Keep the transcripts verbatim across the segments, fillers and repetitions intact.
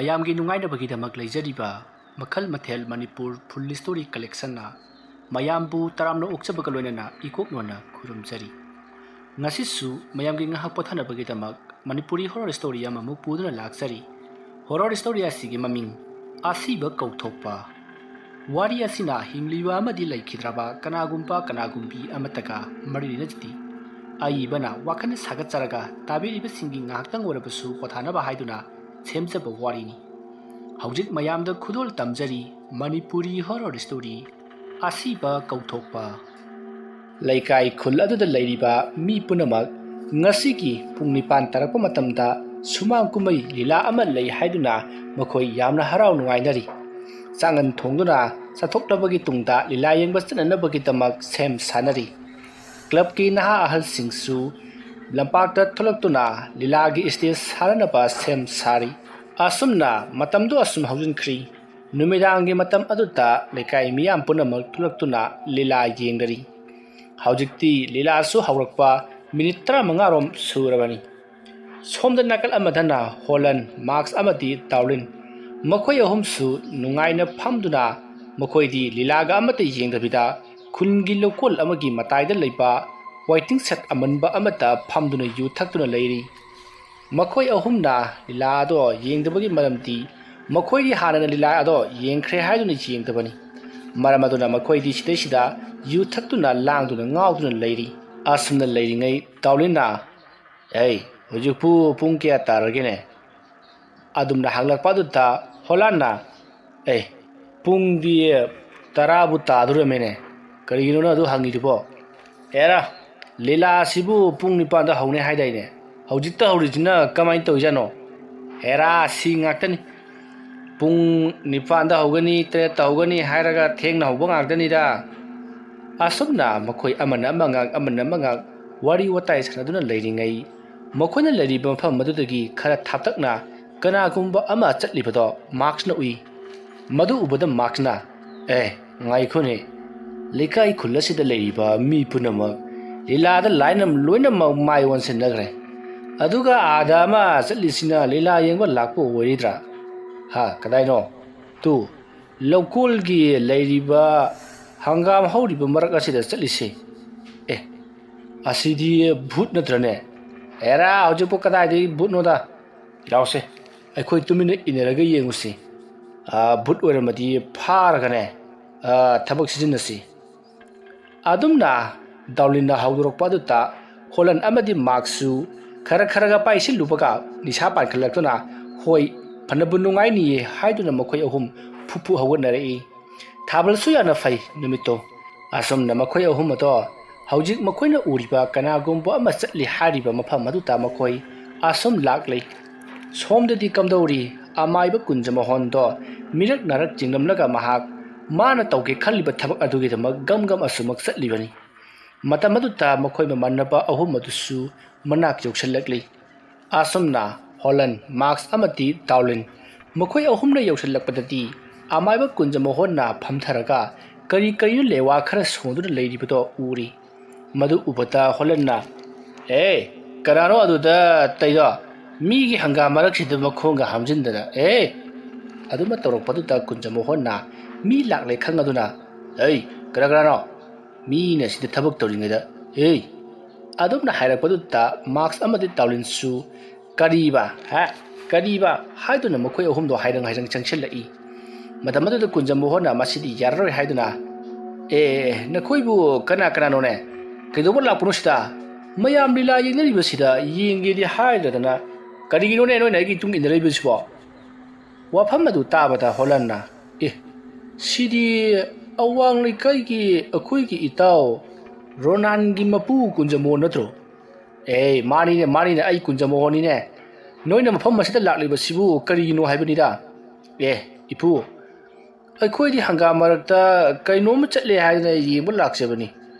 ꯃꯌꯥꯝꯒꯤ ꯅꯨꯡꯉꯥꯏꯅꯕꯒꯤꯗꯃꯛ ꯂꯩꯖꯔꯤꯕ ꯃꯈꯜ ꯃꯊꯦꯜ ꯃꯅꯤꯄꯨꯔ ꯐꯨꯜ ꯁ꯭ꯇꯣꯔꯤ ꯀꯂꯦꯛꯁꯟꯅ ꯃꯌꯥꯝꯕꯨ ꯇꯔꯥꯝꯅ ꯑꯣꯛꯆꯕꯒ ꯂꯣꯏꯅꯅ ꯏꯀꯣꯛ ꯅꯣꯟꯅ ꯈꯨꯔꯨꯝꯖꯔꯤ꯫ ꯉꯁꯤꯁꯨ ꯃꯌꯥꯝꯒꯤ ꯉꯥꯏꯍꯥꯛ ꯄꯣꯊꯥꯅꯕꯒꯤꯗꯃꯛ ꯃꯅꯤꯄꯨꯔꯤ ꯍꯣꯔꯔ ꯁ꯭ꯇꯣꯔꯤ ꯑꯃꯃꯨꯛ ꯄꯨꯗꯨꯅ ꯂꯥꯛꯆꯔꯤ꯫ ꯍꯣꯔꯔ ꯁ꯭ꯇꯣꯔꯤ ꯑꯁꯤꯒꯤ ꯃꯃꯤꯡ ꯑꯁꯤꯕ ꯀꯧꯊꯣꯛꯄ꯫ ꯋꯥꯔꯤ ꯑꯁꯤꯅ ꯍꯤꯡꯂꯤꯕ ꯑꯃꯗꯤ ꯂꯩꯈꯤꯗ꯭ꯔꯕ ꯀꯅꯥꯒꯨꯝꯕ ꯀꯅꯥꯒꯨꯝꯕꯤ ꯑꯃꯠꯇꯒ ꯃꯔꯤ ꯂꯩꯅꯖꯗꯦ꯫ ꯑꯏꯕꯅ ꯋꯥꯈꯜ ꯁꯥꯒꯠꯆꯔꯒ ꯇꯥꯕꯤꯔꯤꯕꯁꯤꯡꯒꯤ ꯉꯥꯏꯍꯥꯛꯇꯪ ꯑꯣꯏꯔꯕꯁꯨ ꯄꯣꯊꯥꯅꯕ ꯍꯥꯏꯗꯨꯅ ꯁꯦꯝꯖꯕ ꯋꯥꯔꯤꯅꯤ꯫ ꯍꯧꯖꯤꯛ ꯃꯌꯥꯝꯗ ꯈꯨꯗꯣꯜ ꯇꯝꯖꯔꯤ ꯃꯅꯤꯄꯨꯔꯤ ꯍꯣꯔꯔ ꯁ꯭ꯇꯣꯔꯤ ꯑꯁꯤꯕ ꯀꯧꯊꯣꯛꯄ꯫ ꯂꯩꯀꯥꯏ ꯈꯨꯜ ꯑꯗꯨꯗ ꯂꯩꯔꯤꯕ ꯃꯤ ꯄꯨꯝꯅꯃꯛ ꯉꯁꯤꯒꯤ ꯄꯨꯡ ꯅꯤꯄꯥꯟ ꯇꯥꯔꯛꯄ ꯃꯇꯝꯗ ꯁꯨꯃꯥꯡ ꯀꯨꯝꯍꯩ ꯂꯤꯂꯥ ꯑꯃ ꯂꯩ ꯍꯥꯏꯗꯨꯅ ꯃꯈꯣꯏ ꯌꯥꯝꯅ ꯍꯔꯥꯎ ꯅꯨꯡꯉꯥꯏꯅꯔꯤ꯫ ꯆꯥꯡꯉꯟ ꯊꯣꯡꯗꯨꯅ ꯆꯠꯊꯣꯛꯂꯕꯒꯤ ꯇꯨꯡꯗ ꯂꯤꯂꯥ ꯌꯦꯡꯕ ꯆꯠꯅꯅꯕꯒꯤꯗꯃꯛ ꯁꯦꯝ ꯁꯥꯅꯔꯤ꯫ ꯀ꯭ꯂꯕꯀꯤ ꯅꯍꯥ ꯑꯍꯜꯁꯤꯡꯁꯨ ꯂꯝꯄꯥꯛꯇ ꯊꯣꯛꯂꯛꯇꯨꯅ ꯂꯤꯂꯥꯒꯤ ꯁ꯭ꯇꯦꯖ ꯁꯥꯅꯅꯕ ꯁꯦꯝ ꯁꯥꯔꯤ꯫ ꯑꯁꯨꯝꯅ ꯃꯇꯝꯗꯨ ꯑꯁꯨꯝ ꯍꯧꯖꯤꯟꯈ꯭ꯔꯤ꯫ ꯅꯨꯃꯤꯗꯥꯡꯒꯤ ꯃꯇꯝ ꯑꯗꯨꯗ ꯂꯩꯀꯥꯏ ꯃꯤꯌꯥꯝ ꯄꯨꯝꯅꯃꯛ ꯊꯣꯛꯂꯛꯇꯨꯅ ꯂꯤꯂꯥ ꯌꯦꯡꯅꯔꯤ꯫ ꯍꯧꯖꯤꯛꯇꯤ ꯂꯤꯂꯥꯁꯨ ꯍꯧꯔꯛꯄ ꯃꯤꯅꯤꯠ ꯇꯔꯥꯃꯉꯥꯔꯣꯝ ꯁꯨꯔꯕꯅꯤ꯫ ꯁꯣꯝꯗ ꯅꯥꯀꯜ ꯑꯃꯗꯅ ꯍꯣꯂꯟ, ꯃꯥꯛꯁ ꯑꯃꯗꯤ ꯇꯥꯎꯂꯤꯟ, ꯃꯈꯣꯏ ꯑꯍꯨꯝꯁꯨ ꯅꯨꯡꯉꯥꯏꯅ ꯐꯝꯗꯨꯅ ꯃꯈꯣꯏꯗꯤ ꯂꯤꯂꯥꯒ ꯑꯃꯠꯇ ꯌꯦꯡꯗꯕꯤꯗ ꯈꯨꯟꯒꯤ ꯂꯧꯀꯣꯜ ꯑꯃꯒꯤ ꯃꯇꯥꯏꯗ ꯂꯩꯕ ꯋꯥꯏꯇꯤꯡ ꯁꯦꯠ ꯑꯃꯟꯕ ꯑꯃꯗ ꯐꯝꯗꯨꯅ ꯌꯨ ꯊꯛꯇꯨꯅ ꯂꯩꯔꯤ꯫ ꯃꯈꯣꯏ ꯑꯍꯨꯝꯅ ꯂꯤꯂꯥ ꯑꯗꯣ ꯌꯦꯡꯗꯕꯒꯤ ꯃꯔꯝꯗꯤ ꯃꯈꯣꯏꯗꯤ ꯍꯥꯟꯅꯅ ꯂꯤꯂꯥ ꯑꯗꯣ ꯌꯦꯡꯈ꯭ꯔꯦ ꯍꯥꯏꯗꯨꯅ ꯌꯦꯡꯗꯕꯅꯤ꯫ ꯃꯔꯝ ꯑꯗꯨꯅ ꯃꯈꯣꯏꯗꯤ ꯁꯤꯗꯩꯁꯤꯗ ꯌꯨ ꯊꯛꯇꯨꯅ ꯂꯥꯡꯗꯨꯅ ꯉꯥꯎꯗꯨꯅ ꯂꯩꯔꯤ꯫ ꯑꯁꯨꯝꯅ ꯂꯩꯔꯤꯉꯩ ꯇꯥꯎꯂꯤꯟꯅ, "ꯑꯩ, ꯍꯧꯖꯤꯛꯄꯨ ꯄꯨꯡ ꯀꯌꯥ ꯇꯥꯔꯒꯦꯅꯦ?" ꯑꯗꯨꯝꯅ ꯍꯪꯂꯛꯄ ꯑꯗꯨꯗ ꯍꯣꯂꯥꯟꯅ, "ꯑꯦ, ꯄꯨꯡꯗꯤ ꯇꯔꯥꯕꯨ ꯇꯥꯗꯣꯔꯝꯃꯦꯅꯦ, ꯀꯔꯤꯒꯤꯅꯣ ꯅꯪ ꯑꯗꯨ ꯍꯪꯉꯤꯗꯨꯕꯣ? ꯑꯦꯔꯥ, ꯂꯤꯂꯥ ꯑꯁꯤꯕꯨ ꯄꯨꯡ ꯅꯤꯄꯥꯟꯗ ꯍꯧꯅꯤ ꯍꯥꯏꯗꯥꯏꯅꯦ? ꯍꯧꯖꯤꯛꯇ ꯍꯧꯔꯤꯁꯤꯅ ꯀꯃꯥꯏꯅ ꯇꯧꯔꯤꯖꯥꯠꯅꯣ? ꯍꯦꯔꯥ, ꯁꯤ ꯉꯥꯛꯇꯅꯤ꯫ ꯄꯨꯡ ꯅꯤꯄꯥꯟꯗ ꯍꯧꯒꯅꯤ, ꯇꯔꯦꯠꯇ ꯍꯧꯒꯅꯤ ꯍꯥꯏꯔꯒ ꯊꯦꯡꯅ ꯍꯧꯕ ꯉꯥꯛꯇꯅꯤꯗ꯫" ꯑꯁꯨꯝꯅ ꯃꯈꯣꯏ ꯑꯃꯅ ꯑꯃ ꯉꯥꯡ, ꯑꯃꯅ ꯑꯃ ꯉꯥꯡ ꯋꯥꯔꯤ ꯋꯥꯇꯥꯏ ꯁꯥꯟꯅꯗꯨꯅ ꯂꯩꯔꯤꯉꯩ, ꯃꯈꯣꯏꯅ ꯂꯩꯔꯤꯕ ꯃꯐꯝ ꯑꯗꯨꯗꯒꯤ ꯈꯔ ꯊꯥꯞꯇꯛꯅ ꯀꯅꯥꯒꯨꯝꯕ ꯑꯃ ꯆꯠꯂꯤꯕꯗꯣ ꯃꯥꯛꯁꯅ ꯎꯏ꯫ ꯃꯗꯨ ꯎꯕꯗ ꯃꯥꯛꯁꯅ, "ꯑꯦ, ꯉꯥꯏꯈꯣꯅꯦ, ꯂꯩꯀꯥꯏ ꯈꯨꯜ ꯑꯁꯤꯗ ꯂꯩꯔꯤꯕ ꯃꯤ ꯄꯨꯝꯅꯃꯛ ꯂꯤꯂꯥꯗ ꯂꯥꯏꯅ ꯂꯣꯏꯅꯃꯛ ꯃꯥꯏ ꯑꯣꯟꯁꯤꯟꯅꯈ꯭ꯔꯦ, ꯑꯗꯨꯒ ꯑꯥꯗ ꯑꯃ ꯆꯠꯂꯤꯁꯤꯅ ꯂꯤꯂꯥ ꯌꯦꯡꯕ ꯂꯥꯛꯄ ꯑꯣꯏꯔꯤꯗ꯭ꯔꯥ? ꯍꯥ, ꯀꯗꯥꯏꯅꯣ? ꯇꯨ, ꯂꯧꯀꯣꯜꯒꯤ ꯂꯩꯔꯤꯕ ꯍꯪꯒꯥꯝ ꯍꯧꯔꯤꯕ ꯃꯔꯛ ꯑꯁꯤꯗ ꯆꯠꯂꯤꯁꯦ꯫ ꯑꯦ, ꯑꯁꯤꯗꯤ ꯚꯨꯠ ꯅꯠꯇ꯭ꯔꯅꯦ? ꯑꯦꯔꯥ, ꯍꯧꯖꯤꯛꯄꯨ ꯀꯗꯥꯏꯗꯒꯤ ꯚꯨꯠꯅꯣꯗ? ꯌꯥꯎꯁꯦ, ꯑꯩꯈꯣꯏ ꯇꯨꯃꯤꯟꯅ ꯏꯟꯅꯔꯒ ꯌꯦꯡꯉꯨꯁꯤ꯫ ꯑꯥ, ꯚꯨꯠ ꯑꯣꯏꯔꯝꯃꯗꯤ ꯐꯥꯔꯒꯅꯦ, ꯑꯥ, ꯊꯕꯛ ꯁꯤꯖꯤꯟꯅꯁꯤ꯫ ꯑꯗꯨꯝꯅ ꯗꯥꯎꯂꯤꯟꯅ ꯍꯧꯗꯣꯔꯛꯄ ꯑꯗꯨꯗ ꯍꯣꯂꯟ ꯑꯃꯗꯤ ꯃꯥꯛꯁꯁꯨ ꯈꯔ ꯈꯔꯒ ꯄꯥꯏꯁꯤꯜꯂꯨꯕꯒ ꯅꯤꯁꯥ ꯄꯥꯟꯈꯠꯂꯛꯇꯨꯅ, "ꯍꯣꯏ, ꯐꯅꯕꯨ ꯅꯨꯡꯉꯥꯏꯅꯤꯌꯦ" ꯍꯥꯏꯗꯨꯅ ꯃꯈꯣꯏ ꯑꯍꯨꯝ ꯐꯨ ꯐꯨ ꯍꯧꯒꯠꯅꯔꯛꯏ꯫ ꯊꯥꯕꯜꯁꯨ ꯌꯥꯝꯅ ꯐꯩ ꯅꯨꯃꯤꯠꯇꯣ꯫ ꯑꯁꯨꯝꯅ ꯃꯈꯣꯏ ꯑꯍꯨꯝ ꯑꯗꯣ ꯍꯧꯖꯤꯛ ꯃꯈꯣꯏꯅ ꯎꯔꯤꯕ ꯀꯅꯥꯒꯨꯝꯕ ꯑꯃ ꯆꯠꯂꯤ ꯍꯥꯏꯔꯤꯕ ꯃꯐꯝ ꯑꯗꯨꯗ ꯃꯈꯣꯏ ꯑꯁꯨꯝ ꯂꯥꯛꯂꯤ꯫ ꯁꯣꯝꯗꯗꯤ ꯀꯝꯗꯧꯔꯤ? ꯑꯃꯥꯏꯕ ꯀꯨꯟꯖꯃꯣꯍꯣꯟꯗꯣ ꯃꯤꯔꯛ ꯅꯥꯔꯛ ꯆꯤꯡꯂꯝꯂꯒ ꯃꯍꯥꯛ ꯃꯥꯅ ꯇꯧꯒꯦ ꯈꯜꯂꯤꯕ ꯊꯕꯛ ꯑꯗꯨꯒꯤꯗꯃꯛ ꯒꯝ ꯒꯝ ꯑꯁꯨꯃꯛ ꯆꯠꯂꯤꯕꯅꯤ꯫ ꯃꯇꯝ ꯑꯗꯨꯗ ꯃꯈꯣꯏ ꯃꯃꯥꯟꯅꯕ ꯑꯍꯨꯝ ꯑꯗꯨꯁꯨ ꯃꯅꯥꯛ ꯌꯧꯁꯤꯜꯂꯛꯂꯤ꯫ ꯑꯁꯨꯝꯅ ꯍꯣꯂꯟ, ꯃꯥꯛꯁ ꯑꯃꯗꯤ ꯗꯥꯎꯂꯤꯟ ꯃꯈꯣꯏ ꯑꯍꯨꯝꯅ ꯌꯧꯁꯤꯜꯂꯛꯄꯗꯗꯤ ꯑꯃꯥꯏꯕ ꯀꯨꯟꯖꯃꯣꯍꯣꯟꯅ ꯐꯝꯊꯔꯒ ꯀꯔꯤ ꯀꯔꯤꯅꯣ ꯂꯦꯋꯥ ꯈꯔ ꯁꯣꯟꯗꯨꯅ ꯂꯩꯔꯤꯕꯗꯣ ꯎꯔꯤ꯫ ꯃꯗꯨ ꯎꯕꯗ ꯍꯣꯂꯟꯅ, "ꯑꯦ, ꯀꯅꯥꯅꯣ ꯑꯗꯨꯗ ꯇꯩꯗꯣ? ꯃꯤꯒꯤ ꯍꯪꯒꯥꯝ ꯃꯔꯛꯁꯤꯗ ꯃꯈꯣꯡꯒ ꯍꯥꯝꯖꯤꯟꯗꯅ, ꯑꯦ!" ꯑꯗꯨꯃ ꯇꯧꯔꯛꯄꯗꯨꯗ ꯀꯨꯟꯖꯃꯣꯍꯣꯟꯅ ꯃꯤ ꯂꯥꯛꯂꯦ ꯈꯪꯉꯗꯨꯅ, "ꯑꯩ, ꯀꯅꯥ ꯀꯅꯥꯅꯣ? ꯃꯤꯅ ꯁꯤꯗ ꯊꯕꯛ ꯇꯧꯔꯤꯉꯩꯗ, ꯑꯦ!" ꯑꯗꯨꯝꯅ ꯍꯥꯏꯔꯛꯄꯗꯨꯗ ꯃꯥꯛꯁ ꯑꯃꯗꯤ ꯗꯥꯎꯂꯤꯟꯁꯨ, "ꯀꯔꯤꯕ? ꯍꯥ? ꯀꯔꯤꯕ?" ꯍꯥꯏꯗꯨꯅ ꯃꯈꯣꯏ ꯑꯍꯨꯝꯗꯣ ꯍꯥꯏꯔꯪ ꯍꯥꯏꯔꯪ ꯆꯪꯁꯤꯜꯂꯛꯏ꯫ ꯃꯇꯝ ꯑꯗꯨꯗ ꯀꯨꯟꯖꯃꯣꯍꯣꯟꯅ ꯃꯁꯤꯗꯤ ꯌꯥꯔꯔꯣꯏ ꯍꯥꯏꯗꯨꯅ, "ꯑꯦ, ꯑꯦ, ꯑꯦ, ꯅꯈꯣꯏꯕꯨ ꯀꯅꯥ ꯀꯅꯥꯅꯣꯅꯦ? ꯀꯩꯗꯧꯕ ꯂꯥꯛꯄꯅꯣ ꯁꯤꯗ? ꯃꯌꯥꯝ ꯂꯤꯂꯥ ꯌꯦꯡꯅꯔꯤꯕꯁꯤꯗ ꯌꯦꯡꯒꯦꯗꯤ ꯍꯥꯏꯗ꯭ꯔꯗꯅ ꯀꯔꯤꯒꯤꯅꯣꯅꯦ ꯅꯣꯏꯅ ꯑꯩꯒꯤ ꯃꯇꯨꯡ ꯏꯟꯅꯔꯛꯏꯕꯁꯤꯕꯣ?" ꯋꯥꯐꯝ ꯑꯗꯨ ꯇꯥꯕꯗ ꯍꯣꯂꯟꯅ, "ꯑꯦ, ꯁꯤꯗꯤ ꯑꯋꯥꯡ ꯂꯩꯀꯥꯏꯒꯤ ꯑꯩꯈꯣꯏꯒꯤ ꯏꯇꯥꯎ ꯔꯣꯅꯥꯟꯒꯤ ꯃꯄꯨ ꯀꯨꯟꯖꯃꯣꯍꯣꯟ ꯅꯠꯇ꯭ꯔꯣ?" "ꯑꯦ, ꯃꯥꯅꯤꯅꯦ, ꯃꯥꯅꯤꯅꯦ, ꯑꯩ ꯀꯨꯟꯖꯃꯣꯍꯣꯟꯅꯤꯅꯦ꯫ ꯅꯣꯏꯅ ꯃꯐꯝ ꯑꯁꯤꯗ ꯂꯥꯛꯂꯤꯕꯁꯤꯕꯨ ꯀꯔꯤꯒꯤꯅꯣ ꯍꯥꯏꯕꯅꯤꯗ?" "ꯑꯦ, ꯏꯄꯨ, ꯑꯩꯈꯣꯏꯗꯤ ꯍꯪꯒꯥꯝ ꯃꯔꯛꯇ ꯀꯩꯅꯣꯝꯃ ꯆꯠꯂꯦ ꯍꯥꯏꯗꯅ ꯌꯦꯡꯕ ꯂꯥꯛꯆꯕꯅꯤ꯫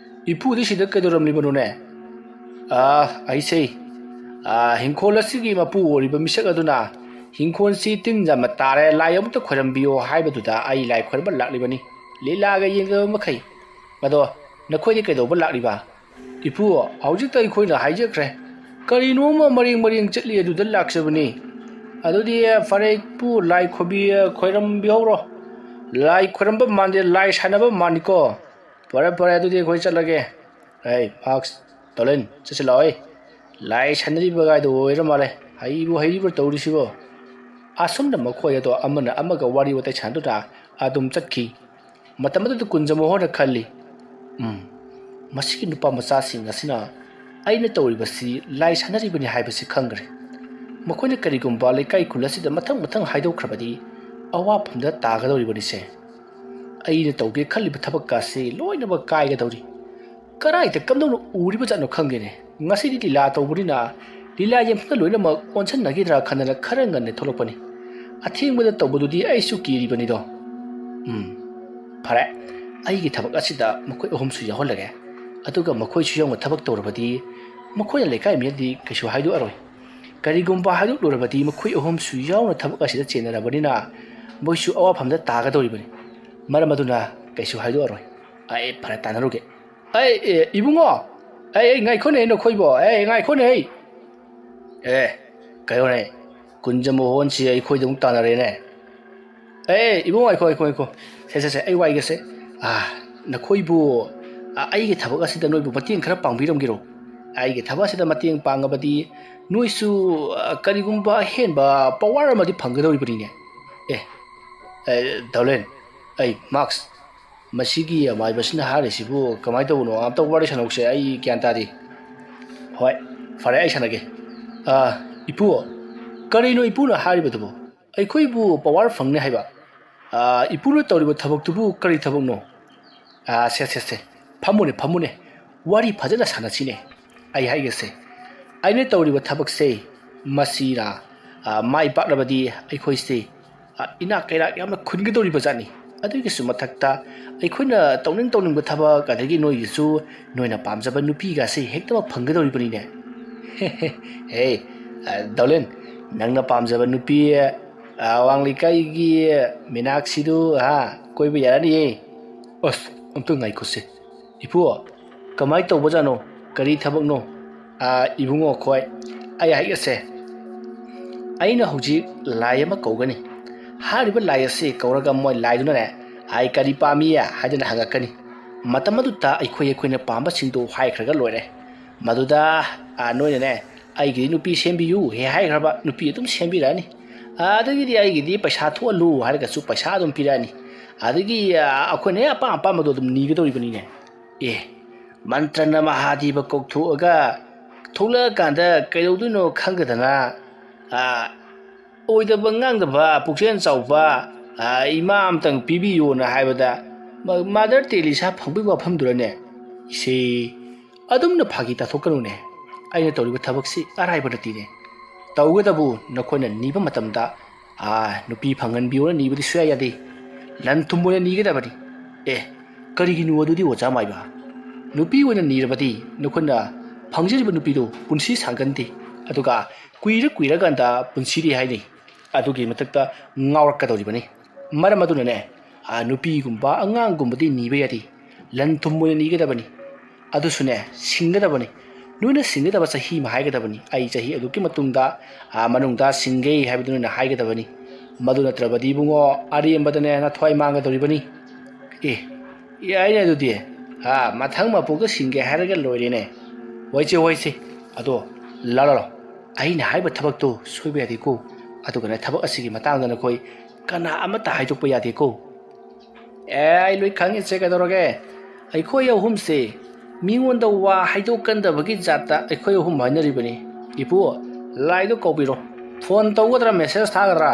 ꯏꯄꯨꯗꯤ ꯁꯤꯗ ꯀꯩꯗꯧꯔꯝꯂꯤꯕꯅꯣꯅꯦ?" "ꯑꯥ, ꯑꯩꯁꯦ, ꯑꯥ, ꯍꯤꯡꯈꯣꯜ ꯑꯁꯤꯒꯤ ꯃꯄꯨ ꯑꯣꯏꯔꯤꯕ ꯃꯤꯁꯛ ꯑꯗꯨꯅ ꯍꯤꯡꯈꯣꯜꯁꯤ ꯇꯤꯟ ꯌꯥꯝꯅ ꯇꯥꯔꯦ, ꯂꯥꯏ ꯑꯃꯨꯛꯇ ꯈꯣꯏꯔꯝꯕꯤꯌꯣ ꯍꯥꯏꯕꯗꯨꯗ ꯑꯩ ꯂꯥꯏ ꯈꯣꯏꯔꯝꯕ ꯂꯥꯛꯂꯤꯕꯅꯤ꯫ ꯂꯤꯂꯥꯒ ꯌꯦꯡꯗꯕ ꯃꯈꯩ꯫ ꯑꯗꯣ ꯅꯈꯣꯏꯗꯤ ꯀꯩꯗꯧꯕ ꯂꯥꯛꯂꯤꯕ?" "ꯏꯄꯨ, ꯍꯧꯖꯤꯛꯇ ꯑꯩꯈꯣꯏꯅ ꯍꯥꯏꯖꯈ꯭ꯔꯦ, ꯀꯔꯤꯅꯣꯃ ꯃꯔꯦꯡ ꯃꯔꯦꯡ ꯆꯠꯂꯤ ꯑꯗꯨꯗ ꯂꯥꯛꯆꯕꯅꯤ꯫ ꯑꯗꯨꯗꯤ ꯐꯔꯦ, ꯏꯄꯨ, ꯂꯥꯏ ꯈꯣꯏꯕꯤ ꯈꯣꯏꯔꯝꯕꯤꯍꯧꯔꯣ꯫ ꯂꯥꯏ ꯈꯣꯏꯔꯝꯕ ꯃꯥꯟꯗꯦ, ꯂꯥꯏ ꯁꯥꯟꯅꯕ ꯃꯥꯟꯅꯤꯀꯣ꯫ ꯐꯔꯦ ꯐꯔꯦ, ꯑꯗꯨꯗꯤ ꯑꯩꯈꯣꯏ ꯆꯠꯂꯒꯦ꯫ ꯑꯩ ꯃꯥꯛꯁ, ꯇꯣꯂꯤꯟ, ꯆꯠꯁꯤ ꯂꯥꯛꯑꯣ꯫ ꯂꯥꯏ ꯁꯥꯟꯅꯔꯤꯕ ꯒꯥꯏꯗꯣ ꯑꯣꯏꯔ ꯃꯥꯜꯂꯦ꯫ ꯍꯩꯕꯨ ꯍꯩꯔꯤꯕ꯭ꯔꯥ ꯇꯧꯔꯤꯁꯤꯕꯣ? ꯑꯁꯨꯝꯅ ꯃꯈꯣꯏ ꯑꯗꯣ ꯑꯃꯅ ꯑꯃꯒ ꯋꯥꯔꯤ ꯋꯥꯇꯥꯏ ꯁꯥꯟꯅꯗꯨꯅ ꯑꯗꯨꯝ ꯆꯠꯈꯤ꯫ ꯃꯇꯝ ꯑꯗꯨꯗ ꯀꯨꯟꯖꯃꯣꯍꯣꯟꯅ ꯈꯜꯂꯤ, "ꯎꯝ, ꯃꯁꯤꯒꯤ ꯅꯨꯄꯥ ꯃꯆꯥꯁꯤꯡ ꯑꯁꯤꯅ ꯑꯩꯅ ꯇꯧꯔꯤꯕꯁꯤ ꯂꯥꯏ ꯁꯥꯟꯅꯔꯤꯕꯅꯤ ꯍꯥꯏꯕꯁꯤ ꯈꯪꯈ꯭ꯔꯦ꯫ ꯃꯈꯣꯏꯅ ꯀꯔꯤꯒꯨꯝꯕ ꯂꯩꯀꯥꯏ ꯈꯨꯜ ꯑꯁꯤꯗ ꯃꯊꯪ ꯃꯊꯪ ꯍꯥꯏꯗꯣꯛꯈ꯭ꯔꯕꯗꯤ ꯑꯋꯥꯐꯝꯗ ꯇꯥꯒꯗꯧꯔꯤꯕꯅꯤꯁꯦ꯫ ꯑꯩꯅ ꯇꯧꯒꯦ ꯈꯜꯂꯤꯕ ꯊꯕꯛꯀꯥꯁꯤ ꯂꯣꯏꯅꯃꯛ ꯀꯥꯏꯒꯗꯧꯔꯤ꯫ ꯀꯔꯥꯏꯗ ꯀꯝꯗꯧꯅ ꯎꯔꯤꯕꯖꯥꯠꯅꯣ ꯈꯪꯗꯦꯅꯦ꯫ ꯉꯁꯤꯗꯤ ꯂꯤꯂꯥ ꯇꯧꯕꯅꯤꯅ ꯂꯤꯂꯥ ꯌꯦꯡꯐꯝꯗ ꯂꯣꯏꯅꯃꯛ ꯑꯣꯟꯁꯤꯟꯅꯈꯤꯗ꯭ꯔꯥ ꯈꯟꯗꯅ ꯈꯔ ꯉꯟꯅ ꯊꯣꯛꯂꯛꯄꯅꯤ꯫ ꯑꯊꯦꯡꯕꯗ ꯇꯧꯕꯗꯨꯗꯤ ꯑꯩꯁꯨ ꯀꯤꯔꯤꯕꯅꯤꯗꯣ꯫ ꯎꯝ, ꯐꯔꯦ, ꯑꯩꯒꯤ ꯊꯕꯛ ꯑꯁꯤꯗ ꯃꯈꯣꯏ ꯑꯍꯨꯝꯁꯨ ꯌꯥꯎꯍꯜꯂꯒꯦ꯫ ꯑꯗꯨꯒ ꯃꯈꯣꯏꯁꯨ ꯌꯥꯎꯅ ꯊꯕꯛ ꯇꯧꯔꯕꯗꯤ ꯃꯈꯣꯏꯅ ꯂꯩꯀꯥꯏ ꯃꯤꯗꯗꯤ ꯀꯩꯁꯨ ꯍꯥꯏꯗꯣꯛꯑꯔꯣꯏ꯫ ꯀꯔꯤꯒꯨꯝꯕ ꯍꯥꯏꯗꯣꯛꯂꯨꯔꯕꯗꯤ ꯃꯈꯣꯏ ꯑꯍꯨꯝꯁꯨ ꯌꯥꯎꯅ ꯊꯕꯛ ꯑꯁꯤꯗ ꯆꯦꯟꯅꯔꯕꯅꯤꯅ ꯃꯣꯏꯁꯨ ꯑꯋꯥꯐꯝꯗ ꯇꯥꯒꯗꯧꯔꯤꯕꯅꯤ꯫ ꯃꯔꯝ ꯑꯗꯨꯅ ꯀꯩꯁꯨ ꯍꯥꯏꯗꯣꯛꯑꯔꯣꯏ꯫ ꯑꯩ ꯐꯔꯦ, ꯇꯥꯟꯅꯔꯨꯒꯦ꯫ ꯑꯩ, ꯑꯦ, ꯏꯕꯨꯡꯉꯣ! ꯑꯩ, ꯑꯩ, ꯉꯥꯏꯈꯣꯅꯦ, ꯅꯈꯣꯏꯕꯣ! ꯑꯩ, ꯉꯥꯏꯈꯣꯅꯦ, ꯑꯩ! ꯑꯦ, ꯀꯩꯅꯣꯅꯦ? ꯀꯨꯟꯖ ꯃꯣꯍꯣꯟꯁꯤ ꯑꯩꯈꯣꯏꯗ ꯑꯃꯨꯛ ꯇꯥꯟꯅꯔꯦꯅꯦ꯫ ꯑꯦ, ꯏꯕꯨꯡꯉꯣ, ꯉꯥꯏꯈꯣ, ꯉꯥꯏꯈꯣ, ꯉꯥꯏꯈꯣ꯫ ꯁꯦ, ꯁꯦ, ꯁꯦ, ꯑꯩ ꯋꯥꯏꯒꯦꯁꯦ꯫ ꯑꯥ, ꯅꯈꯣꯏꯕꯨ, ꯑ, ꯑꯩꯒꯤ ꯊꯕꯛ ꯑꯁꯤꯗ ꯅꯣꯏꯕꯨ ꯃꯇꯦꯡ ꯈꯔ ꯄꯥꯡꯕꯤꯔꯝꯒꯦꯔꯣ? ꯑꯩꯒꯤ ꯊꯕꯛ ꯑꯁꯤꯗ ꯃꯇꯦꯡ ꯄꯥꯡꯉꯕꯗꯤ ꯅꯣꯏꯁꯨ, ꯑ, ꯀꯔꯤꯒꯨꯝꯕ ꯑꯍꯦꯟꯕ power ꯑꯃꯗꯤ ꯐꯪꯒꯗꯧꯔꯤꯕꯅꯤꯅꯦ꯫ ꯑꯦ, ꯑꯦ, ꯗꯥꯎꯂꯦꯟ, ꯑꯩ ꯃꯥꯛꯁ, ꯃꯁꯤꯒꯤ ꯑꯃꯥꯏꯕꯁꯤꯅ ꯍꯥꯏꯔꯤꯁꯤꯕꯨ ꯀꯃꯥꯏꯅ ꯇꯧꯕꯅꯣ? ꯑꯝꯇ ꯋꯥꯔꯤ ꯁꯥꯟꯅꯧꯁꯦ, ꯑꯩ ꯒ꯭ꯌꯥꯟ ꯇꯥꯗꯦ꯫ ꯍꯣꯏ, ꯐꯔꯦ, ꯑꯩ ꯁꯥꯟꯅꯒꯦ꯫ ꯑ, ꯏꯄꯨ, ꯀꯔꯤꯅꯣ ꯏꯄꯨꯅ ꯍꯥꯏꯔꯤꯕꯗꯨꯕꯨ? ꯑꯩꯈꯣꯏꯕꯨ power ꯐꯪꯅꯤ ꯍꯥꯏꯕ? ꯑ, ꯏꯄꯨꯅ ꯇꯧꯔꯤꯕ ꯊꯕꯛꯇꯨꯕꯨ ꯀꯔꯤ ꯊꯕꯛꯅꯣ? ꯑ, ꯁꯦ, ꯁꯦ, ꯁꯦ, ꯐꯝꯃꯨꯅꯦ, ꯐꯝꯃꯨꯅꯦ, ꯋꯥꯔꯤ ꯐꯖꯅ ꯁꯥꯟꯅꯁꯤꯅꯦ꯫ ꯑꯩ ꯍꯥꯏꯒꯦꯁꯦ, ꯑꯩꯅ ꯇꯧꯔꯤꯕ ꯊꯕꯛꯁꯦ, ꯃꯁꯤꯅ, ꯑ, ꯃꯥꯏ ꯄꯥꯛꯂꯕꯗꯤ ꯑꯩꯈꯣꯏꯁꯦ, ꯑ, ꯏꯅꯥꯛ ꯀꯩꯔꯥꯛ ꯌꯥꯝꯅ ꯈꯨꯟꯒꯗꯧꯔꯤꯕ ꯖꯥꯠꯅꯤ꯫ ꯑꯗꯨꯒꯤꯁꯨ ꯃꯊꯛꯇ ꯑꯩꯈꯣꯏꯅ ꯇꯧꯅꯤꯡ ꯇꯧꯅꯤꯡꯕ ꯊꯕꯛ, ꯑꯗꯒꯤ ꯅꯣꯏꯒꯤꯁꯨ ꯅꯣꯏꯅ ꯄꯥꯝꯖꯕ ꯅꯨꯄꯤꯒꯁꯦ ꯍꯦꯛꯇꯃꯛ ꯐꯪꯒꯗꯧꯔꯤꯕꯅꯤꯅꯦ꯫ ꯍꯦ, ꯑ, ꯗꯥꯎꯂꯦꯟ, ꯅꯪꯅ ꯄꯥꯝꯖꯕ ꯅꯨꯄꯤ, ꯑ, ꯋꯥꯡ ꯂꯩꯀꯥꯏꯒꯤ ꯃꯤꯅꯥꯛꯁꯤꯗꯨ, ꯍꯥ, ꯀꯣꯏꯕ ꯌꯥꯔꯅꯤꯌꯦ꯫ ꯑꯁ, ꯑꯝꯇ ꯉꯥꯏꯈꯣꯁꯦ꯫ ꯏꯄꯨ, ꯀꯃꯥꯏ ꯇꯧꯕꯖꯥꯠꯅꯣ? ꯀꯔꯤ ꯊꯕꯛꯅꯣ? ꯑ, ꯏꯕꯨꯡꯉꯣ ꯈꯣꯏ, ꯑꯩ ꯍꯥꯏꯒꯦꯁꯦ꯫ ꯑꯩꯅ ꯍꯧꯖꯤꯛ ꯂꯥꯏ ꯑꯃ ꯀꯧꯒꯅꯤ꯫ ꯍꯥꯏꯔꯤꯕ ꯂꯥꯏ ꯑꯁꯤ ꯀꯧꯔꯒ ꯃꯣꯏ ꯂꯥꯏꯗꯨꯅꯅꯦ, "ꯑꯩ ꯀꯔꯤ ꯄꯥꯝꯃꯤ?" ꯍꯥꯏꯗꯅ ꯍꯪꯉꯛꯀꯅꯤ꯫ ꯃꯇꯝ ꯑꯗꯨꯗ ꯑꯩꯈꯣꯏ ꯑꯩꯈꯣꯏꯅ ꯄꯥꯝꯕꯁꯤꯡꯗꯨ ꯍꯥꯏꯈ꯭ꯔꯒ ꯂꯣꯏꯔꯦ꯫ ꯃꯗꯨꯗ, ꯑ, ꯅꯣꯏꯅꯅꯦ, "ꯑꯩꯒꯤꯗꯤ ꯅꯨꯄꯤ ꯁꯦꯝꯕꯤꯌꯨ" ꯍꯦꯛ ꯍꯥꯏꯈ꯭ꯔꯕ, ꯅꯨꯄꯤ ꯑꯗꯨꯝ ꯁꯦꯝꯕꯤꯔꯛꯑꯅꯤ꯫ ꯑꯗꯒꯤꯗꯤ "ꯑꯩꯒꯤꯗꯤ ꯄꯩꯁꯥ ꯊꯣꯛꯍꯜꯂꯨ" ꯍꯥꯏꯔꯒꯁꯨ ꯄꯩꯁꯥ ꯑꯗꯨꯝ ꯄꯤꯔꯛꯑꯅꯤ꯫ ꯑꯗꯒꯤ, ꯑ, ꯑꯩꯈꯣꯏꯅ ꯍꯦꯛ ꯑꯄꯥꯝ ꯑꯄꯥꯝꯕꯗꯣ ꯑꯗꯨꯝ ꯅꯤꯒꯗꯧꯔꯤꯕꯅꯤꯅꯦ꯫ ꯑꯦ, ꯃꯟꯇ꯭ꯔꯅ ꯃꯍꯥꯗꯦꯕ ꯀꯧꯊꯣꯛꯑꯒ ꯊꯣꯛꯂꯛꯑꯀꯥꯟꯗ ꯀꯩꯗꯧꯗꯣꯏꯅꯣ ꯈꯪꯗꯗꯅ, ꯑ, ꯑꯣꯏꯗꯕ ꯉꯥꯡꯗꯕ, ꯄꯨꯛꯆꯦꯜ ꯆꯥꯎꯕ, ꯑ, ꯏꯃꯥ ꯑꯝꯇꯪ ꯄꯤꯕꯤꯌꯣꯅ ꯍꯥꯏꯕꯗ, ꯃ-, ꯃꯥꯗꯔ ꯇꯦꯔꯦꯁꯥ ꯐꯪꯕꯒꯤ ꯋꯥꯐꯝꯗꯨꯔꯅꯦ? ꯏꯁꯦ, ꯑꯗꯨꯝꯅ ꯐꯥꯒꯤ ꯇꯥꯊꯣꯛꯀꯅꯨꯅꯦ꯫ ꯑꯩꯅ ꯇꯧꯔꯤꯕ ꯊꯕꯛꯁꯤ ꯑꯔꯥꯏꯕ ꯅꯠꯇꯦꯅꯦ꯫ ꯇꯧꯒꯗꯕꯨ ꯅꯈꯣꯏꯅ ꯅꯤꯕ ꯃꯇꯝꯗ, ꯑ, ꯅꯨꯄꯤ ꯐꯪꯍꯟꯕꯤꯌꯣꯅ ꯅꯤꯕꯗꯤ ꯁꯨꯡꯌꯥ ꯌꯥꯗꯦ꯫ ꯂꯟ ꯊꯨꯝ ꯑꯣꯏꯅ ꯅꯤꯒꯗꯕꯅꯤ꯫ ꯑꯦ, ꯀꯔꯤꯒꯤꯅꯣ ꯑꯗꯨꯗꯤ, ꯑꯣꯖꯥ ꯃꯥꯏꯕ? ꯅꯨꯄꯤ ꯑꯣꯏꯅ ꯅꯤꯔꯕꯗꯤ ꯅꯈꯣꯏꯅ ꯐꯪꯖꯔꯤꯕ ꯅꯨꯄꯤꯗꯨ ꯄꯨꯟꯁꯤ ꯁꯥꯡꯒꯟꯗꯦ, ꯑꯗꯨꯒ ꯀꯨꯏꯔ ꯀꯨꯏꯔꯀꯥꯟꯗ ꯄꯨꯟꯁꯤꯔꯤ ꯍꯥꯏꯅꯩ꯫ ꯑꯗꯨꯒꯤ ꯃꯊꯛꯇ ꯉꯥꯎꯔꯛꯀꯗꯧꯔꯤꯕꯅꯤ꯫ ꯃꯔꯝ ꯑꯗꯨꯅꯅꯦ, ꯑ, ꯅꯨꯄꯤꯒꯨꯝꯕ ꯑꯉꯥꯡꯒꯨꯝꯕꯗꯤ ꯅꯤꯕ ꯌꯥꯗꯦ꯫ ꯂꯟ ꯊꯨꯝ ꯑꯣꯏꯅ ꯅꯤꯒꯗꯕꯅꯤ꯫ ꯑꯗꯨꯁꯨꯅꯦ, ꯁꯤꯡꯒꯗꯕꯅꯤ꯫ ꯅꯣꯏꯅ ꯁꯤꯡꯒꯗꯕ ꯆꯍꯤ ꯑꯃ ꯍꯥꯏꯒꯗꯕꯅꯤ꯫ ꯑꯩ ꯆꯍꯤ ꯑꯗꯨꯛꯀꯤ ꯃꯇꯨꯡꯗ, ꯑ, ꯃꯅꯨꯡꯗ ꯁꯤꯡꯒꯦ ꯍꯥꯏꯕꯗꯨ ꯅꯣꯏꯅ ꯍꯥꯏꯒꯗꯕꯅꯤ꯫ ꯃꯗꯨ ꯅꯠꯇ꯭ꯔꯕꯗꯤ, ꯏꯕꯨꯡꯉꯣ, ꯑꯔꯦꯝꯕꯗꯅꯦ ꯅꯊ꯭ꯋꯥꯏ ꯃꯥꯡꯒꯗꯧꯔꯤꯕꯅꯤ꯫ ꯑꯦ, ꯌꯥꯏꯅꯦ ꯑꯗꯨꯗꯤ꯫ ꯑ, ꯃꯊꯪ ꯃꯄꯣꯛꯇ ꯁꯤꯡꯒꯦ ꯍꯥꯏꯔꯒ ꯂꯣꯏꯔꯦꯅꯦ꯫ ꯍꯣꯏꯁꯦ, ꯍꯣꯏꯁꯦ꯫ ꯑꯗꯣ, ꯂꯥ, ꯂꯥ, ꯂꯥ꯫ ꯑꯩꯅ ꯍꯥꯏꯕ ꯊꯕꯛꯇꯣ ꯁꯣꯏꯕ ꯌꯥꯗꯦꯀꯣ꯫ ꯑꯗꯨꯒꯅꯦ, ꯊꯕꯛ ꯑꯁꯤꯒꯤ ꯃꯇꯥꯡꯗ ꯅꯈꯣꯏ ꯀꯅꯥ ꯑꯃꯠꯇ ꯍꯥꯏꯗꯣꯛꯄ ꯌꯥꯗꯦꯀꯣ꯫ ꯑꯦ, ꯑꯩ ꯂꯣꯏ ꯈꯪꯉꯤꯁꯦ, ꯀꯩꯗꯧꯔꯒꯦ? ꯑꯩꯈꯣꯏ ꯑꯍꯨꯝꯁꯦ ꯃꯤꯉꯣꯟꯗ ꯋꯥ ꯍꯥꯏꯗꯣꯛꯀꯟꯗꯕꯒꯤ ꯖꯥꯠꯇ ꯑꯩꯈꯣꯏ ꯑꯍꯨꯝ ꯍꯥꯏꯅꯔꯤꯕꯅꯤ꯫ ꯏꯄꯨ, ꯂꯥꯏꯗꯣ ꯀꯧꯕꯤꯔꯣ꯫ ꯐꯣꯟ ꯇꯧꯒꯗ꯭ꯔꯥ, ꯃꯦꯁꯦꯖ ꯊꯥꯒꯗ꯭ꯔꯥ?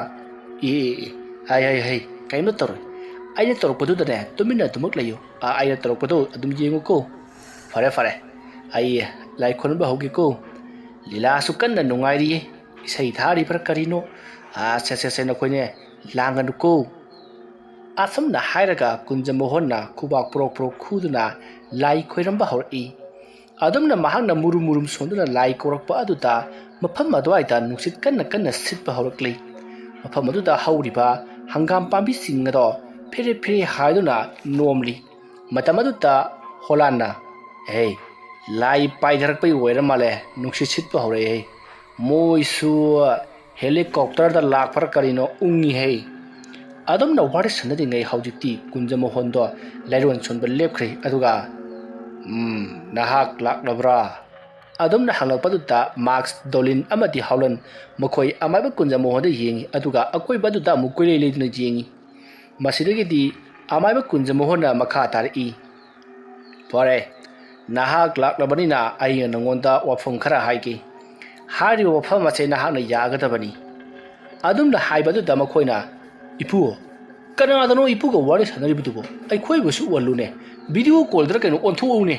ꯑꯦ, ꯑꯦ, ꯑꯦ, ꯍꯩ, ꯍꯩ, ꯍꯩ, ꯀꯩꯝꯇ ꯇꯧꯔꯣꯏ꯫ ꯑꯩꯅ ꯇꯧꯔꯛꯄꯗꯨꯗꯅꯦ, ꯇꯨꯃꯤꯟꯅ ꯑꯗꯨꯃꯛ ꯂꯩꯌꯨ꯫ ꯑ, ꯑꯩꯅ ꯇꯧꯔꯛꯄꯗꯣ ꯑꯗꯨꯝ ꯌꯦꯡꯉꯨꯀꯣ꯫ ꯐꯔꯦ, ꯐꯔꯦ, ꯑꯩ ꯂꯥꯏ ꯈꯨꯔꯨꯝꯕ ꯍꯧꯒꯦꯀꯣ꯫ ꯂꯤꯂꯥꯁꯨ ꯀꯟꯅ ꯅꯨꯡꯉꯥꯏꯔꯤꯌꯦ꯫ ꯏꯁꯩ ꯊꯥꯔꯤꯕ꯭ꯔꯥ ꯀꯔꯤꯅꯣ? ꯑ, ꯁꯦ, ꯁꯦ, ꯁꯦ, ꯅꯈꯣꯏꯅꯦ, ꯂꯥꯡꯒꯅꯨꯀꯣ꯫ ꯑꯁꯨꯝꯅ ꯍꯥꯏꯔꯒ ꯀꯨꯟꯖꯃꯣꯍꯟꯅ ꯈꯨꯕꯥꯛ ꯄ꯭ꯔꯣꯛ ꯄ꯭ꯔꯣꯛ ꯈꯨꯗꯨꯅ ꯂꯥꯏ ꯈꯣꯏꯔꯝꯕ ꯍꯧꯔꯛꯏ꯫ ꯑꯗꯨꯝꯅ ꯃꯍꯥꯛꯅ ꯃꯨꯔꯨꯝ ꯃꯨꯔꯨꯝ ꯁꯣꯟꯗꯨꯅ ꯂꯥꯏ ꯀꯧꯔꯛꯄ ꯑꯗꯨꯗ ꯃꯐꯝ ꯑꯗꯨꯋꯥꯏꯗ ꯅꯨꯡꯁꯤꯠ ꯀꯟꯅ ꯀꯟꯅ ꯁꯤꯠꯄ ꯍꯧꯔꯛꯂꯤ꯫ ꯃꯐꯝ ꯑꯗꯨꯗ ꯍꯧꯔꯤꯕ ꯍꯪꯒꯥꯝ ꯄꯥꯝꯕꯤꯁꯤꯡ ꯑꯗꯣ ꯐꯦꯔꯦ ꯐꯦꯔꯦ ꯍꯥꯏꯗꯨꯅ ꯅꯣꯝꯂꯤ꯫ ꯃꯇꯝ ꯑꯗꯨꯗ ꯍꯣꯂꯥꯟꯅ, "ꯍꯦ, ꯂꯥꯏ ꯄꯥꯏꯊꯔꯛꯄꯒꯤ ꯑꯣꯏꯔ ꯃꯥꯜꯂꯦ, ꯅꯨꯡꯁꯤꯠ ꯁꯤꯠꯄ ꯍꯧꯔꯛꯑꯦ꯫ ꯃꯣꯏꯁꯨ ꯍꯦꯂꯤꯀꯣꯞꯇꯔꯗ ꯂꯥꯛꯄ꯭ꯔꯥ ꯀꯔꯤꯅꯣ ꯎꯪꯉꯤꯍꯦ꯫ ꯑꯗꯨꯝꯅ ꯋꯥꯔꯤ ꯁꯥꯟꯅꯔꯤꯉꯩ ꯍꯧꯖꯤꯛꯇꯤ ꯀꯨꯟꯖꯃꯣꯍꯟꯗꯣ ꯂꯥꯏꯔꯣꯟ ꯁꯣꯟꯕ ꯂꯦꯞꯈ꯭ꯔꯦ꯫ ꯑꯗꯨꯒ, "ꯎꯝ, ꯅꯍꯥꯛ ꯂꯥꯛꯂꯕ꯭ꯔꯥ?" ꯑꯗꯨꯝꯅ ꯍꯪꯂꯛꯄꯗꯨꯗ ꯃꯥꯛꯁ, ꯗꯣꯂꯤꯟ ꯑꯃꯗꯤ ꯍꯥꯎꯂꯟ ꯃꯈꯣꯏ ꯑꯃꯥꯏꯕ ꯀꯨꯟꯖꯃꯣꯍꯟꯗ ꯌꯦꯡꯉꯤ꯫ ꯑꯗꯨꯒ ꯑꯀꯣꯏꯕꯗꯨꯗ ꯑꯃꯨꯛ ꯀꯣꯏꯂꯩ ꯂꯩꯗꯨꯅ ꯌꯦꯡꯉꯤ꯫ ꯃꯁꯤꯗꯒꯤꯗꯤ ꯑꯃꯥꯏꯕ ꯀꯨꯟꯖꯃꯣꯍꯟꯅ ꯃꯈꯥ ꯇꯥꯔꯛꯏ, "ꯐꯔꯦ, ꯅꯍꯥꯛ ꯂꯥꯛꯂꯕꯅꯤꯅ ꯑꯩꯅ ꯅꯉꯣꯟꯗ ꯋꯥꯐꯝ ꯈꯔ ꯍꯥꯏꯒꯦ꯫ ꯍꯥꯏꯔꯤꯕ ꯋꯥꯐꯝ ꯑꯁꯦ ꯅꯍꯥꯛꯅ ꯌꯥꯒꯗꯕꯅꯤ꯫" ꯑꯗꯨꯝꯅ ꯍꯥꯏꯕꯗꯨꯗ ꯃꯈꯣꯏꯅ, "ꯏꯄꯨ, ꯀꯅꯥꯗꯅꯣ ꯏꯄꯨꯒ ꯋꯥꯔꯤ ꯁꯥꯟꯅꯔꯤꯕꯗꯨꯕꯨ? ꯑꯩꯈꯣꯏꯕꯨꯁꯨ ꯎꯍꯜꯂꯨꯅꯦ꯫ ꯚꯤꯗꯤꯑꯣ ꯀꯣꯜꯗꯔ ꯀꯩꯅꯣ ꯑꯣꯟꯊꯣꯛꯎꯅꯦ꯫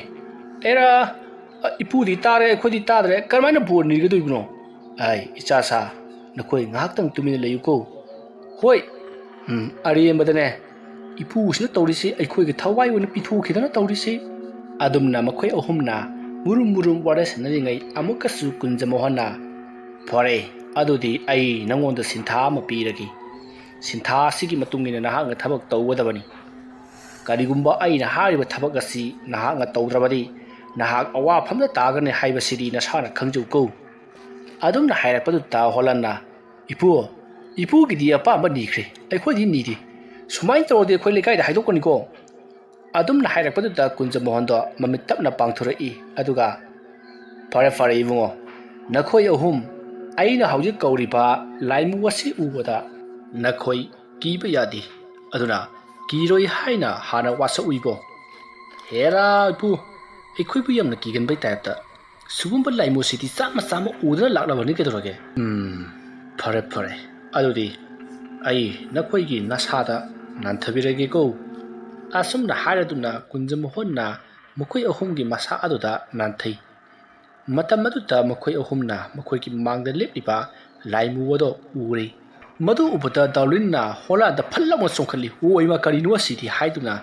ꯑꯦꯔꯥ, ꯑ, ꯏꯄꯨꯗꯤ ꯇꯥꯔꯦ, ꯑꯩꯈꯣꯏꯗꯤ ꯇꯥꯗ꯭ꯔꯦ꯫ ꯀꯔꯝꯍꯥꯏꯅ ꯕꯣꯔ ꯅꯤꯒꯗꯣꯏꯕꯅꯣ?" "ꯑꯩ, ꯏꯆꯥꯁꯥ, ꯅꯈꯣꯏ ꯉꯥꯏꯍꯥꯛꯇꯪ ꯇꯨꯃꯤꯟꯅ ꯂꯩꯌꯨꯀꯣ꯫ ꯍꯣꯏ, ꯎꯝ, ꯑꯔꯦꯝꯕꯗꯅꯦ, ꯏꯄꯨꯁꯤꯅ ꯇꯧꯔꯤꯁꯤ ꯑꯩꯈꯣꯏꯒꯤ ꯊꯋꯥꯏ ꯑꯣꯏꯅ ꯄꯤꯊꯣꯛꯈꯤꯗꯅ ꯇꯧꯔꯤꯁꯤ꯫" ꯑꯗꯨꯝꯅ ꯃꯈꯣꯏ ꯑꯍꯨꯝꯅ ꯃꯨꯔꯨꯝ ꯃꯨꯔꯨꯝ ꯋꯥꯔꯤ ꯁꯥꯟꯅꯔꯤꯉꯩ ꯑꯃꯨꯛꯀꯁꯨ ꯀꯨꯟꯖꯃꯣꯍꯟꯅ, "ꯐꯔꯦ, ꯑꯗꯨꯗꯤ ꯑꯩ ꯅꯉꯣꯟꯗ ꯁꯤꯟꯊꯥ ꯑꯃ ꯄꯤꯔꯒꯦ꯫ ꯁꯤꯟꯊꯥ ꯑꯁꯤꯒꯤ ꯃꯇꯨꯡ ꯏꯟꯅ ꯅꯍꯥꯛꯅ ꯊꯕꯛ ꯇꯧꯒꯗꯕꯅꯤ꯫ ꯀꯔꯤꯒꯨꯝꯕ ꯑꯩꯅ ꯍꯥꯏꯔꯤꯕ ꯊꯕꯛ ꯑꯁꯤ ꯅꯍꯥꯛꯅ ꯇꯧꯗ꯭ꯔꯕꯗꯤ ꯅꯍꯥꯛ ꯑꯋꯥꯐꯝꯗ ꯇꯥꯒꯅꯤ ꯍꯥꯏꯕꯁꯤꯗꯤ ꯅꯁꯥꯅ ꯈꯪꯖꯧꯀꯣ꯫" ꯑꯗꯨꯝꯅ ꯍꯥꯏꯔꯛꯄꯗꯨꯗ ꯍꯣꯂꯟꯅ, "ꯏꯄꯨ, ꯏꯄꯨꯒꯤꯗꯤ ꯑꯄꯥꯝꯕ ꯅꯤꯈ꯭ꯔꯦ, ꯑꯩꯈꯣꯏꯗꯤ ꯅꯤꯗꯦ꯫ ꯁꯨꯃꯥꯏꯅ ꯇꯧꯔꯗꯤ ꯑꯩꯈꯣꯏ ꯂꯩꯀꯥꯏꯗ ꯍꯥꯏꯗꯣꯛꯀꯅꯤꯀꯣ꯫" ꯑꯗꯨꯝꯅ ꯍꯥꯏꯔꯛꯄꯗꯨꯗ ꯀꯨꯟꯖꯃꯣꯍꯟꯗꯣ ꯃꯃꯤꯠ ꯇꯞꯅ ꯄꯥꯡꯊꯣꯔꯛꯏ꯫ ꯑꯗꯨꯒ, "ꯐꯔꯦ, ꯐꯔꯦ ꯏꯕꯨꯡꯉꯣ, ꯅꯈꯣꯏ ꯑꯍꯨꯝ ꯑꯩꯅ ꯍꯧꯖꯤꯛ ꯀꯧꯔꯤꯕ ꯂꯥꯏꯃꯨ ꯑꯁꯤ ꯎꯕꯗ ꯅꯈꯣꯏ ꯀꯤꯕ ꯌꯥꯗꯦ꯫ ꯑꯗꯨꯅ ꯀꯤꯔꯣꯏ ꯍꯥꯏꯅ ꯍꯥꯟꯅ ꯋꯥꯁꯛꯎꯏꯀꯣ꯫" "ꯍꯦꯔꯥ ꯏꯄꯨ, ꯑꯩꯈꯣꯏꯕꯨ ꯌꯥꯝꯅ ꯀꯤꯒꯟꯕꯩ ꯇꯥꯏꯞꯇ꯫ ꯁꯤꯒꯨꯝꯕ ꯂꯥꯏꯃꯨꯁꯤꯗꯤ ꯆꯥꯝꯃ ꯆꯥꯝꯃ ꯎꯗꯅ ꯂꯥꯛꯂꯕꯅꯤ ꯀꯩꯗꯧꯔꯒꯦ?" "ꯎꯝ, ꯐꯔꯦ, ꯐꯔꯦ꯫ ꯑꯗꯨꯗꯤ ꯑꯩ ꯅꯈꯣꯏꯒꯤ ꯅꯁꯥꯗ ꯅꯥꯟꯊꯕꯤꯔꯒꯦꯀꯣ꯫" ꯑꯁꯨꯝꯅ ꯍꯥꯏꯔꯗꯨꯅ ꯀꯨꯟꯖꯃꯣꯍꯟꯅ ꯃꯈꯣꯏ ꯑꯍꯨꯝꯒꯤ ꯃꯁꯥ ꯑꯗꯨꯗ ꯅꯥꯟꯊꯩ꯫ ꯃꯇꯝ ꯑꯗꯨꯗ ꯃꯈꯣꯏ ꯑꯍꯨꯝꯅ ꯃꯈꯣꯏꯒꯤ ꯃꯥꯡꯗ ꯂꯦꯞꯂꯤꯕ ꯂꯥꯏꯃꯨ ꯑꯗꯨ ꯎꯔꯦ꯫ ꯃꯗꯨ ꯎꯕꯗ ꯗꯥꯔꯂꯤꯟꯅ ꯍꯣꯂꯥꯟꯗ ꯐꯠ ꯂꯥꯎꯅ ꯆꯣꯡꯈꯠꯂꯤ꯫ "ꯑꯣ ꯏꯃꯥ, ꯀꯔꯤꯅꯣ ꯑꯁꯤꯗꯤ?" ꯍꯥꯏꯗꯨꯅ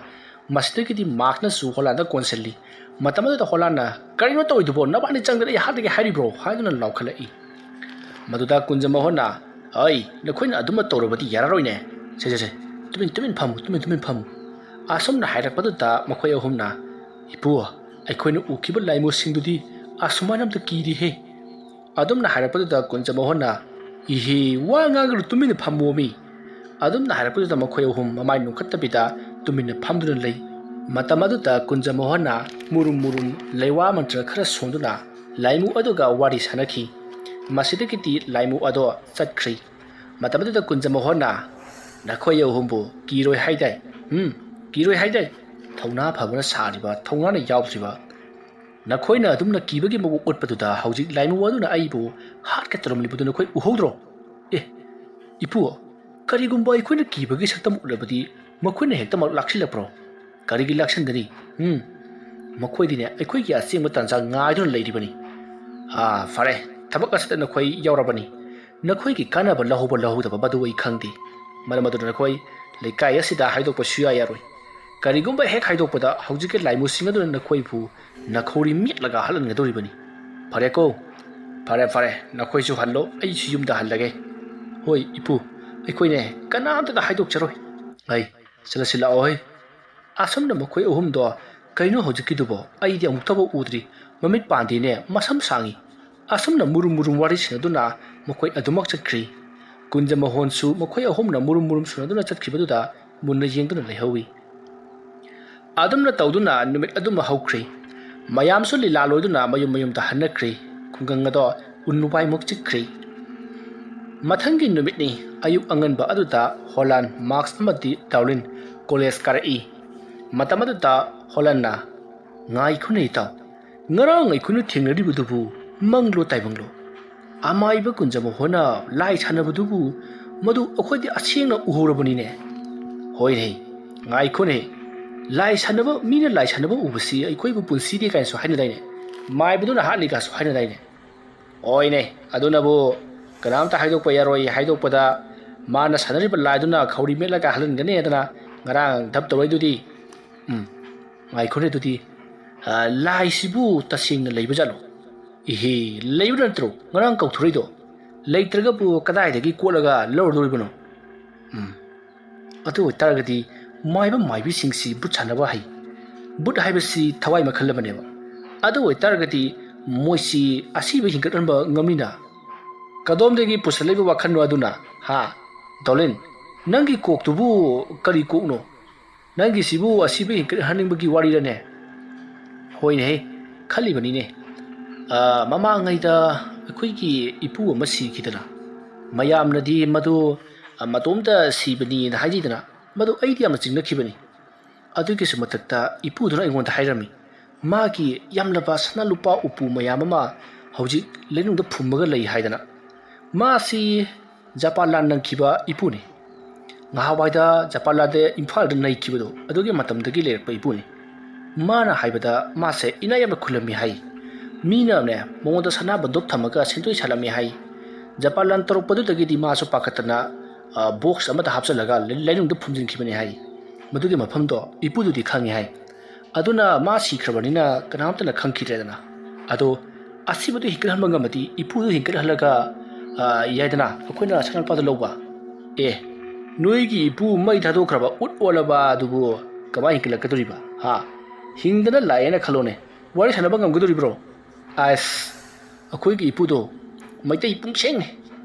ꯃꯁꯤꯗꯒꯤꯗꯤ ꯃꯥꯔꯛꯅꯁꯨ ꯍꯣꯂꯥꯟꯗ ꯀꯣꯟꯁꯤꯜꯂꯤ꯫ ꯃꯇꯝ ꯑꯗꯨꯗ ꯍꯣꯂꯥꯟꯗꯅ, "ꯀꯔꯤꯅꯣ ꯇꯧꯔꯤꯗꯨꯕꯣ? ꯅꯕꯥꯅꯤ ꯆꯪꯗꯅ ꯑꯩ ꯍꯥꯠꯂꯒꯦ ꯍꯥꯏꯔꯤꯕ꯭ꯔꯣ?" ꯍꯥꯏꯗꯨꯅ ꯂꯥꯎꯈꯠꯂꯛꯏ꯫ ꯃꯗꯨꯗ ꯀꯨꯟꯖꯃꯣꯍꯟꯅ, "ꯑꯩ, ꯅꯈꯣꯏꯅ ꯑꯗꯨꯝꯅ ꯇꯧꯔꯕꯗꯤ ꯌꯥꯔꯔꯣꯏꯅꯦ꯫ ꯁꯦ, ꯁꯦ, ꯁꯦ, ꯇꯨꯃꯤꯟ, ꯇꯨꯃꯤꯟ ꯐꯝꯃꯨ, ꯇꯨꯃꯤꯟ, ꯇꯨꯃꯤꯟ ꯐꯝꯃꯨ꯫" ꯑꯁꯨꯝꯅ ꯍꯥꯏꯔꯛꯄꯗꯨꯗ ꯃꯈꯣꯏ ꯑꯍꯨꯝꯅ, "ꯏꯄꯨ, ꯑꯩꯈꯣꯏꯅ ꯎꯈꯤꯕ ꯂꯥꯏꯃꯨꯁꯤꯡꯗꯨꯗꯤ ꯑꯁꯨꯃꯥꯏꯅ ꯑꯝꯇ ꯀꯤꯗꯦꯍꯦ꯫" ꯑꯗꯨꯝꯅ ꯍꯥꯏꯔꯛꯄꯗꯨꯗ ꯀꯨꯟꯖꯃꯣꯍꯟꯅ, "ꯏꯍꯦ, ꯋꯥ ꯉꯥꯡꯒꯅꯨ, ꯇꯨꯃꯤꯟꯅ ꯐꯝꯃꯣꯃꯤ!" ꯑꯗꯨꯝꯅ ꯍꯥꯏꯔꯛꯄꯗꯨꯗ ꯃꯈꯣꯏ ꯑꯍꯨꯝ ꯃꯃꯥꯏ ꯅꯣꯛꯈꯠꯇꯕꯤꯗ ꯇꯨꯃꯤꯟꯅ ꯐꯝꯗꯨꯅ ꯂꯩ꯫ ꯃꯇꯝ ꯑꯗꯨꯗ ꯀꯨꯟꯖ ꯃꯣꯍꯟꯅ ꯃꯨꯔꯨꯝ ꯃꯨꯔꯨꯝ ꯂꯩꯋꯥ ꯃꯟꯇ꯭ꯔ ꯈꯔ ꯁꯣꯟꯗꯨꯅ ꯂꯥꯏꯃꯨ ꯑꯗꯨꯒ ꯋꯥꯔꯤ ꯁꯥꯟꯅꯈꯤ꯫ ꯃꯁꯤꯗꯒꯤꯗꯤ ꯂꯥꯏꯃꯨ ꯑꯗꯣ ꯆꯠꯈ꯭ꯔꯤ꯫ ꯃꯇꯝ ꯑꯗꯨꯗ ꯀꯨꯟꯖ ꯃꯣꯍꯟꯅ, "ꯅꯈꯣꯏ ꯑꯍꯨꯝꯕꯨ ꯀꯤꯔꯣꯏ ꯍꯥꯏꯗꯥꯏ? ꯎꯝ, ꯀꯤꯔꯣꯏ ꯍꯥꯏꯗꯥꯏ? ꯊꯧꯅꯥ ꯐꯕꯅ ꯁꯥꯔꯤꯕ, ꯊꯧꯅꯥꯅ ꯌꯥꯎꯗ꯭ꯔꯤꯕ꯫ ꯅꯈꯣꯏꯅ ꯑꯗꯨꯝꯅ ꯀꯤꯕꯒꯤ ꯃꯑꯣꯡ ꯎꯠꯄꯗꯨꯗ ꯍꯧꯖꯤꯛ ꯂꯥꯏꯃꯨ ꯑꯗꯨꯅ ꯑꯩꯕꯨ ꯍꯥꯠꯀꯦ ꯇꯧꯔꯝꯂꯤꯕꯗꯨ ꯅꯈꯣꯏ ꯎꯍꯧꯗ꯭ꯔꯣ? ꯑꯦ, ꯏꯄꯨ, ꯀꯔꯤꯒꯨꯝꯕ ꯑꯩꯈꯣꯏꯅ ꯀꯤꯕꯒꯤ ꯁꯛꯇꯝ ꯎꯠꯂꯕꯗꯤ ꯃꯈꯣꯏꯅ ꯍꯦꯛꯇꯃꯛ ꯂꯥꯛꯁꯤꯜꯂꯛꯄ꯭ꯔꯣ? ꯀꯔꯤꯒꯤ ꯂꯥꯛꯁꯤꯟꯒꯅꯤ? ꯎꯝ, ꯃꯈꯣꯏꯗꯤꯅꯦ ꯑꯩꯈꯣꯏꯒꯤ ꯑꯆꯦꯡꯕ ꯇꯥꯟꯖꯥ ꯉꯥꯏꯗꯨꯅ ꯂꯩꯔꯤꯕꯅꯤ꯫ ꯑꯥ, ꯐꯔꯦ, ꯊꯕꯛ ꯑꯁꯤꯗ ꯅꯈꯣꯏ ꯌꯥꯎꯔꯕꯅꯤ꯫ ꯅꯈꯣꯏꯒꯤ ꯀꯥꯟꯅꯕ ꯂꯧꯍꯧꯕ ꯂꯧꯍꯧꯗꯕ ꯃꯗꯨ ꯑꯩ ꯈꯪꯗꯦ꯫ ꯃꯔꯝ ꯑꯗꯨꯅ ꯅꯈꯣꯏ ꯂꯩꯀꯥꯏ ꯑꯁꯤꯗ ꯍꯥꯏꯗꯣꯛꯄ ꯁꯨꯌꯥ ꯌꯥꯔꯣꯏ꯫ ꯀꯔꯤꯒꯨꯝꯕ ꯍꯦꯛ ꯍꯥꯏꯗꯣꯛꯄꯗ ꯍꯧꯖꯤꯛꯀꯤ ꯂꯥꯏꯃꯨꯁꯤꯡ ꯑꯗꯨꯅ ꯅꯈꯣꯏꯕꯨ ꯅꯈꯧꯔꯤ ꯃꯦꯠꯂꯒ ꯍꯜꯍꯟꯒꯗꯧꯔꯤꯕꯅꯤ꯫ ꯐꯔꯦꯀꯣ? ꯐꯔꯦ, ꯐꯔꯦ, ꯅꯈꯣꯏꯁꯨ ꯍꯜꯂꯣ, ꯑꯩꯁꯨ ꯌꯨꯝꯗ ꯍꯜꯂꯒꯦ꯫ ꯍꯣꯏ, ꯏꯄꯨ, ꯑꯩꯈꯣꯏꯅꯦ ꯀꯅꯥꯝꯇꯗ ꯍꯥꯏꯗꯣꯛꯆꯔꯣꯏ꯫ ꯑꯩ, ꯆꯠꯂꯁꯤ ꯂꯥꯛꯑꯣ ꯍꯩ꯫ ꯑꯁꯨꯝꯅ ꯃꯈꯣꯏ ꯑꯍꯨꯝꯗꯣ, "ꯀꯩꯅꯣ ꯍꯧꯖꯤꯛꯀꯤꯗꯨꯕꯣ? ꯑꯩꯗꯤ ꯑꯃꯨꯛꯇꯐꯥꯎ ꯎꯗ꯭ꯔꯤ꯫ ꯃꯃꯤꯠ ꯄꯥꯟꯗꯦꯅꯦ, ꯃꯁꯝ ꯁꯥꯡꯉꯤ꯫" ꯑꯁꯨꯝꯅ ꯃꯨꯔꯨꯝ ꯃꯨꯔꯨꯝ ꯋꯥꯔꯤ ꯁꯥꯟꯅꯗꯨꯅ ꯃꯈꯣꯏ ꯑꯗꯨꯃꯛ ꯆꯠꯈ꯭ꯔꯤ꯫ ꯀꯨꯟꯖ ꯃꯣꯍꯣꯟꯁꯨ ꯃꯈꯣꯏ ꯑꯍꯨꯝꯅ ꯃꯨꯔꯨꯝ ꯃꯨꯔꯨꯝ ꯁꯥꯟꯅꯗꯨꯅ ꯆꯠꯈꯤꯕꯗꯨꯗ ꯃꯨꯟꯅ ꯌꯦꯡꯗꯨꯅ ꯂꯩꯍꯧꯏ꯫ ꯑꯗꯨꯝꯅ ꯇꯧꯗꯨꯅ ꯅꯨꯃꯤꯠ ꯑꯗꯨꯃ ꯍꯧꯈ꯭ꯔꯤ꯫ ꯃꯌꯥꯝꯁꯨ ꯂꯤꯂꯥ ꯂꯣꯏꯗꯨꯅ ꯃꯌꯨꯝ ꯃꯌꯨꯝꯗ ꯍꯟꯅꯈ꯭ꯔꯤ꯫ ꯈꯨꯡꯒꯪ ꯑꯗꯣ ꯎꯟ ꯋꯥꯏꯃꯨꯛ ꯆꯤꯛꯈ꯭ꯔꯤ꯫ ꯃꯊꯪꯒꯤ ꯅꯨꯃꯤꯠꯅꯤ꯫ ꯑꯌꯨꯛ ꯑꯉꯟꯕ ꯑꯗꯨꯗ ꯍꯣꯂꯥꯟ, ꯃꯥꯛꯁ ꯑꯃꯗꯤ ꯗꯥꯔꯂꯤꯟ ꯀꯣꯂꯦꯖ ꯀꯥꯔꯛꯏ꯫ ꯃꯇꯝ ꯑꯗꯨꯗ ꯍꯣꯂꯥꯟꯅ, "ꯉꯥꯏꯈꯣꯅꯦ ꯏꯇꯥꯎ, ꯉꯔꯥꯡ ꯑꯩꯈꯣꯏꯅ ꯊꯦꯡꯅꯔꯤꯕꯗꯨꯕꯨ ꯃꯪꯂꯣ ꯇꯥꯏꯕꯪꯂꯣ? ꯑꯃꯥꯏꯕ ꯀꯨꯟꯖ ꯃꯣꯍꯣꯟꯅ ꯂꯥꯏ ꯁꯥꯟꯅꯕꯗꯨꯕꯨ ꯃꯗꯨ ꯑꯩꯈꯣꯏꯗꯤ ꯑꯁꯦꯡꯅ ꯎꯍꯧꯔꯕꯅꯤꯅꯦ꯫" "ꯍꯣꯏꯅꯦ, ꯉꯥꯏꯈꯣꯅꯦ, ꯂꯥꯏ ꯁꯥꯟꯅꯕ, ꯃꯤꯅ ꯂꯥꯏ ꯁꯥꯟꯅꯕ ꯎꯕꯁꯤ ꯑꯩꯈꯣꯏꯕꯨ ꯄꯨꯟꯁꯤꯗꯦ ꯀꯥꯏꯅꯁꯨ ꯍꯥꯏꯅꯗꯥꯏꯅꯦ? ꯃꯥꯏꯕꯗꯨꯅ ꯍꯥꯠꯂꯤ ꯀꯥꯏꯁꯨ ꯍꯥꯏꯅꯗꯥꯏꯅꯦ?" "ꯍꯣꯏꯅꯦ, ꯑꯗꯨꯅꯕꯨ ꯀꯅꯥꯝꯇ ꯍꯥꯏꯗꯣꯛꯄ ꯌꯥꯔꯣꯏ, ꯍꯥꯏꯗꯣꯛꯄꯗ ꯃꯥꯅ ꯁꯥꯟꯅꯔꯤꯕ ꯂꯥꯏꯗꯨꯅ ꯈꯧꯔꯤ ꯃꯦꯠꯂꯒ ꯍꯜꯍꯟꯒꯅꯤ ꯍꯥꯏꯗꯅ ꯉꯔꯥꯡ ꯙꯞ ꯇꯧꯔꯛꯏꯗꯨꯗꯤ꯫ ꯎꯝ, ꯉꯥꯏꯈꯣꯅꯦ ꯑꯗꯨꯗꯤ, ꯑ, ꯂꯥꯏꯁꯤꯕꯨ ꯇꯁꯦꯡꯅ ꯂꯩꯕ ꯖꯥꯠꯂꯣ? ꯏꯍꯦ, ꯂꯩꯕ ꯅꯠꯇ꯭ꯔꯣ ꯉꯔꯥꯡ ꯀꯧꯊꯣꯔꯛꯏꯗꯣ? ꯂꯩꯇ꯭ꯔꯒꯕꯨ ꯀꯗꯥꯏꯗꯒꯤ ꯀꯣꯠꯂꯒ ꯂꯧꯔꯨꯗꯣꯔꯤꯕꯅꯣ? ꯎꯝ, ꯑꯗꯨ ꯑꯣꯏꯇꯥꯔꯒꯗꯤ ꯃꯥꯏꯕ ꯃꯥꯏꯕꯤꯁꯤꯡꯁꯤ ꯚꯨꯠ ꯁꯥꯟꯅꯕ ꯍꯩ꯫ ꯚꯨꯠ ꯍꯥꯏꯕꯁꯤ ꯊꯋꯥꯏ ꯃꯈꯜ ꯑꯃꯅꯦꯕ꯫ ꯑꯗꯨ ꯑꯣꯏꯇꯥꯔꯒꯗꯤ ꯃꯣꯏꯁꯤ ꯑꯁꯤꯕ ꯍꯤꯡꯒꯠꯍꯟꯕ ꯉꯝꯃꯤꯅ?" ꯀꯗꯣꯝꯗꯒꯤ ꯄꯨꯁꯜꯂꯛꯏꯕ ꯋꯥꯈꯜꯅꯣ ꯑꯗꯨꯅ? ꯍꯥ? ꯗꯣꯂꯤꯟ, ꯅꯪꯒꯤ ꯀꯣꯛꯇꯨꯕꯨ ꯀꯔꯤ ꯀꯣꯛꯅꯣ? ꯅꯪꯒꯤꯁꯤꯕꯨ ꯑꯁꯤꯕ ꯍꯦꯟꯀꯠꯍꯟꯅꯤꯡꯕꯒꯤ ꯋꯥꯔꯤꯔꯅꯦ? ꯍꯣꯏꯅꯦꯍꯦ, ꯈꯜꯂꯤꯕꯅꯤꯅꯦ꯫ ꯑ, ꯃꯃꯥꯡꯉꯩꯗ ꯑꯩꯈꯣꯏꯒꯤ ꯏꯄꯨ ꯑꯃ ꯁꯤꯈꯤꯗꯅ, ꯃꯌꯥꯝꯅꯗꯤ ꯃꯗꯨ, ꯑ, ꯃꯇꯣꯝꯇ ꯁꯤꯕꯅꯤꯅ ꯍꯥꯏꯖꯩꯗꯅ, ꯃꯗꯨ ꯑꯩꯗꯤ ꯌꯥꯝꯅ ꯆꯤꯡꯅꯈꯤꯕꯅꯤ꯫ ꯑꯗꯨꯒꯤꯁꯨ ꯃꯊꯛꯇ ꯏꯄꯨꯗꯨꯅ ꯑꯩꯉꯣꯟꯗ ꯍꯥꯏꯔꯝꯃꯤ, ꯃꯥꯒꯤ ꯌꯥꯝꯂꯕ ꯁꯅꯥ ꯂꯨꯄꯥ ꯎꯄꯨ ꯃꯌꯥꯝ ꯑꯃ ꯍꯧꯖꯤꯛ ꯂꯩꯅꯨꯡꯗ ꯐꯨꯝꯃꯒ ꯂꯩ ꯍꯥꯏꯗꯅ꯫ ꯃꯥꯁꯤ ꯖꯄꯥꯟ ꯂꯥꯟ ꯅꯪꯈꯤꯕ ꯏꯄꯨꯅꯤ꯫ ꯉꯍꯥꯟꯋꯥꯏꯗ ꯖꯄꯥꯟ ꯂꯥꯟꯗ ꯏꯝꯐꯥꯜꯗ ꯅꯩꯈꯤꯕꯗꯣ, ꯑꯗꯨꯒꯤ ꯃꯇꯝꯗꯒꯤ ꯂꯩꯔꯛꯄ ꯏꯄꯨꯅꯤ꯫ ꯃꯥꯅ ꯍꯥꯏꯕꯗ, ꯃꯥꯁꯦ ꯏꯅꯥꯛ ꯌꯥꯝꯅ ꯈꯨꯜꯂꯝꯃꯤ ꯍꯥꯏ꯫ ꯃꯤꯅꯅꯦ, ꯃꯉꯣꯟꯗ ꯁꯅꯥ ꯕꯟꯗꯨꯞ ꯊꯝꯃꯒ ꯁꯦꯟꯗꯣꯏ ꯁꯥꯜꯂꯝꯃꯤ ꯍꯥꯏ꯫ ꯖꯄꯥꯟ ꯂꯥꯟ ꯇꯧꯔꯛꯄꯗꯨꯗꯒꯤꯗꯤ ꯃꯥꯁꯨ ꯄꯥꯈꯠꯇꯅ, ꯑ, ꯕꯣꯛꯁ ꯑꯃꯗ ꯍꯥꯞꯆꯤꯜꯂꯒ ꯂꯩ-, ꯂꯩꯅꯨꯡꯗ ꯐꯨꯝꯖꯤꯟꯈꯤꯕꯅꯤ ꯍꯥꯏ꯫ ꯃꯗꯨꯒꯤ ꯃꯐꯝꯗꯣ ꯏꯄꯨꯗꯨꯗꯤ ꯈꯪꯉꯤ ꯍꯥꯏ꯫ ꯑꯗꯨꯅ ꯃꯥ ꯁꯤꯈ꯭ꯔꯕꯅꯤꯅ ꯀꯅꯥꯝꯇꯅ ꯈꯪꯈꯤꯗ꯭ꯔꯦꯗꯅ꯫ ꯑꯗꯣ ꯑꯁꯤꯕꯗꯨ ꯍꯤꯡꯒꯠꯍꯟꯕ ꯉꯝꯃꯗꯤ ꯏꯄꯨꯗꯨ ꯍꯤꯡꯒꯠꯍꯜꯂꯒ, ꯑ, ꯌꯥꯏꯗꯅ, ꯑꯩꯈꯣꯏꯅ ꯁꯅꯥ ꯂꯨꯄꯥꯗꯣ ꯂꯧꯕ꯫ ꯑꯦ, ꯅꯣꯏꯒꯤ ꯏꯄꯨ ꯃꯩ ꯊꯥꯗꯣꯛꯈ꯭ꯔꯕ ꯎꯠ ꯑꯣꯜꯂꯕ ꯑꯗꯨꯕꯨ ꯀꯃꯥꯏ ꯍꯤꯡꯒꯠꯂꯛꯀꯗꯣꯔꯤꯕ? ꯍꯥ? ꯍꯤꯡꯗꯅ ꯂꯥꯛꯑꯦꯅ ꯈꯜꯂꯣꯅꯦ, ꯋꯥꯔꯤ ꯁꯥꯟꯅꯕ ꯉꯝꯒꯗꯣꯔꯤꯕ꯭ꯔꯣ? ꯑꯁ, ꯑꯩꯈꯣꯏꯒꯤ ꯏꯄꯨꯗꯣ ꯃꯩꯇꯩ ꯄꯨꯡꯁꯦꯡꯅꯦ꯫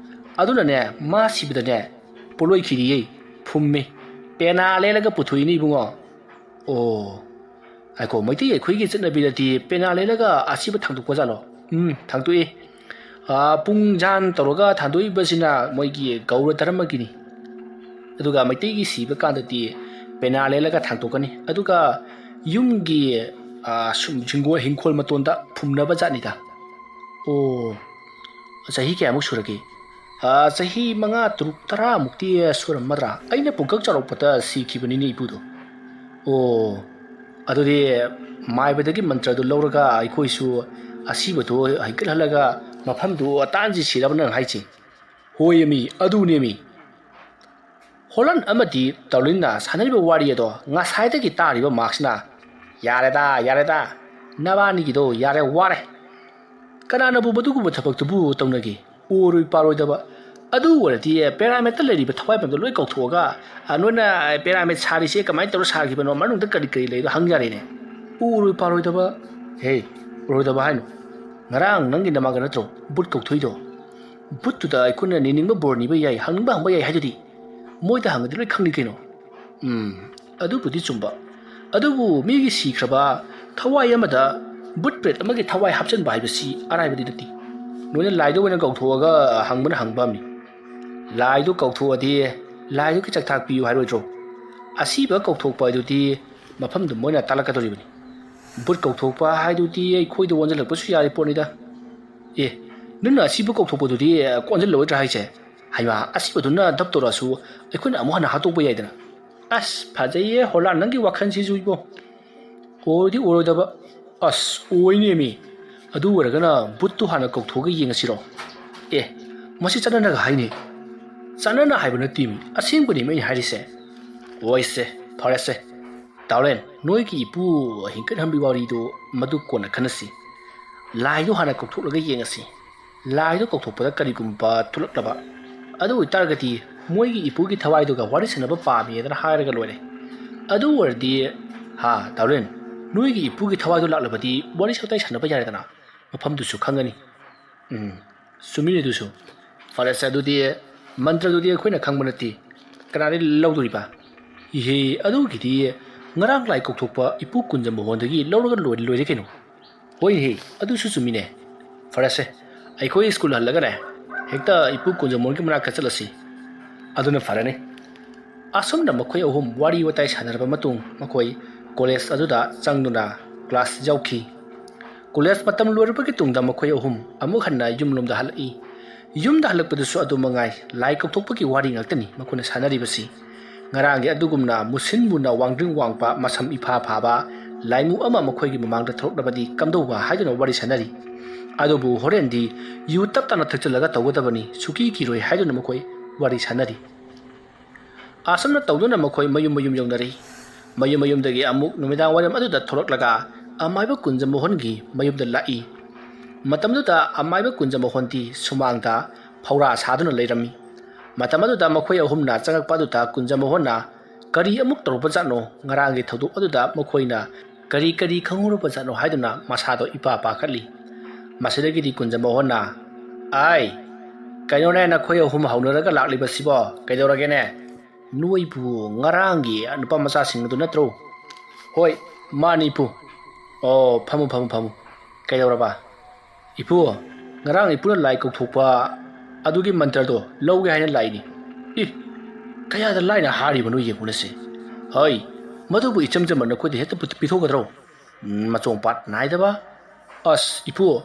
ꯑꯗꯨꯅꯅꯦ, ꯃꯥ ꯁꯤꯕꯗꯅꯦ, ꯄꯣꯠꯂꯣꯏꯈꯤꯔꯤꯌꯦ, ꯐꯨꯝꯃꯦ, ꯄꯦꯅꯥ ꯂꯦꯜꯂꯒ ꯄꯨꯊꯣꯛꯏꯅꯦ ꯏꯕꯨꯡꯉꯣ꯫ ꯑꯣ, ꯉꯥꯏꯈꯣ, ꯃꯩꯇꯩ ꯑꯩꯈꯣꯏꯒꯤ ꯆꯠꯅꯕꯤꯗꯗꯤ ꯄꯦꯅꯥ ꯂꯦꯜꯂꯒ ꯑꯁꯤꯕ ꯊꯥꯡꯗꯣꯛꯄ ꯖꯥꯠꯂꯣ? ꯎꯝ, ꯊꯥꯡꯗꯣꯛꯏ꯫ ꯑꯥ, ꯄꯨꯡ ꯖꯥꯟ ꯇꯧꯔꯒ ꯊꯥꯡꯗꯣꯛꯏꯕꯁꯤꯅ ꯃꯣꯏꯒꯤ ꯒꯧꯔ ꯙꯔꯃꯒꯤꯅꯤ꯫ ꯑꯗꯨꯒ ꯃꯩꯇꯩꯒꯤ ꯁꯤꯕ ꯀꯥꯟꯗꯗꯤ ꯄꯦꯅꯥ ꯂꯦꯜꯂꯒ ꯊꯥꯡꯗꯣꯛꯀꯅꯤ꯫ ꯑꯗꯨꯒ ꯌꯨꯝꯒꯤ, ꯑꯥ, ꯁꯨꯝ ꯍꯤꯡꯒꯣꯜ, ꯍꯤꯡꯈꯣꯜ ꯃꯇꯣꯟꯗ ꯐꯨꯝꯅꯕ ꯖꯥꯠꯅꯤꯗ꯫ ꯑꯣ, ꯆꯍꯤ ꯀꯌꯥꯃꯨꯛ ꯁꯨꯔꯒꯦ? ꯑꯥ, ꯆꯍꯤ ꯃꯉꯥ, ꯇꯔꯨꯛ, ꯇꯔꯥꯃꯨꯛꯇꯤ ꯁꯨꯔꯝꯃꯗ꯭ꯔꯥ? ꯑꯩꯅ ꯄꯨꯡꯀꯛ ꯆꯥꯎꯔꯛꯄꯗ ꯁꯤꯈꯤꯕꯅꯤꯅꯦ ꯏꯄꯨꯗꯣ꯫ ꯑꯣ, ꯑꯗꯨꯗꯤ ꯃꯥꯏꯕꯗꯒꯤ ꯃꯟꯇ꯭ꯔꯗꯨ ꯂꯧꯔꯒ ꯑꯩꯈꯣꯏꯁꯨ ꯑꯁꯤꯕꯗꯨ ꯍꯩꯀꯠꯍꯜꯂꯒ ꯃꯐꯝꯗꯨ ꯇꯥꯟꯁꯤ ꯁꯤꯔꯕ ꯅꯪ ꯍꯥꯏꯁꯤ? ꯍꯣꯏꯃꯤ, ꯑꯗꯨꯅꯦꯃꯤ꯫ ꯍꯣꯂꯟ ꯑꯃꯗꯤ ꯇꯧꯂꯤꯟꯅ ꯁꯥꯟꯅꯔꯤꯕ ꯋꯥꯔꯤ ꯑꯗꯣ ꯉꯁꯥꯏꯗꯒꯤ ꯇꯥꯔꯤꯕ ꯃꯥꯔꯛꯁꯅ, "ꯌꯥꯔꯦꯗ, ꯌꯥꯔꯦꯗ, ꯅꯕꯥꯅꯤꯒꯤꯗꯣ ꯌꯥꯔꯦ, ꯋꯥꯔꯦ꯫ ꯀꯅꯥꯅꯕꯨ ꯃꯗꯨꯒꯨꯝꯕ ꯊꯕꯛꯇꯨꯕꯨ ꯇꯧꯅꯒꯦ? ꯑꯣꯏꯔꯣꯏ ꯄꯥꯔꯣꯏꯗꯕ꯫ ꯑꯗꯨ ꯑꯣꯏꯔꯗꯤ ꯄꯦꯔꯥꯃꯦꯠꯇ ꯂꯩꯔꯤꯕ ꯊꯋꯥꯏ ꯃꯌꯥꯝꯗꯣ ꯂꯣꯏ ꯀꯧꯊꯣꯛꯑꯒ, ꯑ, ꯅꯣꯏꯅ ꯄꯦꯔꯥꯃꯦꯠ ꯁꯥꯔꯤꯁꯦ ꯀꯃꯥꯏꯅ ꯇꯧꯔ ꯁꯥꯈꯤꯕꯅꯣ, ꯃꯅꯨꯡꯗ ꯀꯔꯤ ꯀꯔꯤ ꯂꯩꯗꯣ ꯍꯪ ꯌꯥꯔꯦꯅꯦ꯫ ꯑꯣꯏꯔꯣꯏ ꯄꯥꯔꯣꯏꯗꯕ꯫ ꯍꯦ, ꯑꯣꯏꯔꯣꯏꯗꯕ ꯍꯥꯏꯅꯨ꯫ ꯉꯔꯥꯡ ꯅꯪꯒꯤ ꯅꯃꯥꯒ ꯅꯠꯇ꯭ꯔꯣ ꯕꯨꯠ ꯀꯧꯊꯣꯛꯏꯗꯣ? ꯚꯨꯠꯇꯨꯗ ꯑꯩꯈꯣꯏꯅ ꯅꯤꯅꯤꯡꯕ ꯕꯣꯔ ꯅꯤꯕ ꯌꯥꯏ, ꯍꯪꯅꯤꯡꯕ ꯍꯪꯕ ꯌꯥꯏ ꯍꯥꯏꯗꯨꯗꯤ꯫ ꯃꯣꯏꯗ ꯍꯪꯉꯗꯤ ꯂꯣꯏ ꯈꯪꯅꯤ ꯀꯩꯅꯣ꯫ ꯎꯝ, ꯑꯗꯨꯕꯨꯗꯤ ꯆꯨꯝꯕ꯫ ꯑꯗꯨꯕꯨ ꯃꯤꯒꯤ ꯁꯤꯈ꯭ꯔꯕ ꯊꯋꯥꯏ ꯑꯃꯗ ꯚꯨꯠ ꯄ꯭ꯔꯦꯠ ꯑꯃꯒꯤ ꯊꯋꯥꯏ ꯍꯥꯞꯆꯤꯟꯕ ꯍꯥꯏꯕꯁꯤ ꯑꯔꯥꯏꯕꯗꯤ ꯅꯠꯇꯦ꯫ ꯅꯣꯏꯅ ꯂꯥꯏꯗ ꯑꯣꯏꯅ ꯀꯧꯊꯣꯛꯑꯒ ꯍꯪꯕꯅ ꯍꯪꯕ ꯑꯃꯅꯤ꯫ ꯂꯥꯏꯗꯣ ꯀꯧꯊꯣꯛꯑꯗꯤ ꯂꯥꯏꯗꯨꯒꯤ ꯆꯥꯛꯊꯥꯛ ꯄꯤꯌꯨ ꯍꯥꯏꯔꯣꯏꯗ꯭ꯔꯣ? ꯑꯁꯤꯕ ꯀꯧꯊꯣꯛꯄ ꯍꯥꯏꯗꯨꯗꯤ ꯃꯐꯝꯗꯨ ꯃꯣꯏꯅ ꯇꯥꯛꯂꯛꯀꯗꯧꯔꯤꯕꯅꯤ꯫ ꯚꯨꯠ ꯀꯧꯊꯣꯛꯄ ꯍꯥꯏꯗꯨꯗꯤ ꯑꯩꯈꯣꯏꯗ ꯑꯣꯟꯁꯤꯜꯂꯛꯄꯁꯨ ꯌꯥꯔꯤ ꯄꯣꯠꯅꯤꯗ꯫ ꯑꯦ, ꯅꯪꯅ ꯑꯁꯤꯕ ꯀꯧꯊꯣꯛꯄꯗꯨꯗꯤ ꯑꯣꯟꯁꯤꯜꯂꯛꯑꯣꯏꯗ꯭ꯔꯥ ꯍꯥꯏꯁꯦ? ꯍꯩꯃꯥ, ꯑꯁꯤꯕꯗꯨꯅ ꯗꯞ ꯇꯧꯔꯛꯑꯁꯨ ꯑꯩꯈꯣꯏꯅ ꯑꯃꯨꯛ ꯍꯟꯅ ꯍꯥꯠꯇꯣꯛꯄ ꯌꯥꯏꯗꯅ꯫ ꯑꯁ, ꯐꯖꯩꯌꯦ ꯍꯣꯂꯥ, ꯅꯪꯒꯤ ꯋꯥꯈꯜꯁꯤꯁꯨ ꯏꯕꯣ꯫ ꯑꯣꯏꯗꯤ ꯑꯣꯏꯔꯣꯏꯗꯕ꯫ ꯑꯁ, ꯑꯣꯏꯅꯦꯃꯤ꯫ ꯑꯗꯨ ꯑꯣꯏꯔꯒꯅ ꯚꯨꯠꯇꯨ ꯍꯥꯟꯅ ꯀꯧꯊꯣꯛꯑꯒ ꯌꯦꯡꯉꯁꯤꯔꯣ? ꯑꯦ, ꯃꯁꯤ ꯆꯠꯅꯅꯒ ꯍꯥꯏꯅꯤ꯫ ꯆꯠꯅꯅ ꯍꯥꯏꯕ ꯅꯠꯇꯦꯃꯤ, ꯑꯁꯦꯡꯕꯅꯦꯃꯤ ꯑꯩꯅ ꯍꯥꯏꯔꯤꯁꯦ꯫ ꯑꯣꯏꯁꯦ, ꯐꯔꯦꯁꯦ꯫ ꯇꯥꯎꯔꯦꯟ, ꯅꯣꯏꯒꯤ ꯏꯄꯨ ꯍꯤꯡꯀꯠꯍꯟꯕꯒꯤ ꯋꯥꯔꯤꯗꯨ ꯃꯗꯨ ꯀꯣꯟꯅ ꯈꯟꯅꯁꯤ꯫ ꯂꯥꯏꯗꯨ ꯍꯥꯟꯅ ꯀꯧꯊꯣꯛꯂꯒ ꯌꯦꯡꯉꯁꯤ꯫ ꯂꯥꯏꯗꯨ ꯀꯧꯊꯣꯛꯄꯗ ꯀꯔꯤꯒꯨꯝꯕ ꯊꯣꯛꯂꯛꯂꯕ ꯑꯗꯨ ꯑꯣꯏꯇꯥꯔꯒꯗꯤ ꯃꯣꯏꯒꯤ ꯏꯄꯨꯒꯤ ꯊꯋꯥꯏꯗꯨꯒ ꯋꯥꯔꯤ ꯁꯥꯟꯅꯕ ꯄꯥꯝꯃꯦꯗꯅ ꯍꯥꯏꯔꯒ ꯂꯣꯏꯔꯦ꯫ ꯑꯗꯨ ꯑꯣꯏꯔꯗꯤ, ꯍꯥ, ꯇꯥꯎꯔꯦꯟ, ꯅꯣꯏꯒꯤ ꯏꯄꯨꯒꯤ ꯊꯋꯥꯏꯗꯨ ꯂꯥꯛꯂꯕꯗꯤ ꯋꯥꯔꯤ ꯋꯥꯇꯥꯏ ꯁꯥꯟꯅꯕ ꯌꯥꯔꯦꯗꯅ, ꯃꯐꯝꯗꯨꯁꯨ ꯈꯪꯒꯅꯤ꯫ ꯎꯝ, ꯆꯨꯝꯃꯤꯅꯦ ꯑꯗꯨꯁꯨ꯫ ꯐꯔꯦꯁꯦ, ꯑꯗꯨꯗꯤ ꯃꯟꯇ꯭ꯔꯗꯨꯗꯤ ꯑꯩꯈꯣꯏꯅ ꯈꯪꯕ ꯅꯠꯇꯦ, ꯀꯅꯥꯗꯤ ꯂꯧꯗꯣꯔꯤꯕ? ꯏꯍꯦ, ꯑꯗꯨꯒꯤꯗꯤ ꯉꯔꯥꯡ ꯂꯥꯏ ꯀꯧꯊꯣꯛꯄ ꯏꯄꯨ ꯀꯨꯟꯖ ꯃꯣꯍꯣꯟꯗꯒꯤ ꯂꯧꯔꯒ ꯂꯣꯏꯔꯦ, ꯂꯣꯏꯔꯦ ꯀꯩꯅꯣ꯫ ꯍꯣꯏꯍꯦ, ꯑꯗꯨꯁꯨ ꯆꯨꯝꯃꯤꯅꯦ꯫ ꯐꯔꯦꯁꯦ, ꯑꯩꯈꯣꯏ ꯁ꯭ꯀꯨꯜ ꯍꯜꯂꯒꯅꯦ ꯍꯦꯛꯇ ꯏꯄꯨ ꯀꯨꯟꯖ ꯃꯣꯍꯣꯟꯒꯤ ꯃꯅꯥꯛꯇ ꯆꯠꯂꯁꯤ꯫ ꯑꯗꯨꯅ ꯐꯔꯅꯤ꯫ ꯑꯁꯨꯝꯅ ꯃꯈꯣꯏ ꯑꯍꯨꯝ ꯋꯥꯔꯤ ꯋꯥꯇꯥꯏ ꯁꯥꯟꯅꯔꯕ ꯃꯇꯨꯡ ꯃꯈꯣꯏ ꯀꯣꯂꯦꯖ ꯑꯗꯨꯗ ꯆꯪꯗꯨꯅ ꯀ꯭ꯂꯥꯁ ꯌꯥꯎꯈꯤ꯫ ꯀꯣꯂꯦꯖ ꯃꯇꯝ ꯂꯣꯏꯔꯕꯒꯤ ꯇꯨꯡꯗ ꯃꯈꯣꯏ ꯑꯍꯨꯝ ꯑꯃꯨꯛ ꯍꯟꯅ ꯌꯨꯝꯂꯣꯝꯗ ꯍꯜꯂꯛꯏ꯫ ꯌꯨꯝꯗ ꯍꯜꯂꯛꯄꯗꯁꯨ ꯑꯗꯨ ꯃꯉꯥꯏ, ꯂꯥꯏ ꯀꯧꯊꯣꯛꯄꯒꯤ ꯋꯥꯔꯤ ꯉꯥꯛꯇꯅꯤ ꯃꯈꯣꯏꯅ ꯁꯥꯟꯅꯔꯤꯕꯁꯤ꯫ ꯉꯔꯥꯡꯒꯤ ꯑꯗꯨꯒꯨꯝꯅ ꯃꯨꯁꯤꯟ ꯃꯨꯅ ꯋꯥꯡꯗ꯭ꯔꯤꯡ ꯋꯥꯡꯕ, ꯃꯁꯝ ꯏꯐꯥ ꯐꯥꯕ ꯂꯥꯏꯃꯨ ꯑꯃ ꯃꯈꯣꯏꯒꯤ ꯃꯃꯥꯡꯗ ꯊꯣꯛꯂꯛꯂꯕꯗꯤ ꯀꯝꯗꯧꯕ ꯍꯥꯏꯗꯨꯅ ꯋꯥꯔꯤ ꯁꯥꯟꯅꯔꯤ꯫ ꯑꯗꯨꯕꯨ ꯍꯣꯔꯦꯟꯗꯤ ꯌꯨ ꯇꯞ ꯇꯞꯅ ꯊꯛꯆꯤꯜꯂꯒ ꯇꯧꯒꯗꯕꯅꯤ, ꯁꯨꯀꯤ ꯀꯤꯔꯣꯏ ꯍꯥꯏꯗꯨꯅ ꯃꯈꯣꯏ ꯋꯥꯔꯤ ꯁꯥꯟꯅꯔꯤ꯫ ꯑꯁꯨꯝꯅ ꯇꯧꯗꯨꯅ ꯃꯈꯣꯏ ꯃꯌꯨꯝ ꯃꯌꯨꯝ ꯌꯧꯅꯔꯤ꯫ ꯃꯌꯨꯝ ꯃꯌꯨꯝꯗꯒꯤ ꯑꯃꯨꯛ ꯅꯨꯃꯤꯗꯥꯡ ꯋꯥꯏꯔꯝ ꯑꯗꯨꯗ ꯊꯣꯛꯂꯛꯂꯒ ꯑꯃꯥꯏꯕ ꯀꯨꯟꯖ ꯃꯣꯍꯟꯒꯤ ꯃꯌꯨꯝꯗ ꯂꯥꯛꯏ꯫ ꯃꯇꯝꯗꯨꯗ ꯑꯃꯥꯏꯕ ꯀꯨꯟꯖ ꯃꯣꯍꯟꯗꯤ ꯁꯨꯃꯥꯡꯗ ꯐꯧꯔꯥ ꯁꯥꯗꯨꯅ ꯂꯩꯔꯝꯃꯤ꯫ ꯃꯇꯝ ꯑꯗꯨꯗ ꯃꯈꯣꯏ ꯑꯍꯨꯝꯅ ꯆꯪꯉꯛꯄ ꯑꯗꯨꯗ ꯀꯨꯟꯖ ꯃꯣꯍꯟꯅ ꯀꯔꯤ ꯑꯃꯨꯛ ꯇꯧꯔꯨꯕꯖꯥꯠꯅꯣ, ꯉꯔꯥꯡꯒꯤ ꯊꯧꯗꯣꯛ ꯑꯗꯨꯗ ꯃꯈꯣꯏꯅ ꯀꯔꯤ ꯀꯔꯤ ꯈꯪꯍꯧꯔꯕꯖꯥꯠꯅꯣ ꯍꯥꯏꯗꯨꯅ ꯃꯁꯥꯗꯣ ꯏꯄꯥ ꯄꯥꯈꯠꯂꯤ꯫ ꯃꯁꯤꯗꯒꯤꯗꯤ ꯀꯨꯟꯖ ꯃꯣꯍꯟꯅ, "ꯑꯥꯏ, ꯀꯩꯅꯣꯅꯦ, ꯅꯈꯣꯏ ꯑꯍꯨꯝ ꯍꯧꯅꯔꯒ ꯂꯥꯛꯂꯤꯕꯁꯤꯕꯣ? ꯀꯩꯗꯧꯔꯒꯦꯅꯦ? ꯅꯣꯏꯕꯨ ꯉꯔꯥꯡꯒꯤ ꯅꯨꯄꯥ ꯃꯆꯥꯁꯤꯡ ꯑꯗꯨ ꯅꯠꯇ꯭ꯔꯣ? ꯍꯣꯏ, ꯃꯥꯅꯤ, ꯏꯄꯨ꯫ ꯑꯣ, ꯐꯝꯃꯨ, ꯐꯝꯃꯨ, ꯐꯝꯃꯨ꯫ ꯀꯩꯗꯧꯔꯕ? ꯏꯄꯨ, ꯉꯔꯥꯡ ꯏꯄꯨꯅ ꯂꯥꯏ ꯀꯧꯊꯣꯛꯄ ꯑꯗꯨꯒꯤ ꯃꯟꯇ꯭ꯔꯗꯣ ꯂꯧꯒꯦ ꯍꯥꯏꯅ ꯂꯥꯛꯏꯅꯤ꯫ ꯏ, ꯀꯌꯥꯗ ꯂꯥꯏꯅ ꯍꯥꯏꯔꯤꯕꯅꯣ ꯌꯦꯡꯉꯨꯅꯁꯦ꯫ ꯍꯣꯏ, ꯃꯗꯨꯕꯨ ꯏꯆꯝ ꯆꯝꯕ ꯅꯈꯣꯏꯗ ꯍꯦꯛꯇ ꯄꯨ-, ꯄꯤꯊꯣꯛꯀꯗ꯭ꯔꯣ? ꯎꯝ, ꯃꯆꯣꯡ ꯄꯥꯠ ꯅꯥꯏꯗꯕ꯫ ꯑꯁ, ꯏꯄꯨ,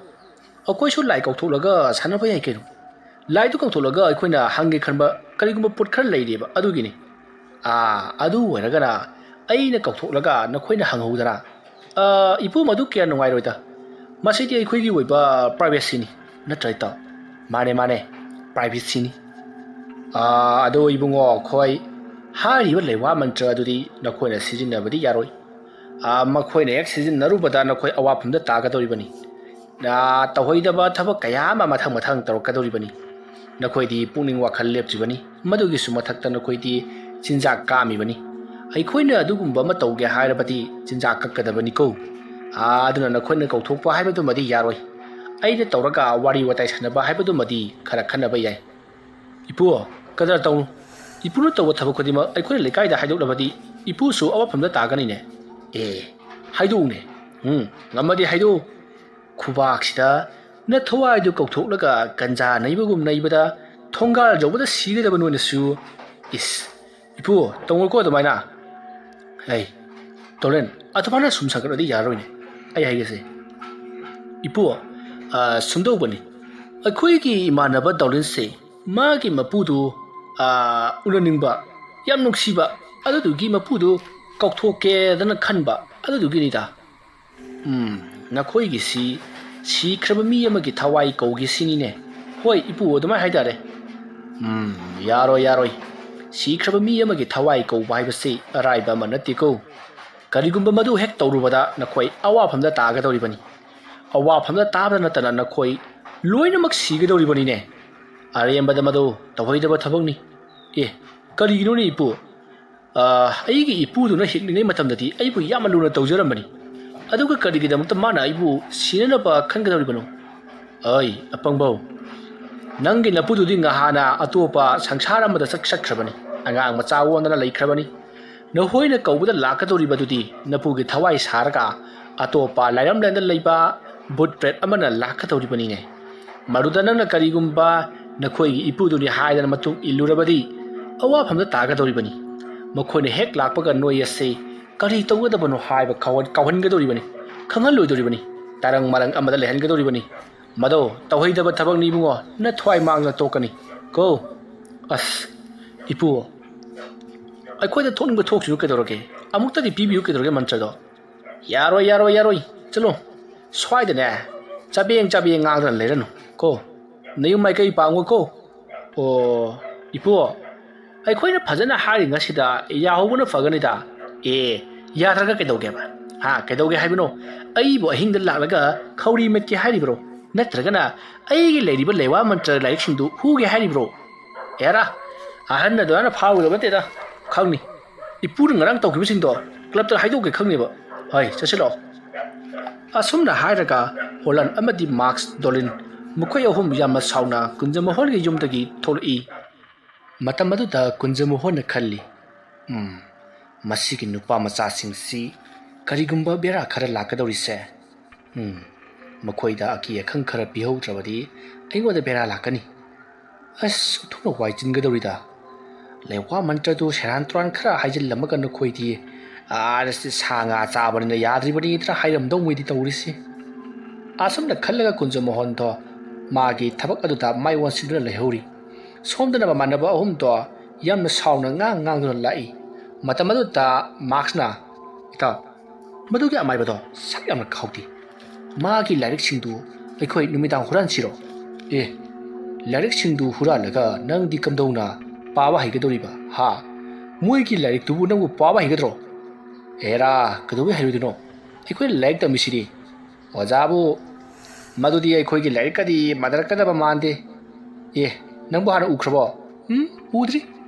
ꯑꯩꯈꯣꯏꯁꯨ ꯂꯥꯏ ꯀꯧꯊꯣꯛꯂꯒ ꯁꯥꯟꯅꯕ ꯌꯥꯏ ꯀꯩꯅꯣ꯫ ꯂꯥꯏꯗꯨ ꯀꯧꯊꯣꯛꯂꯒ ꯑꯩꯈꯣꯏꯅ ꯍꯪꯒꯦ ꯈꯟꯕ ꯀꯔꯤꯒꯨꯝꯕ ꯄꯣꯠ ꯈꯔ ꯂꯩꯔꯤꯕ ꯑꯗꯨꯒꯤꯅꯤ꯫ ꯑꯥ, ꯑꯗꯨ ꯑꯣꯏꯔꯒꯅ ꯑꯩꯅ ꯀꯧꯊꯣꯛꯂꯒ ꯅꯈꯣꯏꯅ ꯍꯪꯍꯧꯗꯅ꯫ ꯑꯥ, ꯏꯄꯨ, ꯃꯗꯨ ꯀꯌꯥ ꯅꯨꯡꯉꯥꯏꯔꯣꯏꯗ꯫ ꯃꯁꯤꯗꯤ ꯑꯩꯈꯣꯏꯒꯤ ꯑꯣꯏꯕ privacyꯅꯤ꯫ ꯅꯠꯇ꯭ꯔ ꯏꯇꯥꯎ? ꯃꯥꯅꯦ, ꯃꯥꯅꯦ, privacyꯅꯤ꯫ ꯑꯥ, ꯑꯗꯣ ꯏꯕꯨꯡꯉꯣ, ꯑꯩꯈꯣꯏ ꯍꯥꯏꯔꯤꯕ ꯂꯩꯋꯥ ꯃꯟꯇ꯭ꯔ ꯑꯗꯨꯗꯤ ꯅꯈꯣꯏꯅ ꯁꯤꯖꯤꯟꯅꯕꯗꯤ ꯌꯥꯔꯣꯏ꯫ ꯑꯥ, ꯃꯈꯣꯏꯅ ꯍꯦꯛ ꯁꯤꯖꯤꯟꯅꯔꯨꯕꯗ ꯅꯈꯣꯏ ꯑꯋꯥꯐꯝꯗ ꯇꯥꯒꯗꯧꯔꯤꯕꯅꯤ꯫ ꯑꯥ, ꯇꯧꯍꯩꯗꯕ ꯊꯕꯛ ꯀꯌꯥ ꯑꯃ ꯃꯊꯪ ꯃꯊꯪ ꯇꯧꯔꯛꯀꯗꯧꯔꯤꯕꯅꯤ꯫ ꯅꯈꯣꯏꯗꯤ ꯄꯨꯛꯅꯤꯡ ꯋꯥꯈꯜ ꯂꯦꯞꯇ꯭ꯔꯤꯕꯅꯤ꯫ ꯃꯗꯨꯒꯤꯁꯨ ꯃꯊꯛꯇ ꯅꯈꯣꯏꯗꯤ ꯆꯤꯟꯖꯥꯛ ꯀꯥꯝꯃꯤꯕꯅꯤ꯫ ꯑꯩꯈꯣꯏꯅ ꯑꯗꯨꯒꯨꯝꯕ ꯑꯃ ꯇꯧꯒꯦ ꯍꯥꯏꯔꯕꯗꯤ ꯆꯤꯟꯖꯥꯛ ꯀꯛꯀꯗꯕꯅꯤꯀꯣ꯫ ꯑꯥ, ꯑꯗꯨꯅ ꯅꯈꯣꯏꯅ ꯀꯧꯊꯣꯛꯄ ꯍꯥꯏꯕꯗꯨꯃꯗꯤ ꯌꯥꯔꯣꯏ꯫ ꯑꯩꯅ ꯇꯧꯔꯒ ꯋꯥꯔꯤ ꯋꯥꯇꯥꯏ ꯁꯥꯟꯅꯕ ꯍꯥꯏꯕꯗꯨꯃꯗꯤ ꯈꯔ ꯈꯟꯅꯕ ꯌꯥꯏ꯫ ꯏꯄꯨ, ꯀꯗꯔ ꯇꯧꯅꯨ꯫ ꯏꯄꯨꯅ ꯇꯧꯕ ꯊꯕꯛ ꯈꯨꯗꯤꯡꯃꯛ ꯑꯩꯈꯣꯏꯅ ꯂꯩꯀꯥꯏꯗ ꯍꯥꯏꯗꯣꯛꯂꯕꯗꯤ ꯏꯄꯨꯁꯨ ꯑꯋꯥꯐꯝꯗ ꯇꯥꯒꯅꯤꯅꯦ꯫ ꯑꯦ, ꯍꯥꯏꯗꯣꯛꯎꯅꯦ꯫ ꯎꯝ, ꯉꯝꯃꯗꯤ ꯍꯥꯏꯗꯣꯛꯎ꯫ ꯈꯨꯕꯥꯛꯁꯤꯗ ꯅꯊꯋꯥꯏꯗꯨ ꯀꯧꯊꯣꯛꯂꯒ ꯒꯟꯖꯥ ꯅꯩꯕꯒꯨꯝ ꯅꯩꯕꯗ ꯊꯣꯡꯒꯥꯜ ꯌꯧꯕꯗ ꯁꯤꯒꯗꯕ ꯅꯣꯏꯅꯁꯨ꯫ ꯏꯁ, ꯏꯄꯨ, ꯇꯧꯅꯨꯀꯣ ꯑꯗꯨꯃꯥꯏꯅ꯫ ꯑꯩ, ꯇꯣꯂꯦꯟ, ꯑꯗꯨꯃꯥꯏꯅ ꯁꯨꯝ ꯁꯥꯒꯠꯂꯗꯤ ꯌꯥꯔꯔꯣꯏꯅꯦ꯫ ꯑꯩ ꯍꯥꯏꯒꯦꯁꯦ꯫ ꯏꯄꯨ, ꯑ, ꯁꯨꯝꯗꯧꯕꯅꯤ꯫ ꯑꯩꯈꯣꯏꯒꯤ ꯏꯃꯥꯟꯅꯕ ꯗꯣꯂꯤꯟꯁꯦ ꯃꯥꯒꯤ ꯃꯄꯨꯗꯨ, ꯑ, ꯎꯅꯅꯤꯡꯕ, ꯌꯥꯝ ꯅꯨꯡꯁꯤꯕ, ꯑꯗꯨꯗꯨꯒꯤ ꯃꯄꯨꯗꯨ ꯀꯥꯎꯊꯣꯛꯀꯦꯗꯅ ꯈꯟꯕ, ꯑꯗꯨꯗꯨꯒꯤꯅꯤꯗ꯫ ꯎꯝ, ꯅꯈꯣꯏꯒꯤꯁꯤ ꯁꯤꯈ꯭ꯔꯕ ꯃꯤ ꯑꯃꯒꯤ ꯊꯋꯥꯏ ꯀꯧꯒꯦ ꯁꯤꯅꯤꯅꯦ꯫ ꯍꯣꯏ, ꯏꯄꯨ, ꯑꯗꯨꯃꯥꯏꯅ ꯍꯥꯏꯇꯥꯔꯦ꯫ ꯎꯝ, ꯌꯥꯔꯣꯏ, ꯌꯥꯔꯣꯏ꯫ ꯁꯤꯈ꯭ꯔꯕ ꯃꯤ ꯑꯃꯒꯤ ꯊꯋꯥꯏ ꯀꯧꯕ ꯍꯥꯏꯕꯁꯤ ꯑꯔꯥꯏꯕ ꯑꯃ ꯅꯠꯇꯦꯀꯣ꯫ ꯀꯔꯤꯒꯨꯝꯕ ꯃꯗꯨ ꯍꯦꯛ ꯇꯧꯔꯨꯕꯗ ꯅꯈꯣꯏ ꯑꯋꯥꯐꯝꯗ ꯇꯥꯒꯗꯧꯔꯤꯕꯅꯤ꯫ ꯑꯋꯥꯐꯝꯗ ꯇꯥꯕꯗ ꯅꯠꯇꯅ ꯅꯈꯣꯏ ꯂꯣꯏꯅꯃꯛ ꯁꯤꯒꯗꯧꯔꯤꯕꯅꯤꯅꯦ꯫ ꯑꯔꯦꯝꯕꯗ ꯃꯗꯨ ꯇꯧꯍꯩꯗꯕ ꯊꯕꯛꯅꯤ꯫ ꯑꯦ, ꯀꯔꯤꯒꯤꯅꯣꯅꯦ ꯏꯄꯨ? ꯑ, ꯑꯩꯒꯤ ꯏꯄꯨꯗꯨꯅ ꯍꯤꯡꯂꯤꯉꯩ ꯃꯇꯝꯗꯗꯤ ꯑꯩꯕꯨ ꯌꯥꯝꯅ ꯂꯨꯅ ꯇꯧꯖꯔꯝꯕꯅꯤ꯫ ꯑꯗꯨꯒ ꯀꯔꯤꯒꯤꯗꯃꯛꯇ ꯃꯥꯅ ꯑꯩꯕꯨ ꯁꯤꯅꯅꯕ ꯈꯟꯒꯗꯧꯔꯤꯕꯅꯣ? ꯑꯩ, ꯑꯄꯪꯕꯧ, "ꯅꯪꯒꯤ ꯅꯄꯨꯗꯨꯗꯤ ꯉꯍꯥꯟꯅ ꯑꯇꯣꯞꯄ ꯁꯪꯁꯥꯔ ꯑꯃꯗ ꯆꯠ-, ꯆꯠꯈ꯭ꯔꯕꯅꯤ꯫ ꯑꯉꯥꯡ ꯃꯆꯥ ꯑꯣꯟꯗꯅ ꯂꯩꯈ꯭ꯔꯕꯅꯤ꯫ ꯅꯈꯣꯏꯅ ꯀꯧꯕꯗ ꯂꯥꯛꯀꯗꯧꯔꯤꯕꯗꯨꯗꯤ ꯅꯄꯨꯒꯤ ꯊꯋꯥꯏ ꯁꯥꯔꯒ ꯑꯇꯣꯞꯄ ꯂꯥꯏꯔꯝꯂꯦꯟꯗ ꯂꯩꯕ ꯚꯨꯠ ꯄ꯭ꯔꯦꯠ ꯑꯃꯅ ꯂꯥꯛꯀꯗꯧꯔꯤꯕꯅꯤꯅꯦ꯫ ꯃꯗꯨꯗ ꯅꯪꯅ ꯀꯔꯤꯒꯨꯝꯕ ꯅꯈꯣꯏꯒꯤ ꯏꯄꯨꯗꯨꯅꯤ ꯍꯥꯏꯗꯅ ꯃꯇꯨꯡ ꯏꯜꯂꯨꯔꯕꯗꯤ ꯑꯋꯥꯐꯝꯗ ꯇꯥꯒꯗꯧꯔꯤꯕꯅꯤ꯫ ꯃꯈꯣꯏꯅ ꯍꯦꯛ ꯂꯥꯛꯄꯒ ꯅꯣꯏ ꯑꯁꯤ ꯀꯔꯤ ꯇꯧꯒꯗꯕꯅꯣ ꯍꯥꯏꯕ ꯀꯥꯎꯍꯟ-, ꯀꯥꯎꯍꯟꯒꯗꯧꯔꯤꯕꯅꯤ, ꯈꯪꯍꯜꯂꯣꯏꯗꯧꯔꯤꯕꯅꯤ, ꯇꯔꯪ ꯃꯔꯪ ꯑꯃꯗ ꯂꯩꯍꯟꯒꯗꯧꯔꯤꯕꯅꯤ꯫ ꯃꯗꯣ ꯇꯧꯍꯩꯗꯕ ꯊꯕꯛꯅꯤ ꯏꯕꯨꯡꯉꯣ, ꯅꯊ꯭ꯋꯥꯏ ꯃꯥꯡꯗꯅ ꯇꯣꯛꯀꯅꯤ ꯀꯣ꯫ ꯑꯁ, ꯏꯄꯨ, ꯑꯩꯈꯣꯏꯗ ꯊꯣꯛꯅꯤꯡꯕ ꯊꯣꯛꯁꯤꯅꯨ ꯀꯩꯗꯧꯔꯒꯦ? ꯑꯃꯨꯛꯇꯗꯤ ꯄꯤꯕꯤꯌꯨ ꯀꯩꯗꯧꯔꯒꯦ ꯃꯟꯇ꯭ꯔꯗꯣ?" "ꯌꯥꯔꯣꯏ, ꯌꯥꯔꯣꯏ, ꯌꯥꯔꯣꯏ꯫ ꯆꯠꯂꯣ꯫ ꯁ꯭ꯋꯥꯏꯗꯅꯦ ꯆꯥꯕꯦꯡ ꯆꯥꯕꯦꯡ ꯉꯥꯡꯗꯅ ꯂꯩꯔꯅꯨ ꯀꯣ꯫ ꯅꯌꯨꯝ ꯃꯥꯏꯀꯩ ꯄꯥꯡꯉꯨ ꯀꯣ꯫ ꯑꯣ, ꯏꯄꯨ, ꯑꯩꯈꯣꯏꯅ ꯐꯖꯅ ꯍꯥꯏꯔꯤꯉꯩꯁꯤꯗ ꯌꯥꯍꯧꯕꯅ ꯐꯒꯅꯤꯗ꯫ ꯑꯦ, ꯌꯥꯗ꯭ꯔꯒ ꯀꯩꯗꯧꯒꯦꯕ? ꯍꯥ, ꯀꯩꯗꯧꯒꯦ ꯍꯥꯏꯕꯅꯣ? ꯑꯩꯕꯨ ꯑꯍꯤꯡꯗ ꯂꯥꯛꯂꯒ ꯈꯧꯔꯤ ꯃꯦꯠꯀꯦ ꯍꯥꯏꯔꯤꯕ꯭ꯔꯣ? ꯅꯠꯇ꯭ꯔꯒꯅ ꯑꯩꯒꯤ ꯂꯩꯔꯤꯕ ꯂꯩꯋꯥ ꯃꯟꯇ꯭ꯔ ꯂꯥꯏꯔꯤꯛꯁꯤꯡꯗꯨ ꯍꯨꯒꯦ ꯍꯥꯏꯔꯤꯕ꯭ꯔꯣ?" "ꯑꯦꯔꯥ, ꯑꯍꯟ ꯑꯗꯨꯃꯥꯏꯅ ꯐꯥꯎꯒꯗꯕ ꯅꯠꯇꯦꯗ, ꯈꯪꯅꯤ꯫ ꯏꯄꯨꯅ ꯉꯔꯥꯡ ꯇꯧꯈꯤꯕꯁꯤꯡꯗꯣ ꯀ꯭ꯂꯕꯇ ꯍꯥꯏꯗꯣꯛꯀꯦ ꯈꯪꯅꯦꯕ꯫ ꯍꯣꯏ, ꯆꯠꯁꯤꯜꯂꯛꯑꯣ꯫" ꯑꯁꯨꯝꯅ ꯍꯥꯏꯔꯒ ꯍꯣꯂꯟ ꯑꯃꯗꯤ ꯃꯥꯛꯁ ꯗꯣꯂꯤꯟ ꯃꯈꯣꯏ ꯑꯍꯨꯝ ꯌꯥꯝꯅ ꯁꯥꯎꯅ ꯀꯨꯟꯖꯃꯣꯍꯣꯟꯒꯤ ꯌꯨꯝꯗꯒꯤ ꯊꯣꯛꯂꯛꯏ꯫ ꯃꯇꯝ ꯑꯗꯨꯗ ꯀꯨꯟꯖꯃꯣꯍꯣꯟꯅ ꯈꯜꯂꯤ, "ꯎꯝ, ꯃꯁꯤꯒꯤ ꯅꯨꯄꯥ ꯃꯆꯥꯁꯤꯡꯁꯤ ꯀꯔꯤꯒꯨꯝꯕ ꯕꯦꯔꯥ ꯈꯔ ꯂꯥꯛꯀꯗꯧꯔꯤꯁꯦ꯫ ꯎꯝ, ꯃꯈꯣꯏꯗ ꯑꯀꯤ ꯑꯈꯪ ꯈꯔ ꯄꯤꯍꯧꯗ꯭ꯔꯕꯗꯤ ꯑꯩꯉꯣꯟꯗ ꯕꯦꯔꯥ ꯂꯥꯛꯀꯅꯤ꯫ ꯑꯁ, ꯑꯣꯟꯊꯣꯛꯅ ꯋꯥꯏ ꯆꯤꯟꯒꯗꯧꯔꯤꯗ꯫ ꯂꯩꯋꯥ ꯃꯟꯇ꯭ꯔꯗꯨ ꯁꯦꯔꯥꯟ ꯇꯨꯔꯥꯟ ꯈꯔ ꯍꯥꯏꯖꯤꯜꯂꯝꯃꯒ ꯅꯈꯣꯏꯗꯤ, ꯑꯥ, ꯁꯤ ꯁꯥ ꯉꯥ ꯆꯥꯕꯅꯤꯅ ꯌꯥꯗ꯭ꯔꯤꯕꯅꯤꯗꯅ ꯍꯥꯏꯔꯝꯗꯧ ꯃꯣꯏꯗꯤ ꯇꯧꯔꯤꯁꯤ꯫" ꯑꯁꯨꯝꯅ ꯈꯜꯂꯒ ꯀꯨꯟꯖꯃꯣꯍꯣꯟꯗꯣ ꯃꯥꯒꯤ ꯊꯕꯛ ꯑꯗꯨꯗ ꯃꯥꯏ ꯑꯣꯟꯁꯤꯟꯗꯨꯅ ꯂꯩꯍꯧꯔꯤ꯫ ꯁꯣꯝꯗꯅ ꯃꯃꯥꯟꯅꯕ ꯑꯍꯨꯝꯗꯣ ꯌꯥꯝꯅ ꯁꯥꯎꯅ ꯉꯥꯡ ꯉꯥꯡꯗꯨꯅ ꯂꯥꯛꯏ꯫ ꯃꯇꯝ ꯑꯗꯨꯗ ꯃꯥꯛꯁꯅ, "ꯏꯇꯥꯎ, ꯃꯗꯨꯒꯤ ꯑꯃꯥꯏꯕꯗꯣ ꯁꯛ ꯌꯥꯝꯅ ꯈꯥꯎꯗꯦ꯫ ꯃꯥꯒꯤ ꯂꯥꯏꯔꯤꯛꯁꯤꯡꯗꯨ ꯑꯩꯈꯣꯏ ꯅꯨꯃꯤꯗꯥꯡ ꯍꯨꯔꯥꯟꯁꯤꯔꯣ?" "ꯑꯦ, ꯂꯥꯏꯔꯤꯛꯁꯤꯡꯗꯨ ꯍꯨꯔꯥꯜꯂꯒ ꯅꯪꯗꯤ ꯀꯝꯗꯧꯅ ꯄꯥꯕ ꯍꯩꯒꯗꯧꯔꯤꯕ, ꯍꯥ? ꯃꯣꯏꯒꯤ ꯂꯥꯏꯔꯤꯛꯇꯨꯕꯨ ꯅꯪꯕꯨ ꯄꯥꯕ ꯍꯩꯒꯗ꯭ꯔꯣ?" "ꯑꯦꯔꯥ, ꯀꯩꯗꯧꯕꯩ ꯍꯩꯔꯣꯏꯗꯣꯏꯅꯣ? ꯑꯩꯈꯣꯏꯅ ꯂꯥꯏꯔꯤꯛ ꯇꯝꯃꯤꯁꯤꯗꯤ꯫" "ꯑꯣꯖꯥꯕꯨ, ꯃꯗꯨꯗꯤ ꯑꯩꯈꯣꯏꯒꯤ ꯂꯥꯏꯔꯤꯛꯀꯗꯤ ꯃꯥꯟꯅꯔꯛꯀꯗꯕ ꯃꯥꯟꯗꯦ꯫ ꯑꯦ, ꯅꯪꯕꯨ ꯍꯥꯟꯅ ꯎꯈ꯭ꯔꯕꯣ?" "ꯎꯝ, ꯎꯗ꯭ꯔꯤ꯫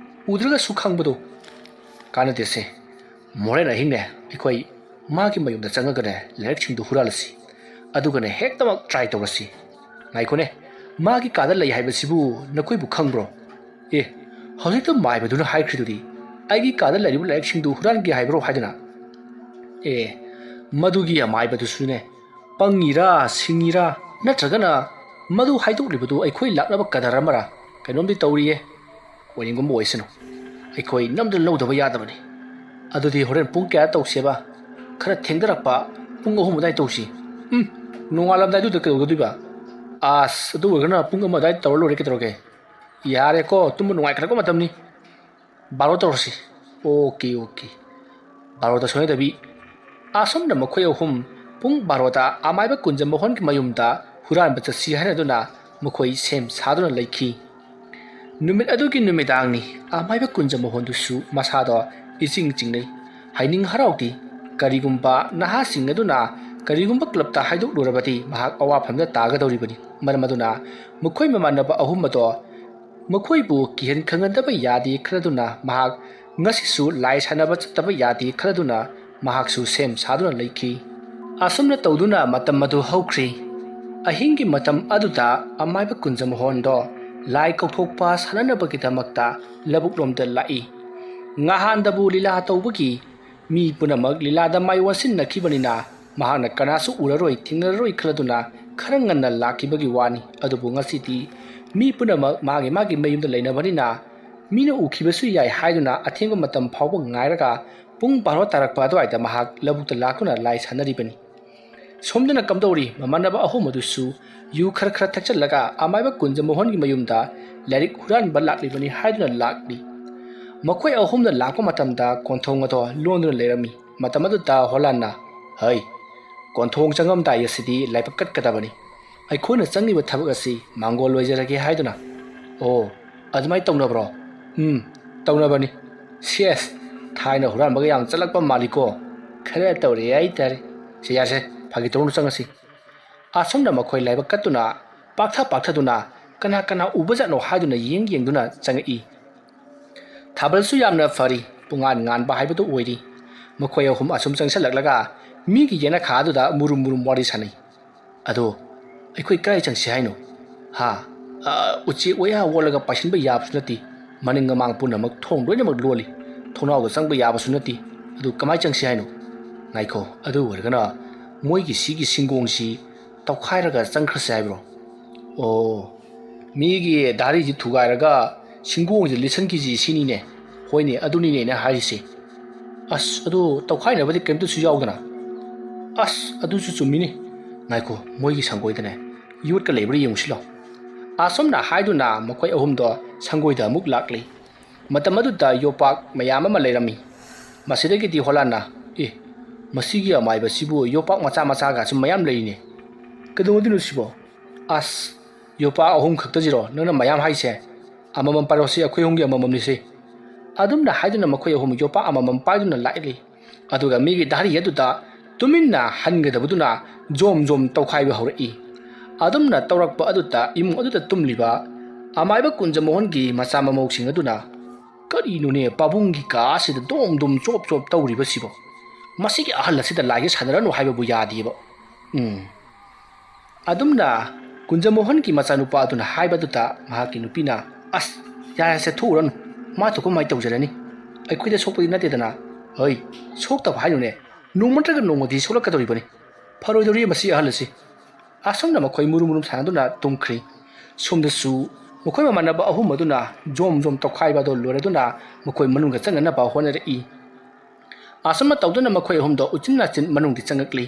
ꯎꯗ꯭ꯔꯒꯁꯨ ꯈꯪꯕꯗꯣ ꯀꯥꯟꯅꯗꯦꯁꯦ꯫ ꯃꯣꯔꯦꯟ ꯑꯍꯤꯡꯅꯦ ꯑꯩꯈꯣꯏ ꯃꯥꯒꯤ ꯃꯌꯨꯝꯗ ꯆꯪꯉꯒꯅꯦ ꯂꯥꯏꯔꯤꯛꯁꯤꯡꯗꯨ ꯍꯨꯔꯥꯜꯂꯁꯤ꯫ ꯑꯗꯨꯒꯅꯦ ꯍꯦꯛꯇꯃꯛ ꯇ꯭ꯔꯥꯏ ꯇꯧꯔꯁꯤ꯫ ꯉꯥꯏꯈꯣꯅꯦ, "ꯃꯥꯒꯤ ꯀꯥꯗ ꯂꯩ ꯍꯥꯏꯕꯁꯤꯕꯨ ꯅꯈꯣꯏꯕꯨ ꯈꯪꯕ꯭ꯔꯣ?" "ꯑꯦ, ꯍꯧꯖꯤꯛꯇ ꯃꯥꯏꯕꯗꯨꯅ ꯍꯥꯏꯈ꯭ꯔꯤꯗꯨꯗꯤ, ꯑꯩꯒꯤ ꯀꯥꯗ ꯂꯩꯔꯤꯕ ꯂꯥꯏꯔꯤꯛꯁꯤꯡꯗꯨ ꯍꯨꯔꯥꯟꯒꯦ ꯍꯥꯏꯕ꯭ꯔꯣ ꯍꯥꯏꯗꯅ?" "ꯑꯦ, ꯃꯗꯨꯒꯤ ꯑꯃꯥꯏꯕꯗꯨꯁꯨꯅꯦ, ꯄꯪꯉꯤꯔꯥ, ꯁꯤꯡꯉꯤꯔꯥ, ꯅꯠꯇ꯭ꯔꯒꯅ ꯃꯗꯨ ꯍꯥꯏꯗꯣꯛꯂꯤꯕꯗꯨ ꯑꯩꯈꯣꯏ ꯂꯥꯛꯅꯕ ꯀꯗꯔ ꯑꯃꯔꯥ, ꯀꯩꯅꯣꯝꯗꯤ ꯇꯧꯔꯤꯌꯦ꯫ ꯑꯣꯏꯅꯤꯡꯒꯨꯝꯕ ꯑꯣꯏꯁꯅꯨ, ꯑꯩꯈꯣꯏ ꯅꯝꯗꯨꯅ ꯂꯧꯗꯕ ꯌꯥꯗꯕꯅꯤ꯫ ꯑꯗꯨꯗꯤ ꯍꯣꯔꯦꯟ ꯄꯨꯡ ꯀꯌꯥ ꯇꯧꯁꯦꯕ?" "ꯈꯔ ꯊꯦꯡꯊꯔꯛꯄ, ꯄꯨꯡ ꯑꯍꯨꯝ ꯑꯗꯨꯋꯥꯏ ꯇꯧꯁꯤ꯫" "ꯎꯝ, ꯅꯣꯡꯉꯥꯜꯂꯝꯗꯥꯏꯗꯨꯗ ꯀꯩꯗꯧꯒꯗꯣꯏꯕ?" "ꯑꯁ, ꯑꯗꯨ ꯑꯣꯏꯔꯒꯅ ꯄꯨꯡ ꯑꯃ ꯑꯗꯨꯋꯥꯏꯗ ꯇꯧꯔ ꯂꯣꯏꯔꯦ, ꯀꯩꯗꯧꯔꯒꯦ?" "ꯌꯥꯔꯦꯀꯣ, ꯇꯨꯝꯕ ꯅꯨꯡꯉꯥꯏꯈꯠꯂꯛꯄ ꯃꯇꯝꯅꯤ꯫ ꯕꯥꯔꯣ ꯇꯧꯔꯁꯤ꯫" "ꯑꯣꯀꯦ, ꯑꯣꯀꯦ, ꯕꯥꯔꯣꯗ ꯁꯣꯏꯅꯗꯕꯤ꯫" ꯑꯁꯨꯝꯅ ꯃꯈꯣꯏ ꯑꯍꯨꯝ ꯄꯨꯡ ꯕꯥꯔꯣꯗ ꯑꯃꯥꯏꯕ ꯀꯨꯟꯖ ꯃꯣꯍꯟꯒꯤ ꯃꯌꯨꯝꯗ ꯍꯨꯔꯥꯟꯕ ꯆꯠꯁꯤ ꯍꯥꯏꯅꯗꯨꯅ ꯃꯈꯣꯏ ꯁꯦꯝ ꯁꯥꯗꯨꯅ ꯂꯩꯈꯤ꯫ ꯅꯨꯃꯤꯠ ꯑꯗꯨꯒꯤ ꯅꯨꯃꯤꯗꯥꯡꯅꯤ꯫ ꯑꯃꯥꯏꯕ ꯀꯨꯟꯖ ꯃꯣꯍꯟꯗꯨꯁꯨ ꯃꯁꯥꯗꯣ ꯏꯆꯤꯡ ꯆꯤꯡꯅꯩ, ꯍꯥꯏꯅꯤꯡ ꯍꯔꯥꯎꯗꯦ꯫ ꯀꯔꯤꯒꯨꯝꯕ ꯅꯍꯥꯁꯤꯡ ꯑꯗꯨꯅ ꯀꯔꯤꯒꯨꯝꯕ ꯀ꯭ꯂꯕꯇ ꯍꯥꯏꯗꯣꯛꯂꯨꯔꯕꯗꯤ ꯃꯍꯥꯛ ꯑꯋꯥꯐꯝꯗ ꯇꯥꯒꯗꯧꯔꯤꯕꯅꯤ꯫ ꯃꯔꯝ ꯑꯗꯨꯅ ꯃꯈꯣꯏ ꯃꯃꯥꯟꯅꯕ ꯑꯍꯨꯝ ꯑꯗꯣ ꯃꯈꯣꯏꯕꯨ ꯀꯤꯍꯟ ꯈꯪꯍꯟꯗꯕ ꯌꯥꯗꯦ ꯈꯜꯂꯗꯨꯅ ꯃꯍꯥꯛ ꯉꯁꯤꯁꯨ ꯂꯥꯏ ꯁꯥꯟꯅꯕ ꯆꯠꯇꯕ ꯌꯥꯗꯦ ꯈꯜꯂꯗꯨꯅ ꯃꯍꯥꯛꯁꯨ ꯁꯦꯝ ꯁꯥꯗꯨꯅ ꯂꯩꯈꯤ꯫ ꯑꯁꯨꯝꯅ ꯇꯧꯗꯨꯅ ꯃꯇꯝ ꯑꯗꯨ ꯍꯧꯈ꯭ꯔꯤ꯫ ꯑꯍꯤꯡꯒꯤ ꯃꯇꯝ ꯑꯗꯨꯗ ꯑꯃꯥꯏꯕ ꯀꯨꯟꯖ ꯃꯣꯍꯟꯗꯣ ꯂꯥꯏ ꯀꯧꯊꯣꯛꯄ ꯁꯥꯟꯅꯅꯕꯒꯤꯗꯃꯛꯇ ꯂꯧꯕꯨꯛꯂꯣꯝꯗ ꯂꯥꯛꯏ꯫ ꯉꯍꯥꯟꯗꯕꯨ ꯂꯤꯂꯥ ꯇꯧꯕꯒꯤ ꯃꯤ ꯄꯨꯝꯅꯃꯛ ꯂꯤꯂꯥꯗ ꯃꯥꯏ ꯑꯣꯟꯁꯤꯟꯅꯈꯤꯕꯅꯤꯅ ꯃꯍꯥꯛꯅ ꯀꯅꯥꯁꯨ ꯎꯔꯔꯣꯏ, ꯊꯦꯡꯅꯔꯔꯣꯏ ꯈꯜꯂꯗꯨꯅ ꯈꯔ ꯉꯟꯅ ꯂꯥꯛꯈꯤꯕꯒꯤ ꯋꯥꯅꯤ꯫ ꯑꯗꯨꯕꯨ ꯉꯁꯤꯗꯤ ꯃꯤ ꯄꯨꯝꯅꯃꯛ ꯃꯥꯒꯤ ꯃꯥꯒꯤ ꯃꯌꯨꯝꯗ ꯂꯩꯅꯕꯅꯤꯅ ꯃꯤꯅ ꯎꯈꯤꯕꯁꯨ ꯌꯥꯏ ꯍꯥꯏꯗꯨꯅ ꯑꯊꯦꯡꯕ ꯃꯇꯝ ꯐꯥꯎꯕ ꯉꯥꯏꯔꯒ ꯄꯨꯡ ꯕꯥꯔꯣ ꯇꯥꯔꯛꯄ ꯑꯗꯨꯋꯥꯏꯗ ꯃꯍꯥꯛ ꯂꯧꯕꯨꯛꯇ ꯂꯥꯛꯇꯨꯅ ꯂꯥꯏ ꯁꯥꯟꯅꯔꯤꯕꯅꯤ꯫ ꯁꯣꯝꯗꯅ ꯀꯝꯗꯧꯔꯤ? ꯃꯃꯥꯟꯅꯕ ꯑꯍꯨꯝ ꯑꯗꯨꯁꯨ ꯌꯨ ꯈꯔ ꯈꯔ ꯊꯛꯆꯜꯂꯒ ꯑꯃꯥꯏꯕ ꯀꯨꯟꯖ ꯃꯣꯍꯟꯒꯤ ꯃꯌꯨꯝꯗ ꯂꯥꯏꯔꯤꯛ ꯍꯨꯔꯥꯟꯕ ꯂꯥꯛꯂꯤꯕꯅꯤ ꯍꯥꯏꯗꯨꯅ ꯂꯥꯛꯂꯤ꯫ ꯃꯈꯣꯏ ꯑꯍꯨꯝꯅ ꯂꯥꯛꯄ ꯃꯇꯝꯗ ꯀꯣꯟꯊꯣꯡ ꯑꯗꯣ ꯂꯣꯟꯗꯨꯅ ꯂꯩꯔꯝꯃꯤ꯫ ꯃꯇꯝ ꯑꯗꯨꯗ ꯍꯣꯂꯥꯟꯅ, "ꯍꯩ, ꯀꯣꯟꯊꯣꯡ ꯆꯪꯉꯝꯗꯥꯏ ꯑꯁꯤꯗꯤ ꯂꯥꯏꯕꯛ ꯀꯠꯀꯗꯕꯅꯤ꯫ ꯑꯩꯈꯣꯏꯅ ꯆꯪꯂꯤꯕ ꯊꯕꯛ ꯑꯁꯤ ꯃꯥꯡꯒꯣꯜ ꯑꯣꯏꯖꯔꯒꯦ" ꯍꯥꯏꯗꯨꯅ꯫ "ꯑꯣ, ꯑꯗꯨꯃꯥꯏꯅ ꯇꯧꯅꯕ꯭ꯔꯣ?" "ꯎꯝ, ꯇꯧꯅꯕꯅꯤ꯫" "ꯁꯦꯁ, ꯊꯥꯏꯅ ꯍꯨꯔꯥꯟꯕꯒ ꯌꯥꯝ ꯆꯠꯂꯛꯄ ꯃꯥꯜꯂꯤꯀꯣ?" "ꯈꯔ ꯇꯧꯔꯦ ꯍꯥꯏꯇꯥꯔꯦ꯫" "ꯁꯦ, ꯌꯥꯔꯦꯁꯦ, ꯐꯥꯒꯤ ꯇꯧꯔꯅꯨ, ꯆꯪꯉꯁꯤ꯫" ꯑꯁꯨꯝꯅ ꯃꯈꯣꯏ ꯂꯥꯏꯕꯛ ꯀꯠꯇꯨꯅ ꯄꯥꯛꯊ ꯄꯥꯛꯊꯗꯨꯅ ꯀꯅꯥ ꯀꯅꯥ ꯎꯕꯖꯥꯠꯅꯣ ꯍꯥꯏꯗꯨꯅ ꯌꯦꯡ ꯌꯦꯡꯗꯨꯅ ꯆꯪꯉꯛꯏ꯫ ꯊꯥꯕꯜꯁꯨ ꯌꯥꯝꯅ ꯐꯔꯤ, ꯄꯨꯡꯉꯥꯟ ꯉꯥꯟꯕ ꯍꯥꯏꯕꯗꯨ ꯑꯣꯏꯔꯤ꯫ ꯃꯈꯣꯏ ꯑꯍꯨꯝ ꯑꯁꯨꯝ ꯆꯪꯁꯤꯜꯂꯛꯂꯒ ꯃꯤꯒꯤ ꯌꯦꯅꯈꯥ ꯑꯗꯨꯗ ꯃꯨꯔꯨꯝ ꯃꯨꯔꯨꯝ ꯋꯥꯔꯤ ꯁꯥꯟꯅꯩ꯫ "ꯑꯗꯣ ꯑꯩꯈꯣꯏ ꯀꯗꯥꯏ ꯆꯪꯁꯤ ꯍꯥꯏꯅꯣ?" "ꯍꯥ? ꯑ, ꯎꯆꯦꯛ ꯋꯥꯌꯥ ꯑꯣꯜꯂꯒ ꯄꯥꯏꯁꯤꯟꯕ ꯌꯥꯕꯁꯨ ꯅꯠꯇꯦ꯫ ꯃꯅꯤꯡ ꯃꯃꯥꯡ ꯄꯨꯝꯅꯃꯛ ꯊꯣꯡ ꯂꯣꯏꯅꯃꯛ ꯂꯣꯜꯂꯤ꯫ ꯊꯣꯡꯅꯥꯎꯗ ꯆꯪꯕ ꯌꯥꯕꯁꯨ ꯅꯠꯇꯦ꯫ ꯑꯗꯨ ꯀꯃꯥꯏ ꯆꯪꯁꯤ ꯍꯥꯏꯅꯣ?" "ꯉꯥꯏꯈꯣ, ꯑꯗꯨ ꯑꯣꯏꯔꯒꯅ ꯃꯣꯏꯒꯤ ꯁꯤꯒꯤ ꯁꯤꯡꯒꯣꯡꯁꯤ ꯇꯧꯈꯥꯏꯔꯒ ꯆꯪꯈ꯭ꯔꯁꯤ ꯍꯥꯏꯕ꯭ꯔꯣ?" "ꯑꯣ, ꯃꯤꯒꯤ ꯗꯥꯔꯤꯁꯤ ꯊꯨꯒꯥꯏꯔꯒ ꯁꯤꯡꯒꯣꯡꯁꯤ ꯂꯤꯠꯁꯟꯈꯤꯁꯤ ꯁꯤꯅꯤꯅꯦ꯫ ꯍꯣꯏꯅꯦ, ꯑꯗꯨꯅꯤꯅꯦ ꯑꯩꯅ ꯍꯥꯏꯔꯤꯁꯦ꯫ ꯑꯁ, ꯑꯗꯨ ꯇꯧꯈꯥꯏꯅꯕꯗꯤ ꯀꯔꯤꯝꯇꯁꯨ ꯌꯥꯎꯗꯅ꯫ ꯑꯁ, ꯑꯗꯨꯁꯨ ꯆꯨꯝꯃꯤꯅꯦ꯫ ꯉꯥꯏꯈꯣ, ꯃꯣꯏꯒꯤ ꯁꯪꯒꯣꯏꯗꯅꯦ ꯌꯣꯠꯀ ꯂꯩꯕ꯭ꯔꯥ ꯌꯦꯡꯉꯨꯁꯤ ꯂꯥꯎ꯫" ꯑꯁꯨꯝꯅ ꯍꯥꯏꯗꯨꯅ ꯃꯈꯣꯏ ꯑꯍꯨꯝꯗꯣ ꯁꯪꯒꯣꯏꯗ ꯑꯃꯨꯛ ꯂꯥꯛꯂꯤ꯫ ꯃꯇꯝ ꯑꯗꯨꯗ ꯌꯣꯄꯥꯛ ꯃꯌꯥꯝ ꯑꯃ ꯂꯩꯔꯝꯃꯤ꯫ ꯃꯁꯤꯗꯒꯤꯗꯤ ꯍꯣꯂꯥꯟꯅ, "ꯑꯦ, ꯃꯁꯤꯒꯤ ꯑꯃꯥꯏꯕꯁꯤꯕꯨ ꯌꯣꯄꯥꯛ ꯃꯆꯥ ꯃꯆꯥꯒꯁꯨ ꯃꯌꯥꯝ ꯂꯩꯔꯤꯅꯦ꯫ ꯀꯩꯗꯧꯗꯣꯏꯅꯣ ꯁꯤꯕꯣ? ꯑꯁ, ꯌꯣꯄꯥꯛ ꯑꯍꯨꯝ ꯈꯛꯇꯁꯤꯔꯣ ꯅꯪꯅ ꯃꯌꯥꯝ ꯍꯥꯏꯁꯦ? ꯑꯃꯃꯝ ꯄꯥꯏꯔꯣꯁꯤ, ꯑꯩꯈꯣꯏ ꯑꯍꯨꯝꯒꯤ ꯑꯃꯃꯝꯅꯤꯁꯦ꯫" ꯑꯗꯨꯝꯅ ꯍꯥꯏꯗꯨꯅ ꯃꯈꯣꯏ ꯑꯍꯨꯝ ꯌꯣꯄꯥꯛ ꯑꯃꯃꯝ ꯄꯥꯏꯗꯨꯅ ꯂꯥꯛꯂꯤ꯫ ꯑꯗꯨꯒ ꯃꯤꯒꯤ ꯗꯥꯔꯤ ꯑꯗꯨꯗ ꯇꯨꯃꯤꯟꯅ ꯍꯟꯒꯗꯕꯗꯨꯅ ꯖꯣꯝ ꯖꯣꯝ ꯇꯧꯈꯥꯏꯕ ꯍꯧꯔꯛꯏ꯫ ꯑꯗꯨꯝꯅ ꯇꯧꯔꯛꯄ ꯑꯗꯨꯗ ꯏꯃꯨꯡ ꯑꯗꯨꯗ ꯇꯨꯝꯂꯤꯕ ꯑꯃꯥꯏꯕ ꯀꯨꯟꯖꯃꯣꯍꯟꯒꯤ ꯃꯆꯥ ꯃꯃꯧꯁꯤꯡ ꯑꯗꯨꯅ, "ꯀꯔꯤꯅꯣꯅꯦ ꯄꯥꯕꯨꯡꯒꯤ ꯀꯥ ꯑꯁꯤꯗ ꯗꯣꯝ ꯗꯣꯝ ꯆꯣꯞ ꯆꯣꯞ ꯇꯧꯔꯤꯕꯁꯤꯕꯣ? ꯃꯁꯤꯒꯤ ꯑꯍꯜ ꯑꯁꯤꯗ ꯂꯥꯏꯒ ꯁꯥꯟꯅꯔꯅꯨ ꯍꯥꯏꯕꯕꯨ ꯌꯥꯗꯦꯕ꯫ ꯎꯝ꯫" ꯑꯗꯨꯝꯅ ꯀꯨꯟꯖꯃꯣꯍꯟꯒꯤ ꯃꯆꯥꯅꯨꯄꯥ ꯑꯗꯨꯅ ꯍꯥꯏꯕꯗꯨꯗ ꯃꯍꯥꯛꯀꯤ ꯅꯨꯄꯤꯅ, "ꯑꯁ, ꯌꯥꯔꯦꯁꯦ, ꯊꯣꯛꯎꯔꯅꯨ꯫ ꯃꯥ ꯊꯣꯛꯄ ꯃꯥꯏ ꯇꯧꯖꯔꯅꯤ꯫ ꯑꯩꯈꯣꯏꯗ ꯁꯣꯛꯄꯗꯤ ꯅꯠꯇꯦꯗꯅ꯫" "ꯍꯣꯏ, ꯁꯣꯛꯇꯕ ꯍꯥꯏꯅꯨꯅꯦ꯫ ꯅꯣꯡꯃ ꯅꯠꯇ꯭ꯔꯒ ꯅꯣꯡꯃꯗꯤ ꯁꯣꯛꯂꯛꯀꯗꯧꯔꯤꯕꯅꯤ꯫ ꯐꯔꯣꯏꯗꯧꯔꯤ ꯃꯁꯤ ꯑꯍꯜ ꯑꯁꯤ꯫" ꯑꯁꯨꯝꯅ ꯃꯈꯣꯏ ꯃꯨꯔꯨꯝ ꯃꯨꯔꯨꯝ ꯁꯥꯟꯅꯗꯨꯅ ꯇꯨꯝꯈ꯭ꯔꯤ꯫ ꯁꯣꯝꯗꯁꯨ ꯃꯈꯣꯏ ꯃꯃꯥꯟꯅꯕ ꯑꯍꯨꯝ ꯑꯗꯨꯅ ꯖꯣꯝ ꯖꯣꯝ ꯇꯧꯈꯥꯏꯕ ꯑꯗꯨ ꯂꯣꯏꯔꯗꯨꯅ ꯃꯈꯣꯏ ꯃꯅꯨꯡꯗ ꯆꯪꯅꯅꯕ ꯍꯣꯠꯅꯔꯛꯏ꯫ ꯑꯁꯨꯝꯅ ꯇꯧꯗꯨꯅ ꯃꯈꯣꯏ ꯑꯍꯨꯝꯗꯣ ꯎꯆꯤꯟ ꯅꯥꯆꯤꯟ ꯃꯅꯨꯡꯗ ꯆꯪꯉꯛꯂꯤ꯫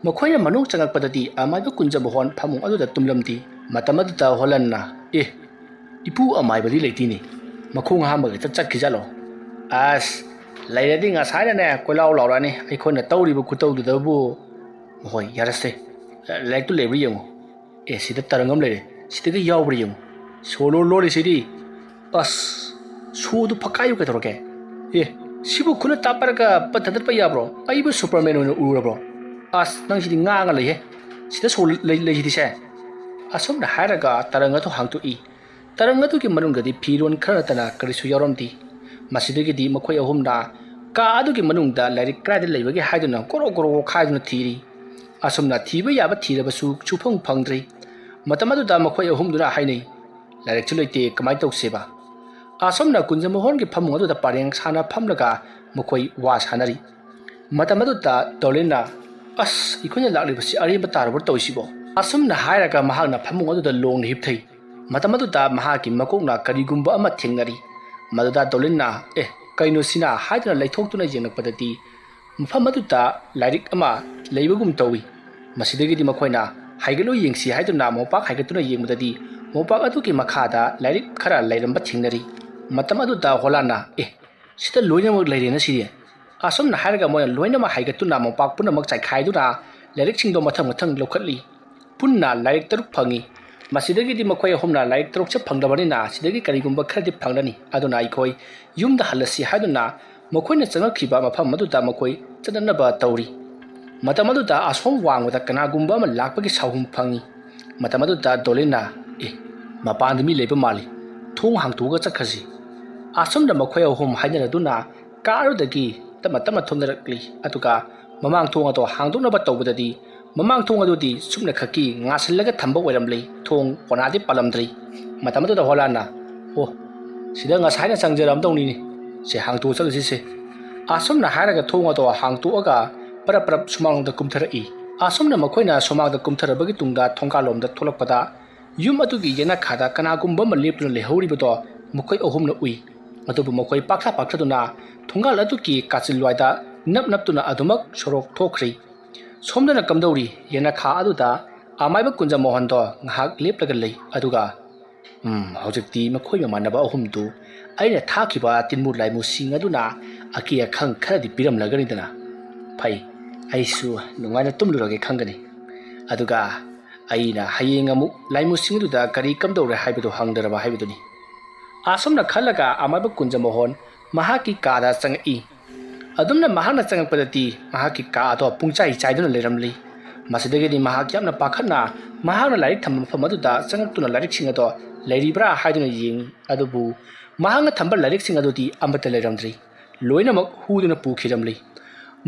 ꯃꯈꯣꯏꯅ ꯃꯅꯨꯡ ꯆꯪꯉꯛꯄꯗꯗꯤ ꯑꯃꯥꯏꯕ ꯀꯨꯟꯖꯃꯣꯍꯟ ꯐꯃꯨꯡ ꯑꯗꯨꯗ ꯇꯨꯝꯂꯝꯗꯦ꯫ ꯃꯇꯝ ꯑꯗꯨꯗ ꯍꯣꯂꯟꯅ, "ꯑꯦ, ꯏꯄꯨ ꯑꯃꯥꯏꯕꯗꯤ ꯂꯩꯇꯦꯅꯦ꯫ ꯃꯈꯣꯡ ꯍꯥꯝꯕꯒ ꯍꯦꯛꯇ ꯆꯠꯈꯤꯖꯥꯠꯂꯣ? ꯑꯁ, ꯂꯩꯔꯗꯤ ꯉꯁꯥꯏꯅꯅꯦ ꯀꯣꯏꯂꯥꯎ ꯂꯥꯎꯔꯛꯑꯅꯤ꯫ ꯑꯩꯈꯣꯏꯅ ꯇꯧꯔꯤꯕ ꯈꯨꯇꯧꯗꯨꯗꯕꯨ꯫" "ꯍꯣꯏ, ꯌꯥꯔꯁꯦ꯫ ꯂꯥꯏꯔꯤꯛꯇꯨ ꯂꯩꯕ꯭ꯔꯥ ꯌꯦꯡꯉꯨ꯫ ꯑꯦ, ꯁꯤꯗ ꯇꯔꯪ ꯑꯃ ꯂꯩꯔꯦ꯫ ꯁꯤꯗꯒ ꯌꯥꯎꯕ꯭ꯔꯥ ꯌꯦꯡꯉꯨ꯫ ꯁꯣ ꯂꯣ ꯂꯣꯜꯂꯤꯁꯤꯗꯤ꯫ ꯑꯁ, ꯁꯣꯗꯨ ꯐꯛꯀꯥꯏꯌꯨ ꯀꯩꯗꯧꯔꯒꯦ? ꯑꯦ, ꯁꯤꯕꯨ ꯈꯨꯠꯅ ꯇꯥꯞ ꯄꯥꯏꯔꯒ ꯄꯠ ꯊꯥꯗꯠꯄ ꯌꯥꯕ꯭ꯔꯣ? ꯑꯩꯕꯨ ꯁꯨꯄꯔꯃꯦꯟ ꯑꯣꯏꯅ ꯎꯔꯨꯔꯕ꯭ꯔꯣ? ꯑꯁ, ꯅꯪꯁꯤꯗꯤ ꯉꯥꯡꯉ ꯂꯩꯍꯦ꯫ ꯁꯤꯗ ꯁꯣ ꯂꯩ-, ꯂꯩꯁꯤꯗꯤꯁꯦ꯫" ꯑꯁꯨꯝꯅ ꯍꯥꯏꯔꯒ ꯇꯔꯪ ꯑꯗꯨ ꯍꯥꯡꯗꯣꯛꯏ꯫ ꯇꯔꯪ ꯑꯗꯨꯒꯤ ꯃꯅꯨꯡꯗꯗꯤ ꯐꯤꯔꯣꯜ ꯈꯔ ꯅꯠꯇꯅ ꯀꯔꯤꯁꯨ ꯌꯥꯎꯔꯝꯗꯦ꯫ ꯃꯁꯤꯗꯒꯤꯗꯤ ꯃꯈꯣꯏ ꯑꯍꯨꯝꯅ ꯀꯥ ꯑꯗꯨꯒꯤ ꯃꯅꯨꯡꯗ ꯂꯥꯏꯔꯤꯛ ꯀꯗꯥꯏꯗ ꯂꯩꯕꯒꯦ ꯍꯥꯏꯗꯨꯅ ꯒꯣꯔꯣ ꯒꯣꯔꯣ ꯑꯣꯛꯈꯥꯏꯗꯨꯅ ꯊꯤꯔꯤ꯫ ꯑꯁꯨꯝꯅ ꯊꯤꯕ ꯌꯥꯕ ꯊꯤꯔꯕꯁꯨ ꯁꯨꯐꯪ ꯐꯪꯗ꯭ꯔꯤ꯫ ꯃꯇꯝ ꯑꯗꯨꯗ ꯃꯈꯣꯏ ꯑꯍꯨꯝꯗꯨꯅ ꯍꯥꯏꯅꯩ, "ꯂꯥꯏꯔꯤꯛꯁꯨ ꯂꯩꯇꯦ, ꯀꯃꯥꯏꯅ ꯇꯧꯁꯦꯕ?" ꯑꯁꯣꯝꯅ ꯀꯨꯟꯖꯃꯣꯍꯣꯟꯒꯤ ꯐꯃꯨꯡ ꯑꯗꯨꯗ ꯄꯔꯦꯡ ꯁꯥꯅ ꯐꯝꯂꯒ ꯃꯈꯣꯏ ꯋꯥ ꯁꯥꯅꯔꯤ꯫ ꯃꯇꯝ ꯑꯗꯨꯗ ꯗꯣꯂꯤꯟꯅ, "ꯑꯁ, ꯑꯩꯈꯣꯏꯅ ꯂꯥꯛꯂꯤꯕꯁꯤ ꯑꯔꯦꯝꯕ ꯇꯥꯔꯕ꯭ꯔꯥ ꯇꯧꯔꯤꯁꯤꯕꯣ?" ꯑꯁꯨꯝꯅ ꯍꯥꯏꯔꯒ ꯃꯍꯥꯛꯅ ꯐꯃꯨꯡ ꯑꯗꯨꯗ ꯂꯣꯡꯅ ꯍꯤꯞꯊꯩ꯫ ꯃꯇꯝ ꯑꯗꯨꯗ ꯃꯍꯥꯛꯀꯤ ꯃꯀꯣꯛꯅ ꯀꯔꯤꯒꯨꯝꯕ ꯑꯃ ꯊꯦꯡꯅꯔꯤ꯫ ꯃꯗꯨꯗ ꯗꯣꯂꯤꯟꯅ, "ꯑꯦ, ꯀꯩꯅꯣ ꯁꯤꯅ?" ꯍꯥꯏꯗꯨꯅ ꯂꯩꯊꯣꯛꯇꯨꯅ ꯌꯦꯡꯂꯛꯄꯗꯗꯤ ꯃꯐꯝ ꯑꯗꯨꯗ ꯂꯥꯏꯔꯤꯛ ꯑꯃ ꯂꯩꯕꯒꯨꯝ ꯇꯧꯏ꯫ ꯃꯁꯤꯗꯒꯤꯗꯤ ꯃꯈꯣꯏꯅ ꯍꯥꯏꯒꯠꯂꯨ ꯌꯦꯡꯁꯤ ꯍꯥꯏꯗꯨꯅ ꯃꯣꯝꯄꯥꯛ ꯍꯥꯏꯒꯠꯇꯨꯅ ꯌꯦꯡꯕꯗꯗꯤ ꯃꯣꯝꯄꯥꯛ ꯑꯗꯨꯒꯤ ꯃꯈꯥꯗ ꯂꯥꯏꯔꯤꯛ ꯈꯔ ꯂꯩꯔꯝꯕ ꯊꯦꯡꯅꯔꯤ꯫ ꯃꯇꯝ ꯑꯗꯨꯗ ꯍꯣꯂꯥꯟꯅ, "ꯑꯦ, ꯁꯤꯗ ꯂꯣꯏꯅꯃꯛ ꯂꯩꯔꯦꯅ ꯁꯤꯗꯤ?" ꯑꯁꯨꯝꯅ ꯍꯥꯏꯔꯒ ꯃꯣꯏꯅ ꯂꯣꯏꯅꯃꯛ ꯍꯥꯏꯒꯠꯇꯨꯅ ꯃꯣꯝꯄꯥꯛ ꯄꯨꯝꯅꯃꯛ ꯆꯥꯏꯈꯥꯏꯗꯨꯅ ꯂꯥꯏꯔꯤꯛꯁꯤꯡꯗꯣ ꯃꯊꯪ ꯃꯊꯪ ꯂꯧꯈꯠꯂꯤ꯫ ꯄꯨꯟꯅ ꯂꯥꯏꯔꯤꯛ ꯇꯔꯨꯛ ꯐꯪꯉꯤ꯫ ꯃꯁꯤꯗꯒꯤꯗꯤ ꯃꯈꯣꯏ ꯑꯍꯨꯝꯅ ꯂꯥꯏꯔꯤꯛ ꯇꯔꯨꯛꯁꯦ ꯐꯪꯂꯕꯅꯤꯅ ꯁꯤꯗꯒꯤ ꯀꯔꯤꯒꯨꯝꯕ ꯈꯔꯗꯤ ꯐꯪꯂꯅꯤ꯫ ꯑꯗꯨꯅ ꯑꯩꯈꯣꯏ ꯌꯨꯝꯗ ꯍꯜꯂꯁꯤ ꯍꯥꯏꯗꯨꯅ ꯃꯈꯣꯏꯅ ꯆꯪꯉꯛꯈꯤꯕ ꯃꯐꯝ ꯑꯗꯨꯗ ꯃꯈꯣꯏ ꯆꯠꯅꯅꯕ ꯇꯧꯔꯤ꯫ ꯃꯇꯝ ꯑꯗꯨꯗ ꯑꯁꯣꯝ ꯋꯥꯡꯃꯗ ꯀꯅꯥꯒꯨꯝꯕ ꯑꯃ ꯂꯥꯛꯄꯒꯤ ꯁꯥꯍꯨꯝ ꯐꯪꯉꯤ꯫ ꯃꯇꯝ ꯑꯗꯨꯗ ꯗꯣꯂꯤꯟꯅ, "ꯑꯦ, ꯃꯄꯥꯟꯗ ꯃꯤ ꯂꯩꯕ ꯃꯥꯜꯂꯤ, ꯊꯣꯡ ꯍꯥꯡꯇꯣꯛꯑꯒ ꯆꯠꯈ꯭ꯔꯁꯤ꯫" ꯑꯁꯨꯝꯅ ꯃꯈꯣꯏ ꯑꯍꯨꯝ ꯍꯥꯏꯅꯔꯗꯨꯅ ꯀꯥ ꯑꯗꯨꯗꯒꯤ ꯇꯞꯅ ꯇꯞꯅ ꯊꯣꯛꯅꯔꯛꯂꯤ꯫ ꯑꯗꯨꯒ ꯃꯃꯥꯡ ꯊꯣꯡ ꯑꯗꯣ ꯍꯥꯡꯗꯣꯛꯅꯕ ꯇꯧꯕꯗꯗꯤ ꯃꯃꯥꯡ ꯊꯣꯡ ꯑꯗꯨꯗꯤ ꯁꯨꯞꯅ ꯈꯛꯀꯤ ꯉꯥꯁꯤꯜꯂꯒ ꯊꯝꯕ ꯑꯣꯏꯔꯝꯂꯤ꯫ ꯊꯣꯡ ꯀꯣꯅꯥꯗꯤ ꯄꯥꯜꯂꯝꯗ꯭ꯔꯤ꯫ ꯃꯇꯝ ꯑꯗꯨꯗ ꯍꯣꯂꯥꯟꯅ, "ꯑꯣ, ꯁꯤꯗ ꯉꯁꯥꯏꯅ ꯆꯪꯖꯔꯝꯗꯧꯅꯤꯅꯦ꯫ ꯁꯦ, ꯍꯥꯡꯇꯣꯛꯑ ꯆꯠꯂꯁꯤꯁꯦ꯫" ꯑꯁꯨꯝꯅ ꯍꯥꯏꯔꯒ ꯊꯣꯡ ꯑꯗꯣ ꯍꯥꯡꯇꯣꯛꯑꯒ ꯄꯔꯞ ꯄꯔꯞ ꯁꯨꯃꯥꯡꯂꯣꯝꯗ ꯀꯨꯝꯊꯔꯛꯏ꯫ ꯑꯁꯨꯝꯅ ꯃꯈꯣꯏꯅ ꯁꯨꯃꯥꯡꯗ ꯀꯨꯝꯊꯔꯕꯒꯤ ꯇꯨꯡꯗ ꯊꯣꯡꯒꯥꯜꯂꯣꯝꯗ ꯊꯣꯛꯂꯛꯄꯗ ꯌꯨꯝ ꯑꯗꯨꯒꯤ ꯌꯦꯅꯈꯥꯗ ꯀꯅꯥꯒꯨꯝꯕ ꯑꯃ ꯂꯦꯞꯇꯨꯅ ꯂꯩꯍꯧꯔꯤꯕꯗꯣ ꯃꯈꯣꯏ ꯑꯍꯨꯝꯅ ꯎꯏ꯫ ꯑꯗꯨꯕꯨ ꯃꯈꯣꯏ ꯄꯥꯛꯊ ꯄꯥꯛꯊꯗꯨꯅ ꯊꯣꯡꯒꯥꯜ ꯑꯗꯨꯒꯤ ꯀꯥꯆꯤꯜꯋꯥꯏꯗ ꯅꯞ ꯅꯞꯇꯨꯅ ꯑꯗꯨꯃꯛ ꯁꯣꯔꯣꯛ ꯊꯣꯛꯈ꯭ꯔꯤ꯫ ꯁꯣꯝꯗꯅ ꯀꯝꯗꯧꯔꯤ? ꯌꯦꯅꯈꯥ ꯑꯗꯨꯗ ꯑꯃꯥꯏꯕ ꯀꯨꯟꯖ ꯃꯣꯍꯟꯗꯣ ꯉꯥꯏꯍꯥꯛ ꯂꯦꯞꯂꯒ ꯂꯩ꯫ ꯑꯗꯨꯒ, "ꯎꯝ, ꯍꯧꯖꯤꯛꯇꯤ ꯃꯈꯣꯏ ꯃꯃꯥꯟꯅꯕ ꯑꯍꯨꯝꯗꯨ ꯑꯩꯅ ꯊꯥꯈꯤꯕ ꯇꯤꯟꯃꯨ ꯂꯥꯏꯃꯨꯁꯤꯡ ꯑꯗꯨꯅ ꯑꯀꯤ ꯑꯈꯪ ꯈꯔꯗꯤ ꯄꯤꯔꯝꯂꯒꯅꯤꯗꯅ꯫ ꯐꯩ, ꯑꯩꯁꯨ ꯅꯨꯡꯉꯥꯏꯅ ꯇꯨꯝꯂꯨꯔꯒꯦ ꯈꯪꯒꯅꯤ꯫ ꯑꯗꯨꯒ ꯑꯩꯅ ꯍꯌꯦꯡ ꯑꯃꯨꯛ ꯂꯥꯏꯃꯨꯁꯤꯡ ꯑꯗꯨꯗ ꯀꯔꯤ ꯀꯝꯗꯧꯔꯦ ꯍꯥꯏꯕꯗꯨ ꯍꯪꯗꯔꯕ ꯍꯥꯏꯕꯗꯨꯅꯤ꯫" ꯑꯁꯨꯝꯅ ꯈꯜꯂꯒ ꯑꯃꯥꯏꯕ ꯀꯨꯟꯖ ꯃꯣꯍꯣꯟ ꯃꯍꯥꯛꯀꯤ ꯀꯥꯗ ꯆꯪꯉꯛꯏ꯫ ꯑꯗꯨꯝꯅ ꯃꯍꯥꯛꯅ ꯆꯪꯉꯛꯄꯗꯗꯤ ꯃꯍꯥꯛꯀꯤ ꯀꯥ ꯑꯗꯣ ꯄꯨꯡꯆꯥꯏ ꯆꯥꯏꯗꯨꯅ ꯂꯩꯔꯝꯂꯤ꯫ ꯃꯁꯤꯗꯒꯤꯗꯤ ꯃꯍꯥꯛ ꯌꯥꯝꯅ ꯄꯥꯈꯠꯅ ꯃꯍꯥꯛꯅ ꯂꯥꯏꯔꯤꯛ ꯊꯝꯕ ꯃꯐꯝ ꯑꯗꯨꯗ ꯆꯪꯉꯛꯇꯨꯅ ꯂꯥꯏꯔꯤꯛꯁꯤꯡ ꯑꯗꯣ ꯂꯩꯔꯤꯕ꯭ꯔꯥ ꯍꯥꯏꯗꯨꯅ ꯌꯦꯡꯉꯤ꯫ ꯑꯗꯨꯕꯨ ꯃꯍꯥꯛꯅ ꯊꯝꯕ ꯂꯥꯏꯔꯤꯛꯁꯤꯡ ꯑꯗꯨꯗꯤ ꯑꯃꯠꯇ ꯂꯩꯔꯝꯗ꯭ꯔꯤ꯫ ꯂꯣꯏꯅꯃꯛ ꯍꯨꯗꯨꯅ ꯄꯨꯈꯤꯔꯝꯂꯤ꯫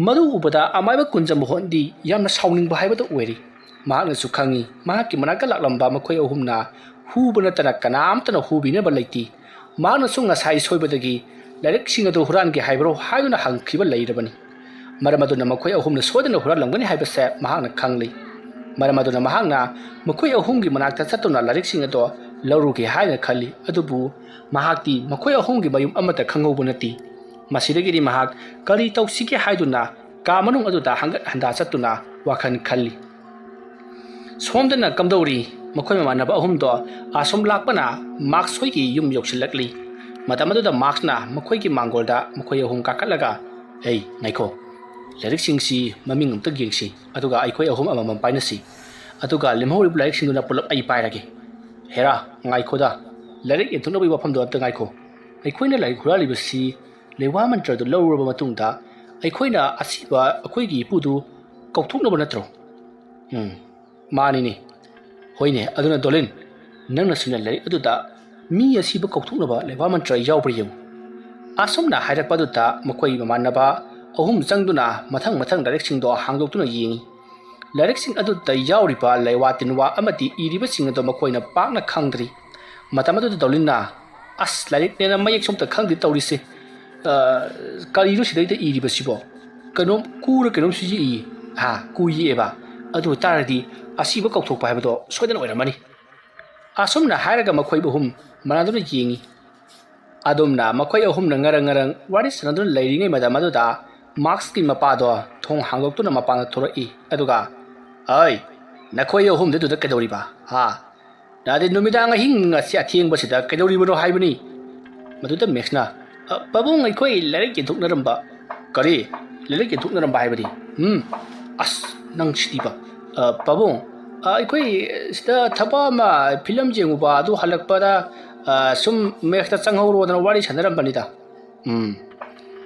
ꯃꯗꯨ ꯎꯕꯗ ꯑꯃꯥꯏꯕ ꯀꯨꯟꯖ ꯃꯣꯍꯣꯟꯗꯤ ꯌꯥꯝꯅ ꯁꯥꯎꯅꯤꯡꯕ ꯍꯥꯏꯕꯗꯨ ꯑꯣꯏꯔꯤ꯫ ꯃꯍꯥꯛꯅꯁꯨ ꯈꯪꯏ, ꯃꯍꯥꯛꯀꯤ ꯃꯅꯥꯛꯇ ꯂꯥꯛꯂꯝꯕ ꯃꯈꯣꯏ ꯑꯍꯨꯝꯅ ꯍꯨꯕ ꯅꯠꯇꯅ ꯀꯅꯥꯝꯇꯅ ꯍꯨꯕꯤꯅꯕ ꯂꯩꯇꯦ꯫ ꯃꯍꯥꯛꯅꯁꯨ ꯉꯁꯥꯏ ꯁꯣꯏꯕꯗꯒꯤ "ꯂꯥꯏꯔꯤꯛꯁꯤꯡ ꯑꯗꯨ ꯍꯨꯔꯥꯟꯒꯦ ꯍꯥꯏꯕ꯭ꯔꯣ?" ꯍꯥꯏꯗꯨꯅ ꯍꯪꯈꯤꯕ ꯂꯩꯔꯕꯅꯤ꯫ ꯃꯔꯝ ꯑꯗꯨꯅ ꯃꯈꯣꯏ ꯑꯍꯨꯝꯅ ꯁꯣꯏꯗꯅ ꯍꯨꯔꯥꯟꯂꯝꯒꯅꯤ ꯍꯥꯏꯕꯁꯦ ꯃꯍꯥꯛꯅ ꯈꯪꯂꯤ꯫ ꯃꯔꯝ ꯑꯗꯨꯅ ꯃꯍꯥꯛꯅ ꯃꯈꯣꯏ ꯑꯍꯨꯝꯒꯤ ꯃꯅꯥꯛꯇ ꯆꯠꯇꯨꯅ ꯂꯥꯏꯔꯤꯛꯁꯤꯡ ꯑꯗꯨ ꯂꯧꯔꯨꯒꯦ ꯍꯥꯏꯅ ꯈꯜꯂꯤ꯫ ꯑꯗꯨꯕꯨ ꯃꯍꯥꯛꯇꯤ ꯃꯈꯣꯏ ꯑꯍꯨꯝꯒꯤ ꯃꯌꯨꯝ ꯑꯃꯠꯇ ꯈꯪꯍꯧꯕ ꯅꯠꯇꯦ꯫ ꯃꯁꯤꯗꯒꯤꯗꯤ ꯃꯍꯥꯛ ꯀꯔꯤ ꯇꯧꯁꯤꯒꯦ ꯍꯥꯏꯗꯨꯅ ꯀꯥ ꯃꯅꯨꯡ ꯑꯗꯨꯗ ꯍꯪꯒꯠ ꯍꯟꯗꯥ ꯆꯠꯇꯨꯅ ꯋꯥꯈꯜ ꯈꯜꯂꯤ꯫ ꯁꯣꯝꯗꯅ ꯀꯝꯗꯧꯔꯤ? ꯃꯈꯣꯏ ꯃꯃꯥꯟꯅꯕ ꯑꯍꯨꯝꯗꯣ ꯑꯁꯣꯝ ꯂꯥꯛꯄꯅ ꯃꯥꯛꯁ ꯍꯣꯏꯒꯤ ꯌꯨꯝ ꯌꯧꯁꯤꯜꯂꯛꯂꯤ꯫ ꯃꯇꯝ ꯑꯗꯨꯗ ꯃꯥꯛꯁꯅ ꯃꯈꯣꯏꯒꯤ ꯃꯥꯡꯒꯣꯜꯗ ꯃꯈꯣꯏ ꯑꯍꯨꯝ ꯀꯥꯈꯠꯂꯒ, "ꯑꯩ, ꯉꯥꯏꯈꯣ, ꯂꯥꯏꯔꯤꯛꯁꯤꯡꯁꯤ ꯃꯃꯤꯡ ꯑꯝꯇ ꯌꯦꯡꯁꯤ, ꯑꯗꯨꯒ ꯑꯩꯈꯣꯏ ꯑꯍꯨꯝ ꯑꯃꯃꯝ ꯄꯥꯏꯅꯁꯤ, ꯑꯗꯨꯒ ꯂꯦꯝꯍꯧꯔꯤꯕ ꯂꯥꯏꯔꯤꯛꯁꯤꯡꯗꯨꯅ ꯄꯨꯂꯞ ꯑꯩ ꯄꯥꯏꯔꯒꯦ꯫ ꯍꯦꯔꯥ, ꯉꯥꯏꯈꯣꯗ, ꯂꯥꯏꯔꯤꯛ ꯌꯦꯟꯊꯣꯛꯅꯕꯒꯤ ꯋꯥꯐꯝꯗꯣ ꯑꯝꯇ ꯉꯥꯏꯈꯣ꯫ ꯑꯩꯈꯣꯏꯅ ꯂꯥꯏꯔꯤꯛ ꯍꯨꯔꯥꯜꯂꯤꯕꯁꯤ ꯂꯩꯋꯥ ꯃꯟꯇ꯭ꯔꯗꯨ ꯂꯧꯔꯨꯔꯕ ꯃꯇꯨꯡꯗ ꯑꯩꯈꯣꯏꯅ ꯑꯁꯤꯕ ꯑꯩꯈꯣꯏꯒꯤ ꯏꯄꯨꯗꯨ ꯀꯧꯊꯣꯛꯅꯕ ꯅꯠꯇ꯭ꯔꯣ?" "ꯎꯝ, ꯃꯥꯅꯤꯅꯦ꯫ ꯍꯣꯏꯅꯦ, ꯑꯗꯨꯅ ꯗꯣꯂꯤꯟ, ꯅꯪꯅꯁꯨꯅꯦ ꯂꯥꯏꯔꯤꯛ ꯑꯗꯨꯗ ꯃꯤ ꯑꯁꯤꯕ ꯀꯧꯊꯣꯛꯅꯕ ꯂꯩꯋꯥ ꯃꯟꯇ꯭ꯔ ꯌꯥꯎꯕ꯭ꯔꯥ ꯌꯦꯡꯉꯨ꯫" ꯑꯁꯨꯝꯅ ꯍꯥꯏꯔꯛꯄ ꯑꯗꯨꯗ ꯃꯈꯣꯏ ꯃꯃꯥꯟꯅꯕ ꯑꯍꯨꯝ ꯆꯪꯗꯨꯅ ꯃꯊꯪ ꯃꯊꯪ ꯂꯥꯏꯔꯤꯛꯁꯤꯡꯗꯣ ꯍꯥꯡꯗꯣꯛꯇꯨꯅ ꯌꯦꯡꯉꯤ꯫ ꯂꯥꯏꯔꯤꯛꯁꯤꯡ ꯑꯗꯨꯗ ꯌꯥꯎꯔꯤꯕ ꯂꯩꯋꯥ ꯇꯤꯟꯋꯥ ꯑꯃꯗꯤ ꯏꯔꯤꯕꯁꯤꯡ ꯑꯗꯨ ꯃꯈꯣꯏꯅ ꯄꯥꯛꯅ ꯈꯪꯗ꯭ꯔꯤ꯫ ꯃꯇꯝ ꯑꯗꯨꯗ ꯗꯣꯂꯤꯟꯅ, "ꯑꯁ, ꯂꯥꯏꯔꯤꯛꯅꯦꯅ ꯃꯌꯦꯛꯁꯨ ꯑꯝꯇ ꯈꯪꯗꯦ ꯇꯧꯔꯤꯁꯦ꯫ ꯑ, ꯀꯔꯤꯅꯣ ꯁꯤꯗꯩꯗ ꯏꯔꯤꯕꯁꯤꯕꯣ? ꯀꯩꯅꯣꯝ ꯀꯨꯔ ꯀꯩꯅꯣꯝꯁꯨ ꯌꯦꯛꯏ꯫" "ꯍꯥ, ꯀꯨ ꯌꯦꯛꯑꯦꯕ? ꯑꯗꯨ ꯑꯣꯏꯇꯥꯔꯗꯤ ꯑꯁꯤꯕ ꯀꯧꯊꯣꯛꯄ ꯍꯥꯏꯕꯗꯣ ꯁꯣꯏꯗꯅ ꯑꯣꯏꯔꯝꯃꯅꯤ꯫" ꯑꯁꯨꯝꯅ ꯍꯥꯏꯔꯒ ꯃꯈꯣꯏ ꯑꯍꯨꯝ ꯃꯥꯟꯅꯗꯨꯅ ꯌꯦꯡꯉꯤ꯫ ꯑꯗꯨꯝꯅ ꯃꯈꯣꯏ ꯑꯍꯨꯝꯅ ꯉꯔꯪ ꯉꯔꯪ ꯋꯥꯔꯤ ꯁꯥꯟꯅꯗꯨꯅ ꯂꯩꯔꯤꯉꯩ ꯃꯇꯝ ꯑꯗꯨꯗ ꯃꯥꯛꯁꯀꯤ ꯃꯄꯥꯗꯣ ꯊꯣꯡ ꯍꯥꯡꯗꯣꯛꯇꯨꯅ ꯃꯄꯥꯟꯗ ꯊꯣꯔꯛꯏ꯫ ꯑꯗꯨꯒ, "ꯑꯩ, ꯅꯈꯣꯏ ꯑꯍꯨꯝꯗꯤ ꯑꯗꯨꯗ ꯀꯩꯗꯧꯔꯤꯕ? ꯍꯥ? ꯅꯗꯤ ꯅꯨꯃꯤꯗꯥꯡ ꯑꯍꯤꯡ ꯑꯁꯤ ꯑꯊꯦꯡꯕꯁꯤꯗ ꯀꯩꯗꯧꯔꯤꯕꯅꯣ ꯍꯥꯏꯕꯅꯤ?" ꯃꯗꯨꯗ ꯃꯦꯛꯁꯅ, "ꯑ, ꯄꯥꯕꯨꯡ, ꯑꯩꯈꯣꯏ ꯂꯥꯏꯔꯤꯛ ꯌꯦꯟꯊꯣꯛꯅꯔꯝꯕ꯫" "ꯀꯔꯤ? ꯂꯥꯏꯔꯤꯛ ꯌꯦꯟꯊꯣꯛꯅꯔꯝꯕ ꯍꯥꯏꯕꯗꯤ? ꯎꯝ, ꯑꯁ, ꯅꯪ ꯁꯤꯗꯤꯕ꯫ ꯑ, ꯄꯥꯕꯨꯡ, ꯑ, ꯑꯩꯈꯣꯏ ꯁꯤꯗ ꯊꯕꯛ ꯑꯃ, ꯐꯤꯂꯝ ꯌꯦꯡꯉꯨꯕ ꯑꯗꯨ ꯍꯜꯂꯛꯄꯗ, ꯑ, ꯁꯨꯝ ꯃꯦꯛꯁꯇ ꯆꯪꯍꯧꯔꯣꯗꯅ ꯋꯥꯔꯤ ꯁꯥꯟꯅꯔꯝꯕꯅꯤꯗ꯫" "ꯎꯝ,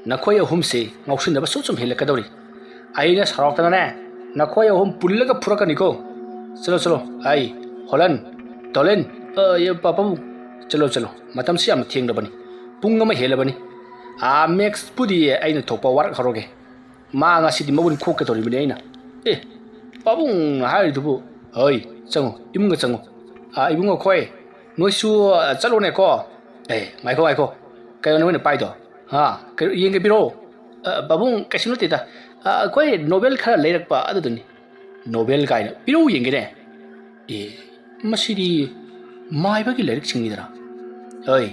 ꯅꯈꯣꯏ ꯑꯍꯨꯝꯁꯤ ꯉꯥꯎꯁꯤꯟꯅꯕ ꯁꯨꯝ ꯁꯨꯝ ꯍꯦꯜꯂꯛꯀꯗꯧꯔꯤ꯫ ꯑꯩꯅ ꯁꯥꯎꯔꯛꯇꯅꯅꯦ, ꯅꯈꯣꯏ ꯑꯍꯨꯝ ꯄꯨꯜꯂꯒ ꯐꯨꯔꯛꯀꯅꯤꯀꯣ꯫ ꯆꯠꯂꯣ, ꯆꯠꯂꯣ, ꯑꯩ, ꯍꯣꯂꯟ, ꯇꯣꯂꯦꯟ, ꯑ, ꯌꯦ, ꯄꯥꯄꯝ, ꯆꯠꯂꯣ, ꯆꯠꯂꯣ꯫ ꯃꯇꯝꯁꯤ ꯌꯥꯝꯅ ꯊꯦꯡꯂꯕꯅꯤ꯫ ꯄꯨꯡ ꯑꯃ ꯍꯦꯜꯂꯕꯅꯤ꯫ ꯑꯥ, ꯃꯦꯛꯁꯄꯨꯗꯤ ꯑꯩꯅ ꯊꯣꯛꯄ ꯋꯥꯔꯛꯍꯧꯔꯒꯦ꯫ ꯃꯥ ꯉꯁꯤꯗꯤ ꯃꯒꯨꯟ ꯈꯣꯛꯀꯗꯧꯔꯤꯕꯅꯤ ꯑꯩꯅ꯫ ꯑꯦ, ꯄꯥꯕꯨꯡꯅ ꯍꯥꯏꯔꯤꯗꯨꯕꯨ? "ꯍꯣꯏ, ꯆꯪꯉꯣ, ꯏꯃꯨꯡꯗ ꯆꯪꯉꯣ꯫ ꯑꯥ, ꯏꯕꯨꯡꯉꯣ ꯈꯣꯏ, ꯅꯣꯏꯁꯨ, ꯑꯥ, ꯆꯠꯂꯣꯅꯦꯀꯣ꯫ ꯑꯦ, ꯉꯥꯏꯈꯣ, ꯉꯥꯏꯈꯣ꯫ ꯀꯩꯅꯣ ꯅꯈꯣꯏꯅ ꯄꯥꯏꯗꯣ? ꯍꯥ? ꯀꯩꯅꯣ ꯌꯦꯡꯒꯦ ꯄꯤꯔꯛꯑꯣ꯫" "ꯑ, ꯄꯥꯕꯨꯡ, ꯀꯩꯁꯨ ꯅꯠꯇꯦꯗ꯫ ꯑ, ꯑꯩꯈꯣꯏ ꯅꯣꯕꯦꯜ ꯈꯔ ꯂꯩꯔꯛꯄ ꯑꯗꯨꯗꯨꯅꯤ꯫" "ꯅꯣꯕꯦꯜ ꯀꯥꯏꯅ? ꯄꯤꯔꯛꯎ ꯌꯦꯡꯒꯦꯅꯦ꯫" "ꯑꯦ, ꯃꯁꯤꯗꯤ ꯃꯥꯏꯕꯒꯤ ꯂꯥꯏꯔꯤꯛꯁꯤꯡꯅꯤꯗꯅ꯫ ꯍꯣꯏ,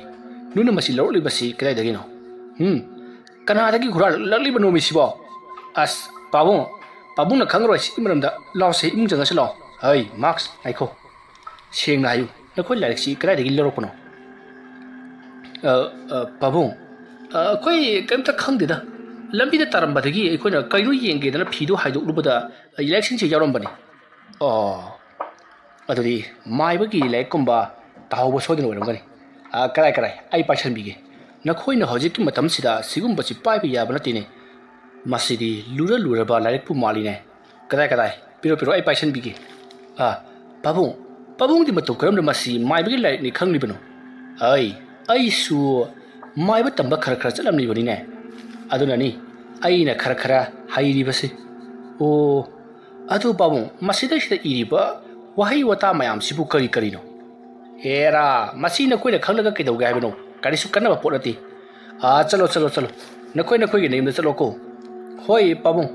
ꯅꯣꯏꯅ ꯃꯁꯤ ꯂꯧꯔꯛꯂꯤꯕꯁꯤ ꯀꯗꯥꯏꯗꯒꯤꯅꯣ? ꯎꯝ, ꯀꯅꯥꯗꯒꯤ ꯍꯨꯔꯥꯜꯂꯛꯂꯤꯕꯅꯣ ꯃꯤꯁꯤꯕꯣ? ꯑꯁ, ꯄꯥꯕꯨꯡ, ꯄꯥꯕꯨꯡꯅ ꯈꯪꯉꯔꯣꯏ ꯁꯤꯒꯤ ꯃꯔꯝꯗ꯫ ꯂꯥꯎꯁꯦ, ꯏꯃꯨꯡ ꯆꯪꯉꯁꯤ ꯂꯥꯎ꯫ ꯍꯩ, ꯃꯥꯛꯁ, ꯉꯥꯏꯈꯣ꯫ ꯁꯦꯡꯅ ꯍꯥꯏꯌꯨ, ꯅꯈꯣꯏ ꯂꯥꯏꯔꯤꯛꯁꯤ ꯀꯗꯥꯏꯗꯒꯤ ꯂꯧꯔꯛꯄꯅꯣ?" "ꯑ, ꯑ, ꯄꯥꯕꯨꯡ, ꯑ, ꯑꯩꯈꯣꯏ ꯀꯔꯤꯝꯇ ꯈꯪꯗꯦꯗ꯫ ꯂꯝꯕꯤꯗ ꯇꯥꯔꯝꯕꯗꯒꯤ ꯑꯩꯈꯣꯏꯅ ꯀꯩꯅꯣ ꯌꯦꯡꯒꯦꯗꯅ ꯐꯤꯗꯨ ꯍꯥꯏꯗꯣꯛꯂꯨꯕꯗ ꯂꯥꯏꯔꯤꯛꯁꯤꯡꯁꯦ ꯌꯥꯎꯔꯝꯕꯅꯤ꯫" "ꯑꯣ, ꯑꯗꯨꯗꯤ ꯃꯥꯏꯕꯒꯤ ꯂꯥꯏꯔꯤꯛꯀꯨꯝꯕ ꯇꯥꯍꯧꯕ ꯁꯣꯏꯗꯅ ꯑꯣꯏꯔꯝꯒꯅꯤ꯫ ꯑ, ꯀꯔꯥꯏ, ꯀꯔꯥꯏ, ꯑꯩ ꯄꯥꯏꯁꯟꯕꯤꯒꯦ꯫ ꯅꯈꯣꯏꯅ ꯍꯧꯖꯤꯛꯀꯤ ꯃꯇꯝꯁꯤꯗ ꯁꯤꯒꯨꯝꯕꯁꯤ ꯄꯥꯏꯕ ꯌꯥꯕ ꯅꯠꯇꯦꯅꯦ꯫ ꯃꯁꯤꯗꯤ ꯂꯨꯔ ꯂꯨꯔꯕ ꯂꯥꯏꯔꯤꯛꯄꯨ ꯃꯥꯜꯂꯤꯅꯦ꯫ ꯀꯗꯥꯏ, ꯀꯗꯥꯏ? ꯄꯤꯔꯣ, ꯄꯤꯔꯣ, ꯑꯩ ꯄꯥꯏꯁꯟꯕꯤꯒꯦ꯫ ꯑ, ꯄꯥꯕꯨꯡ, ꯄꯥꯕꯨꯡꯗꯤ ꯃꯇꯧ ꯀꯔꯝꯅ ꯃꯁꯤ ꯃꯥꯏꯕꯒꯤ ꯂꯥꯏꯔꯤꯛꯅꯤ ꯈꯪꯂꯤꯕꯅꯣ?" "ꯑꯩ, ꯑꯩꯁꯨ ꯃꯥꯏꯕ ꯇꯝꯕ ꯈꯔ ꯈꯔ ꯆꯠꯂꯝꯂꯤꯕꯅꯤꯅꯦ꯫ ꯑꯗꯨꯅꯅꯤ ꯑꯩꯅ ꯈꯔ ꯈꯔ ꯍꯩꯔꯤꯕꯁꯦ꯫" "ꯑꯣ, ꯑꯗꯨ ꯄꯥꯕꯨꯡ, ꯃꯁꯤꯗꯩꯁꯤꯗ ꯏꯔꯤꯕ ꯋꯥꯍꯩ ꯋꯥꯇꯥ ꯃꯌꯥꯝꯁꯤꯕꯨ ꯀꯔꯤ ꯀꯔꯤꯅꯣ?" "ꯍꯦꯔꯥ, ꯃꯁꯤ ꯅꯈꯣꯏꯅ ꯈꯪꯂꯒ ꯀꯩꯗꯧꯒꯦ ꯍꯥꯏꯕꯅꯣ? ꯀꯔꯤꯁꯨ ꯀꯥꯟꯅꯕ ꯄꯣꯠ ꯅꯠꯇꯦ꯫ ꯑꯥ, ꯆꯠꯂꯣ, ꯆꯠꯂꯣ, ꯆꯠꯂꯣ꯫ ꯅꯈꯣꯏ ꯅꯈꯣꯏꯒꯤ ꯅꯌꯨꯝꯗ ꯆꯠꯂꯣꯀꯣ꯫" "ꯍꯣꯏ, ꯄꯥꯕꯨꯡ꯫"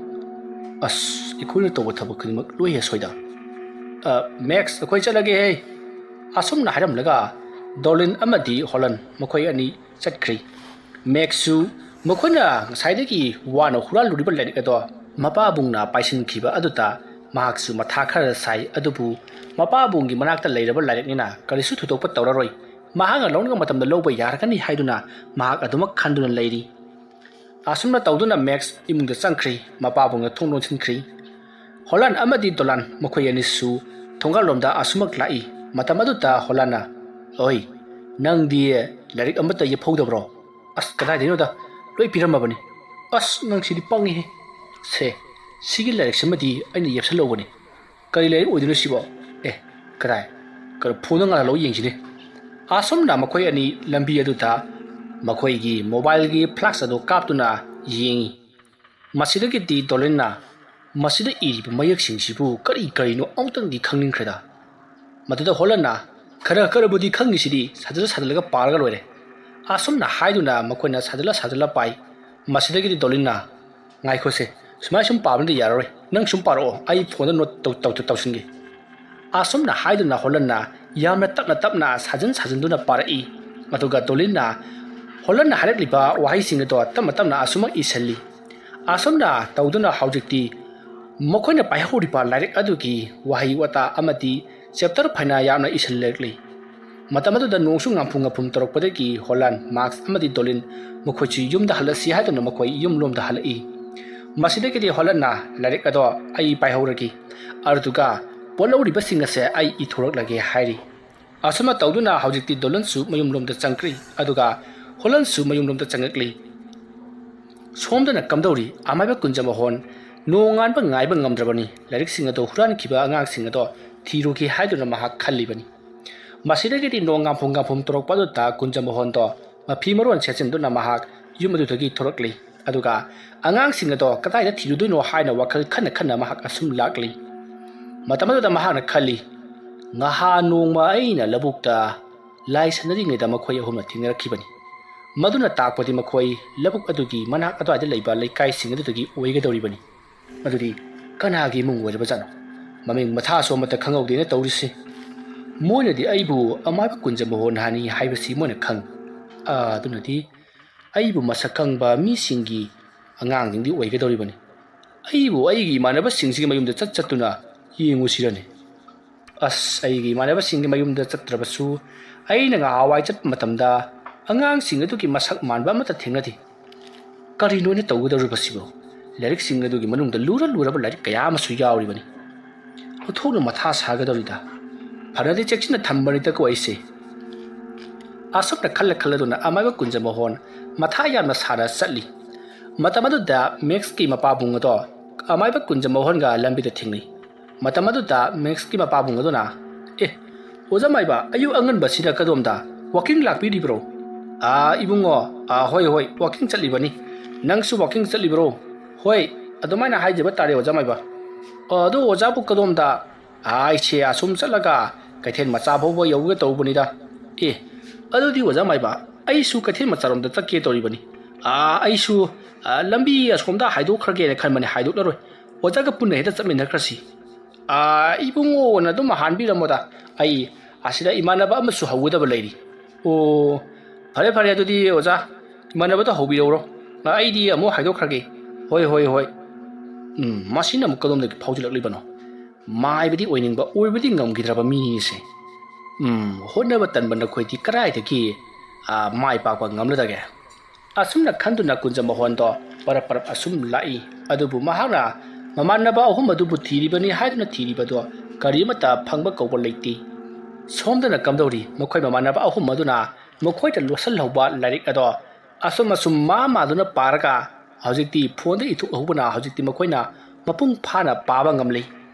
ꯑꯁ, ꯑꯩꯈꯣꯏꯅ ꯇꯧꯕ ꯊꯕꯛ ꯈꯨꯗꯤꯡꯃꯛ ꯂꯣꯏ ꯍꯦꯛ ꯁꯣꯏꯗ꯫ "ꯑ, ꯃꯦꯛꯁ, ꯑꯩꯈꯣꯏ ꯆꯠꯂꯒꯦꯍꯦ꯫" ꯑꯁꯨꯝꯅ ꯍꯥꯏꯔꯝꯂꯒ ꯗꯣꯂꯤꯟ ꯑꯃꯗꯤ ꯍꯣꯂꯟ ꯃꯈꯣꯏ ꯑꯅꯤ ꯆꯠꯈ꯭ꯔꯤ꯫ ꯃꯦꯛꯁꯁꯨ ꯃꯈꯣꯏꯅ ꯉꯁꯥꯏꯗꯒꯤ ꯋꯥꯅ ꯍꯨꯔꯥꯜꯂꯨꯔꯤꯕ ꯂꯥꯏꯔꯤꯛ ꯑꯗꯣ ꯃꯄꯥꯕꯨꯡꯅ ꯄꯥꯏꯁꯤꯟꯈꯤꯕ ꯑꯗꯨꯗ ꯃꯍꯥꯛꯁꯨ ꯃꯊꯥ ꯈꯔ ꯁꯥꯏ꯫ ꯑꯗꯨꯕꯨ ꯃꯄꯥꯕꯨꯡꯒꯤ ꯃꯅꯥꯛꯇ ꯂꯩꯔꯕ ꯂꯥꯏꯔꯤꯛꯅꯤꯅ ꯀꯔꯤꯁꯨ ꯊꯣꯏꯗꯣꯛꯄ ꯇꯧꯔꯔꯣꯏ꯫ ꯃꯍꯥꯛꯅ ꯂꯧꯅꯤꯡꯕ ꯃꯇꯝꯗ ꯂꯧꯕ ꯌꯥꯔꯒꯅꯤ ꯍꯥꯏꯗꯨꯅ ꯃꯍꯥꯛ ꯑꯗꯨꯃꯛ ꯈꯟꯗꯨꯅ ꯂꯩꯔꯤ꯫ ꯑꯁꯨꯝꯅ ꯇꯧꯗꯨꯅ ꯃꯦꯛꯁ ꯏꯃꯨꯡꯗ ꯆꯪꯈ꯭ꯔꯤ꯫ ꯃꯄꯥꯕꯨꯡꯅ ꯊꯣꯡ ꯂꯣꯟꯁꯤꯟꯈ꯭ꯔꯤ꯫ ꯍꯣꯂꯥꯟ ꯑꯃꯗꯤ ꯗꯣꯂꯥꯟ ꯃꯈꯣꯏ ꯑꯅꯤꯁꯨ ꯊꯣꯡꯒꯥꯜꯂꯣꯝꯗ ꯑꯁꯨꯃꯛ ꯂꯥꯛꯏ꯫ ꯃꯇꯝ ꯑꯗꯨꯗ ꯍꯣꯂꯥꯟꯅ, "ꯑꯣꯏ, ꯅꯪꯗꯤ ꯂꯥꯏꯔꯤꯛ ꯑꯃꯠꯇ ꯌꯦꯞꯍꯧꯗꯕ꯭ꯔꯣ?" "ꯑꯁ, ꯀꯗꯥꯏꯗꯩꯅꯣꯗ, ꯂꯣꯏ ꯄꯤꯔꯝꯃꯕꯅꯤ꯫" "ꯑꯁ, ꯅꯪ ꯁꯤꯗꯤ ꯄꯪꯉꯤꯍꯦ꯫ ꯁꯦ, ꯁꯤꯒꯤ ꯂꯥꯏꯔꯤꯛꯁꯤꯃꯗꯤ ꯑꯩꯅ ꯌꯦꯞꯁꯜꯍꯧꯕꯅꯤ꯫ ꯀꯔꯤ ꯂꯥꯏꯔꯤꯛ ꯑꯣꯏꯗꯣꯏꯅꯣ ꯁꯤꯕꯣ? ꯑꯦ, ꯀꯗꯥꯏ? ꯀꯩꯅꯣ, ꯐꯣꯟꯗ ꯉꯥꯜꯍꯜꯂꯒ ꯌꯦꯡꯁꯤꯅꯦ꯫" ꯑꯁꯨꯝꯅ ꯃꯈꯣꯏ ꯑꯅꯤ ꯂꯝꯕꯤ ꯑꯗꯨꯗ ꯃꯈꯣꯏꯒꯤ ꯃꯣꯕꯥꯏꯜꯒꯤ ꯐ꯭ꯂꯥꯁ ꯑꯗꯨ ꯀꯥꯞꯇꯨꯅ ꯌꯦꯡꯉꯤ꯫ ꯃꯁꯤꯗꯒꯤꯗꯤ ꯗꯣꯂꯤꯟꯅ, "ꯃꯁꯤꯗ ꯏꯔꯤꯕ ꯃꯌꯦꯛꯁꯤꯡꯁꯤꯕꯨ ꯀꯔꯤ ꯀꯔꯤꯅꯣ ꯑꯃꯨꯛꯇꯪꯗꯤ ꯈꯪꯅꯤꯡꯈ꯭ꯔꯦꯗ?" ꯃꯗꯨꯗ ꯍꯣꯂꯟꯅ, "ꯈꯔ ꯈꯔꯕꯨꯗꯤ ꯈꯪꯉꯤꯁꯤꯗꯤ, ꯁꯥꯖꯤꯜꯂ ꯁꯥꯖꯤꯜꯂꯒ ꯄꯥꯔꯒ ꯂꯣꯏꯔꯦ"꯫ ꯑꯁꯨꯝꯅ ꯍꯥꯏꯗꯨꯅ ꯃꯈꯣꯏꯅ ꯁꯥꯖꯤꯜꯂ ꯁꯥꯖꯤꯜꯂ ꯄꯥꯏ꯫ ꯃꯁꯤꯗꯒꯤꯗꯤ ꯗꯣꯂꯤꯟꯅ, "ꯉꯥꯏꯈꯣꯁꯦ, ꯁꯨꯃꯥꯏ ꯁꯨꯝ ꯄꯥꯕꯅꯗꯤ ꯌꯥꯔꯔꯣꯏ, ꯅꯪ ꯁꯨꯝ ꯄꯥꯔꯛꯑꯣ, ꯑꯩ ꯐꯣꯟꯗ ꯅꯣꯠ ꯇꯧ-, ꯇꯧ-, ꯇꯧꯁꯤꯟꯒꯦ"꯫ ꯑꯁꯨꯝꯅ ꯍꯥꯏꯗꯨꯅ ꯍꯣꯂꯟꯅ ꯌꯥꯝꯅ ꯇꯞꯅ ꯇꯞꯅ ꯁꯥꯖꯤꯟ ꯁꯥꯖꯤꯟꯗꯨꯅ ꯄꯥꯔꯛꯏ꯫ ꯑꯗꯨꯒ ꯗꯣꯂꯤꯟꯅ ꯍꯣꯂꯟꯅ ꯍꯥꯏꯔꯛꯂꯤꯕ ꯋꯥꯍꯩꯁꯤꯡ ꯑꯗꯣ ꯇꯞꯅ ꯇꯞꯅ ꯑꯁꯨꯃꯛ ꯏꯁꯤꯜꯂꯤ꯫ ꯑꯁꯨꯝꯅ ꯇꯧꯗꯨꯅ ꯍꯧꯖꯤꯛꯇꯤ ꯃꯈꯣꯏꯅ ꯄꯥꯏꯍꯧꯔꯤꯕ ꯂꯥꯏꯔꯤꯛ ꯑꯗꯨꯒꯤ ꯋꯥꯍꯩ ꯋꯥꯇꯥ ꯑꯃꯗꯤ ꯆꯦꯞꯇꯔ ꯐꯅ ꯌꯥꯝꯅ ꯏꯁꯤꯜꯂꯛꯂꯤ꯫ ꯃꯇꯝ ꯑꯗꯨꯗ ꯅꯣꯡꯁꯨ ꯉꯥꯝꯐꯨ ꯉꯥꯝꯐꯨꯝ ꯇꯧꯔꯛꯄꯗꯒꯤ ꯍꯣꯂꯟ, ꯃꯥꯛꯁ ꯑꯃꯗꯤ ꯗꯣꯂꯤꯟ ꯃꯈꯣꯏꯁꯨ ꯌꯨꯝꯗ ꯍꯜꯂꯁꯤ ꯍꯥꯏꯗꯨꯅ ꯃꯈꯣꯏ ꯌꯨꯝꯂꯣꯝꯗ ꯍꯜꯂꯛꯏ꯫ ꯃꯁꯤꯗꯒꯤꯗꯤ ꯍꯣꯂꯟꯅ, "ꯂꯥꯏꯔꯤꯛ ꯑꯗꯣ ꯑꯩ ꯄꯥꯏꯍꯧꯔꯒꯦ, ꯑꯗꯨꯒ ꯄꯣꯠꯂꯧꯔꯤꯕꯁꯤꯡ ꯑꯁꯦ ꯑꯩ ꯏꯊꯣꯔꯛꯂꯒꯦ" ꯍꯥꯏꯔꯤ꯫ ꯑꯁꯨꯝꯅ ꯇꯧꯗꯨꯅ ꯍꯧꯖꯤꯛꯇꯤ ꯗꯣꯂꯟꯁꯨ ꯃꯌꯨꯝꯂꯣꯝꯗ ꯆꯪꯈ꯭ꯔꯤ, ꯑꯗꯨꯒ ꯍꯣꯂꯟꯁꯨ ꯃꯌꯨꯝꯂꯣꯝꯗ ꯆꯪꯉꯛꯂꯤ꯫ ꯁꯣꯝꯗꯅ ꯀꯝꯗꯧꯔꯤ? ꯑꯃꯥꯏꯕ ꯀꯨꯟꯖ ꯃꯣꯍꯣꯟ ꯅꯣꯡꯉꯥꯟꯕ ꯉꯥꯏꯕ ꯉꯝꯗ꯭ꯔꯕꯅꯤ꯫ ꯂꯥꯏꯔꯤꯛꯁꯤꯡ ꯑꯗꯣ ꯍꯨꯔꯥꯟꯈꯤꯕ ꯑꯉꯥꯡꯁꯤꯡ ꯑꯗꯣ ꯊꯤꯔꯨꯒꯦ ꯍꯥꯏꯗꯨꯅ ꯃꯍꯥꯛ ꯈꯜꯂꯤꯕꯅꯤ꯫ ꯃꯁꯤꯗꯒꯤꯗꯤ ꯅꯣꯡ ꯉꯥꯝꯐꯨꯝ ꯉꯥꯝꯐꯨꯝ ꯇꯧꯔꯛꯄ ꯑꯗꯨꯗ ꯀꯨꯟꯖ ꯃꯣꯍꯣꯟꯗꯣ ꯃꯐꯤ ꯃꯔꯣꯟ ꯁꯦꯠꯆꯤꯟꯗꯨꯅ ꯃꯍꯥꯛ ꯌꯨꯝ ꯑꯗꯨꯗꯒꯤ ꯊꯣꯔꯛꯂꯤ꯫ ꯑꯗꯨꯒ ꯑꯉꯥꯡꯁꯤꯡ ꯑꯗꯣ ꯀꯗꯥꯏꯗ ꯊꯤꯔꯨꯗꯣꯏꯅꯣ ꯍꯥꯏꯅ ꯋꯥꯈꯜ ꯈꯟꯅ ꯈꯟꯅ ꯃꯍꯥꯛ ꯑꯁꯨꯝ ꯂꯥꯛꯂꯤ꯫ ꯃꯇꯝ ꯑꯗꯨꯗ ꯃꯍꯥꯛꯅ ꯈꯜꯂꯤ, "ꯉꯍꯥ ꯅꯣꯡꯃ ꯑꯩꯅ ꯂꯧꯕꯨꯛꯇ ꯂꯥꯏ ꯁꯥꯟꯅꯔꯤꯉꯩꯗ ꯃꯈꯣꯏ ꯑꯍꯨꯝꯅ ꯊꯦꯡꯅꯔꯛꯈꯤꯕꯅꯤ꯫ ꯃꯗꯨꯅ ꯇꯥꯛꯄꯗꯤ ꯃꯈꯣꯏ ꯂꯧꯕꯨꯛ ꯑꯗꯨꯒꯤ ꯃꯅꯥꯛ ꯑꯗꯨꯋꯥꯏꯗ ꯂꯩꯕ ꯂꯩꯀꯥꯏꯁꯤꯡ ꯑꯗꯨꯗꯒꯤ ꯑꯣꯏꯒꯗꯧꯔꯤꯕꯅꯤ꯫ ꯃꯗꯨꯗꯤ ꯀꯅꯥꯒꯤ ꯏꯃꯨꯡ ꯑꯣꯏꯔꯕꯖꯥꯠꯅꯣ? ꯃꯃꯤꯡ ꯃꯊꯥꯁꯨ ꯑꯃꯠꯇ ꯈꯪꯍꯧꯗꯦꯅ ꯇꯧꯔꯤꯁꯤ꯫ ꯃꯣꯏꯅꯗꯤ ꯑꯩꯕꯨ ꯑꯃꯥꯏꯕ ꯀꯨꯟꯖ ꯃꯣꯍꯣꯟ ꯍꯥꯏꯅꯤ ꯍꯥꯏꯕꯁꯤ ꯃꯣꯏꯅ ꯈꯪ-, ꯑꯥ, ꯑꯗꯨꯅꯗꯤ ꯑꯩꯕꯨ ꯃꯁꯛ ꯈꯪꯕ ꯃꯤꯁꯤꯡꯒꯤ ꯑꯉꯥꯡꯁꯤꯡꯗꯤ ꯑꯣꯏꯒꯗꯧꯔꯤꯕꯅꯤ꯫ ꯑꯩꯕꯨ ꯑꯩꯒꯤ ꯏꯃꯥꯟꯅꯕꯁꯤꯡꯁꯤꯒꯤ ꯃꯌꯨꯝꯗ ꯆꯠ ꯆꯠꯇꯨꯅ ꯌꯦꯡꯉꯨꯁꯤꯔꯅꯦ? ꯑꯁ, ꯑꯩꯒꯤ ꯏꯃꯥꯟꯅꯕꯁꯤꯡꯒꯤ ꯃꯌꯨꯝꯗ ꯆꯠꯇ꯭ꯔꯕꯁꯨ, ꯑꯩꯅ ꯉꯍꯥꯟꯋꯥꯏ ꯆꯠꯄ ꯃꯇꯝꯗ ꯑꯉꯥꯡꯁꯤꯡ ꯑꯗꯨꯒꯤ ꯃꯁꯛ ꯃꯥꯟꯕ ꯑꯃꯠꯇ ꯊꯦꯡꯅꯗꯦ꯫ ꯀꯔꯤꯅꯣ ꯑꯩꯅ ꯇꯧꯒꯗꯧꯔꯤꯕꯁꯤꯕꯣ? ꯂꯥꯏꯔꯤꯛꯁꯤꯡ ꯑꯗꯨꯒꯤ ꯃꯅꯨꯡꯗ ꯂꯨꯔ ꯂꯨꯔꯕ ꯂꯥꯏꯔꯤꯛ ꯀꯌꯥ ꯑꯃꯁꯨ ꯌꯥꯎꯔꯤꯕꯅꯤ꯫ ꯑꯣꯟꯊꯣꯛꯅ ꯃꯊꯥ ꯁꯥꯒꯗꯧꯔꯤꯗ꯫ ꯐꯅꯗꯤ ꯆꯦꯛꯁꯤꯟꯅ ꯊꯝꯕꯅꯤꯗꯀꯣ ꯑꯩꯁꯦ꯫ ꯑꯁꯨꯝꯅ ꯈꯜꯂ ꯈꯜꯂꯗꯨꯅ ꯑꯃꯥꯏꯕ ꯀꯨꯟꯖ ꯃꯣꯍꯣꯟ ꯃꯊꯥ ꯌꯥꯝꯅ ꯁꯥꯅ ꯆꯠꯂꯤ꯫ ꯃꯇꯝ ꯑꯗꯨꯗ ꯃꯦꯛꯁꯀꯤ ꯃꯄꯥꯕꯨꯡ ꯑꯗꯣ ꯑꯃꯥꯏꯕ ꯀꯨꯟꯖ ꯃꯣꯍꯣꯟꯒ ꯂꯝꯕꯤꯗ ꯊꯦꯡꯅꯩ꯫ ꯃꯇꯝ ꯑꯗꯨꯗ ꯃꯦꯛꯁꯀꯤ ꯃꯄꯥꯕꯨꯡ ꯑꯗꯨꯅ, "ꯑꯦ, ꯑꯣꯖꯥ ꯃꯥꯏꯕ, ꯑꯌꯨꯛ ꯑꯉꯟꯕꯁꯤꯗ ꯀꯗꯣꯝꯗ ꯋꯥꯀꯤꯡ ꯂꯥꯛꯄꯤꯔꯤꯕ꯭ꯔꯣ?" "ꯑꯥ, ꯏꯕꯨꯡꯉꯣ, ꯑꯥ, ꯍꯣꯏ, ꯍꯣꯏ, ꯋꯥꯀꯤꯡ ꯆꯠꯂꯤꯕꯅꯤ꯫ ꯅꯪꯁꯨ ꯋꯥꯀꯤꯡ ꯆꯠꯂꯤꯕ꯭ꯔꯣ?" "ꯍꯣꯏ, ꯑꯗꯨꯃꯥꯏꯅ ꯍꯥꯏꯖꯕ ꯇꯥꯔꯦ, ꯑꯣꯖꯥ ꯃꯥꯏꯕ꯫ ꯑꯣ, ꯑꯗꯨ ꯑꯣꯖꯥꯕꯨ ꯀꯗꯣꯝꯗ? ꯑꯥ, ꯑꯩꯁꯦ ꯑꯁꯨꯝ ꯆꯠꯂꯒ ꯀꯩꯊꯦꯜ ꯃꯆꯥ ꯐꯥꯎꯕ ꯌꯧꯒꯦ ꯇꯧꯕꯅꯤꯗ꯫ ꯑꯦ, ꯑꯗꯨꯗꯤ ꯑꯣꯖꯥ ꯃꯥꯏꯕ, ꯑꯩꯁꯨ ꯀꯩꯊꯦꯜ ꯃꯆꯥꯔꯣꯝꯗ ꯆꯠꯀꯦ ꯇꯧꯔꯤꯕꯅꯤ꯫ ꯑꯥ, ꯑꯩꯁꯨ, ꯑꯥ, ꯂꯝꯕꯤ ꯑꯁꯣꯝꯗ ꯍꯥꯏꯗꯣꯛꯈ꯭ꯔꯒꯦꯅ ꯈꯟꯕꯅꯤ, ꯍꯥꯏꯗꯣꯛꯂꯔꯣꯏ꯫ ꯑꯣꯖꯥꯒ ꯄꯨꯟꯅ ꯍꯦꯛꯇ ꯆꯠꯃꯤꯟꯅꯈ꯭ꯔꯁꯤ꯫ ꯑꯥ, ꯏꯕꯨꯡꯉꯣꯅ ꯑꯗꯨꯝ ꯍꯥꯟꯕꯤꯔꯝꯃꯣꯗ꯫ ꯑꯩ ꯑꯁꯤꯗ ꯏꯃꯥꯟꯅꯕ ꯑꯃꯁꯨ ꯍꯧꯒꯗꯕ ꯂꯩꯔꯤ꯫ ꯑꯣ, ꯐꯔꯦ ꯐꯔꯦ, ꯑꯗꯨꯗꯤ ꯑꯣꯖꯥ, ꯏꯃꯥꯟꯅꯕꯗꯣ ꯍꯧꯕꯤꯔꯧꯔꯣ꯫ ꯑꯥ, ꯑꯩꯗꯤ ꯑꯃꯨꯛ ꯍꯥꯏꯗꯣꯛꯈ꯭ꯔꯒꯦ꯫ ꯍꯣꯏ, ꯍꯣꯏ, ꯍꯣꯏ꯫ ꯎꯝ, ꯃꯁꯤꯅ ꯑꯃꯨꯛ ꯀꯗꯣꯝꯗꯒꯤ ꯐꯥꯎꯖꯤꯜꯂꯛꯂꯤꯕꯅꯣ? ꯃꯥꯏꯕꯗꯤ ꯑꯣꯏꯅꯤꯡꯕ, ꯑꯣꯏꯕꯗꯤ ꯉꯝꯈꯤꯗ꯭ꯔꯕ ꯃꯤꯁꯦ꯫ ꯎꯝ, ꯍꯣꯠꯅꯕ ꯇꯟꯕ ꯅꯈꯣꯏꯗꯤ ꯀꯗꯥꯏꯗꯒꯤ, ꯑꯥ, ꯃꯥꯏ ꯄꯥꯛꯄ ꯉꯝꯂꯗꯒꯦ? ꯑꯁꯨꯝꯅ ꯈꯟꯗꯨꯅ ꯀꯨꯟꯖꯃꯣꯍꯣꯟꯗꯣ ꯄꯔꯞ ꯄꯔꯞ ꯑꯁꯨꯝ ꯂꯥꯛꯏ꯫ ꯑꯗꯨꯕꯨ ꯃꯍꯥꯛꯅ ꯃꯃꯥꯟꯅꯕ ꯑꯍꯨꯝ ꯑꯗꯨꯕꯨ ꯊꯤꯔꯤꯕꯅꯤ ꯍꯥꯏꯗꯨꯅ ꯊꯤꯔꯤꯕꯗꯣ ꯀꯔꯤ ꯑꯃꯠꯇ ꯐꯪꯕ ꯀꯧꯕ ꯂꯩꯇꯦ꯫ ꯁꯣꯝꯗꯅ ꯀꯝꯗꯧꯔꯤ? ꯃꯈꯣꯏ ꯃꯃꯥꯟꯅꯕ ꯑꯍꯨꯝ ꯑꯗꯨꯅ ꯃꯈꯣꯏꯗ ꯂꯣꯠꯁꯤꯜꯍꯧꯕ ꯂꯥꯏꯔꯤꯛ ꯑꯗꯣ ꯑꯁꯨꯝ ꯑꯁꯨꯝ ꯃꯥ ꯃꯥꯗꯨꯅ ꯄꯥꯔꯒ ꯍꯧꯖꯤꯛꯇꯤ ꯐꯣꯟꯗ ꯏꯊꯣꯛꯍꯧꯕꯅ ꯍꯧꯖꯤꯛꯇꯤ ꯃꯈꯣꯏꯅ ꯃꯄꯨꯡ ꯐꯥꯅ ꯄꯥꯕ ꯉꯝꯂꯤ꯫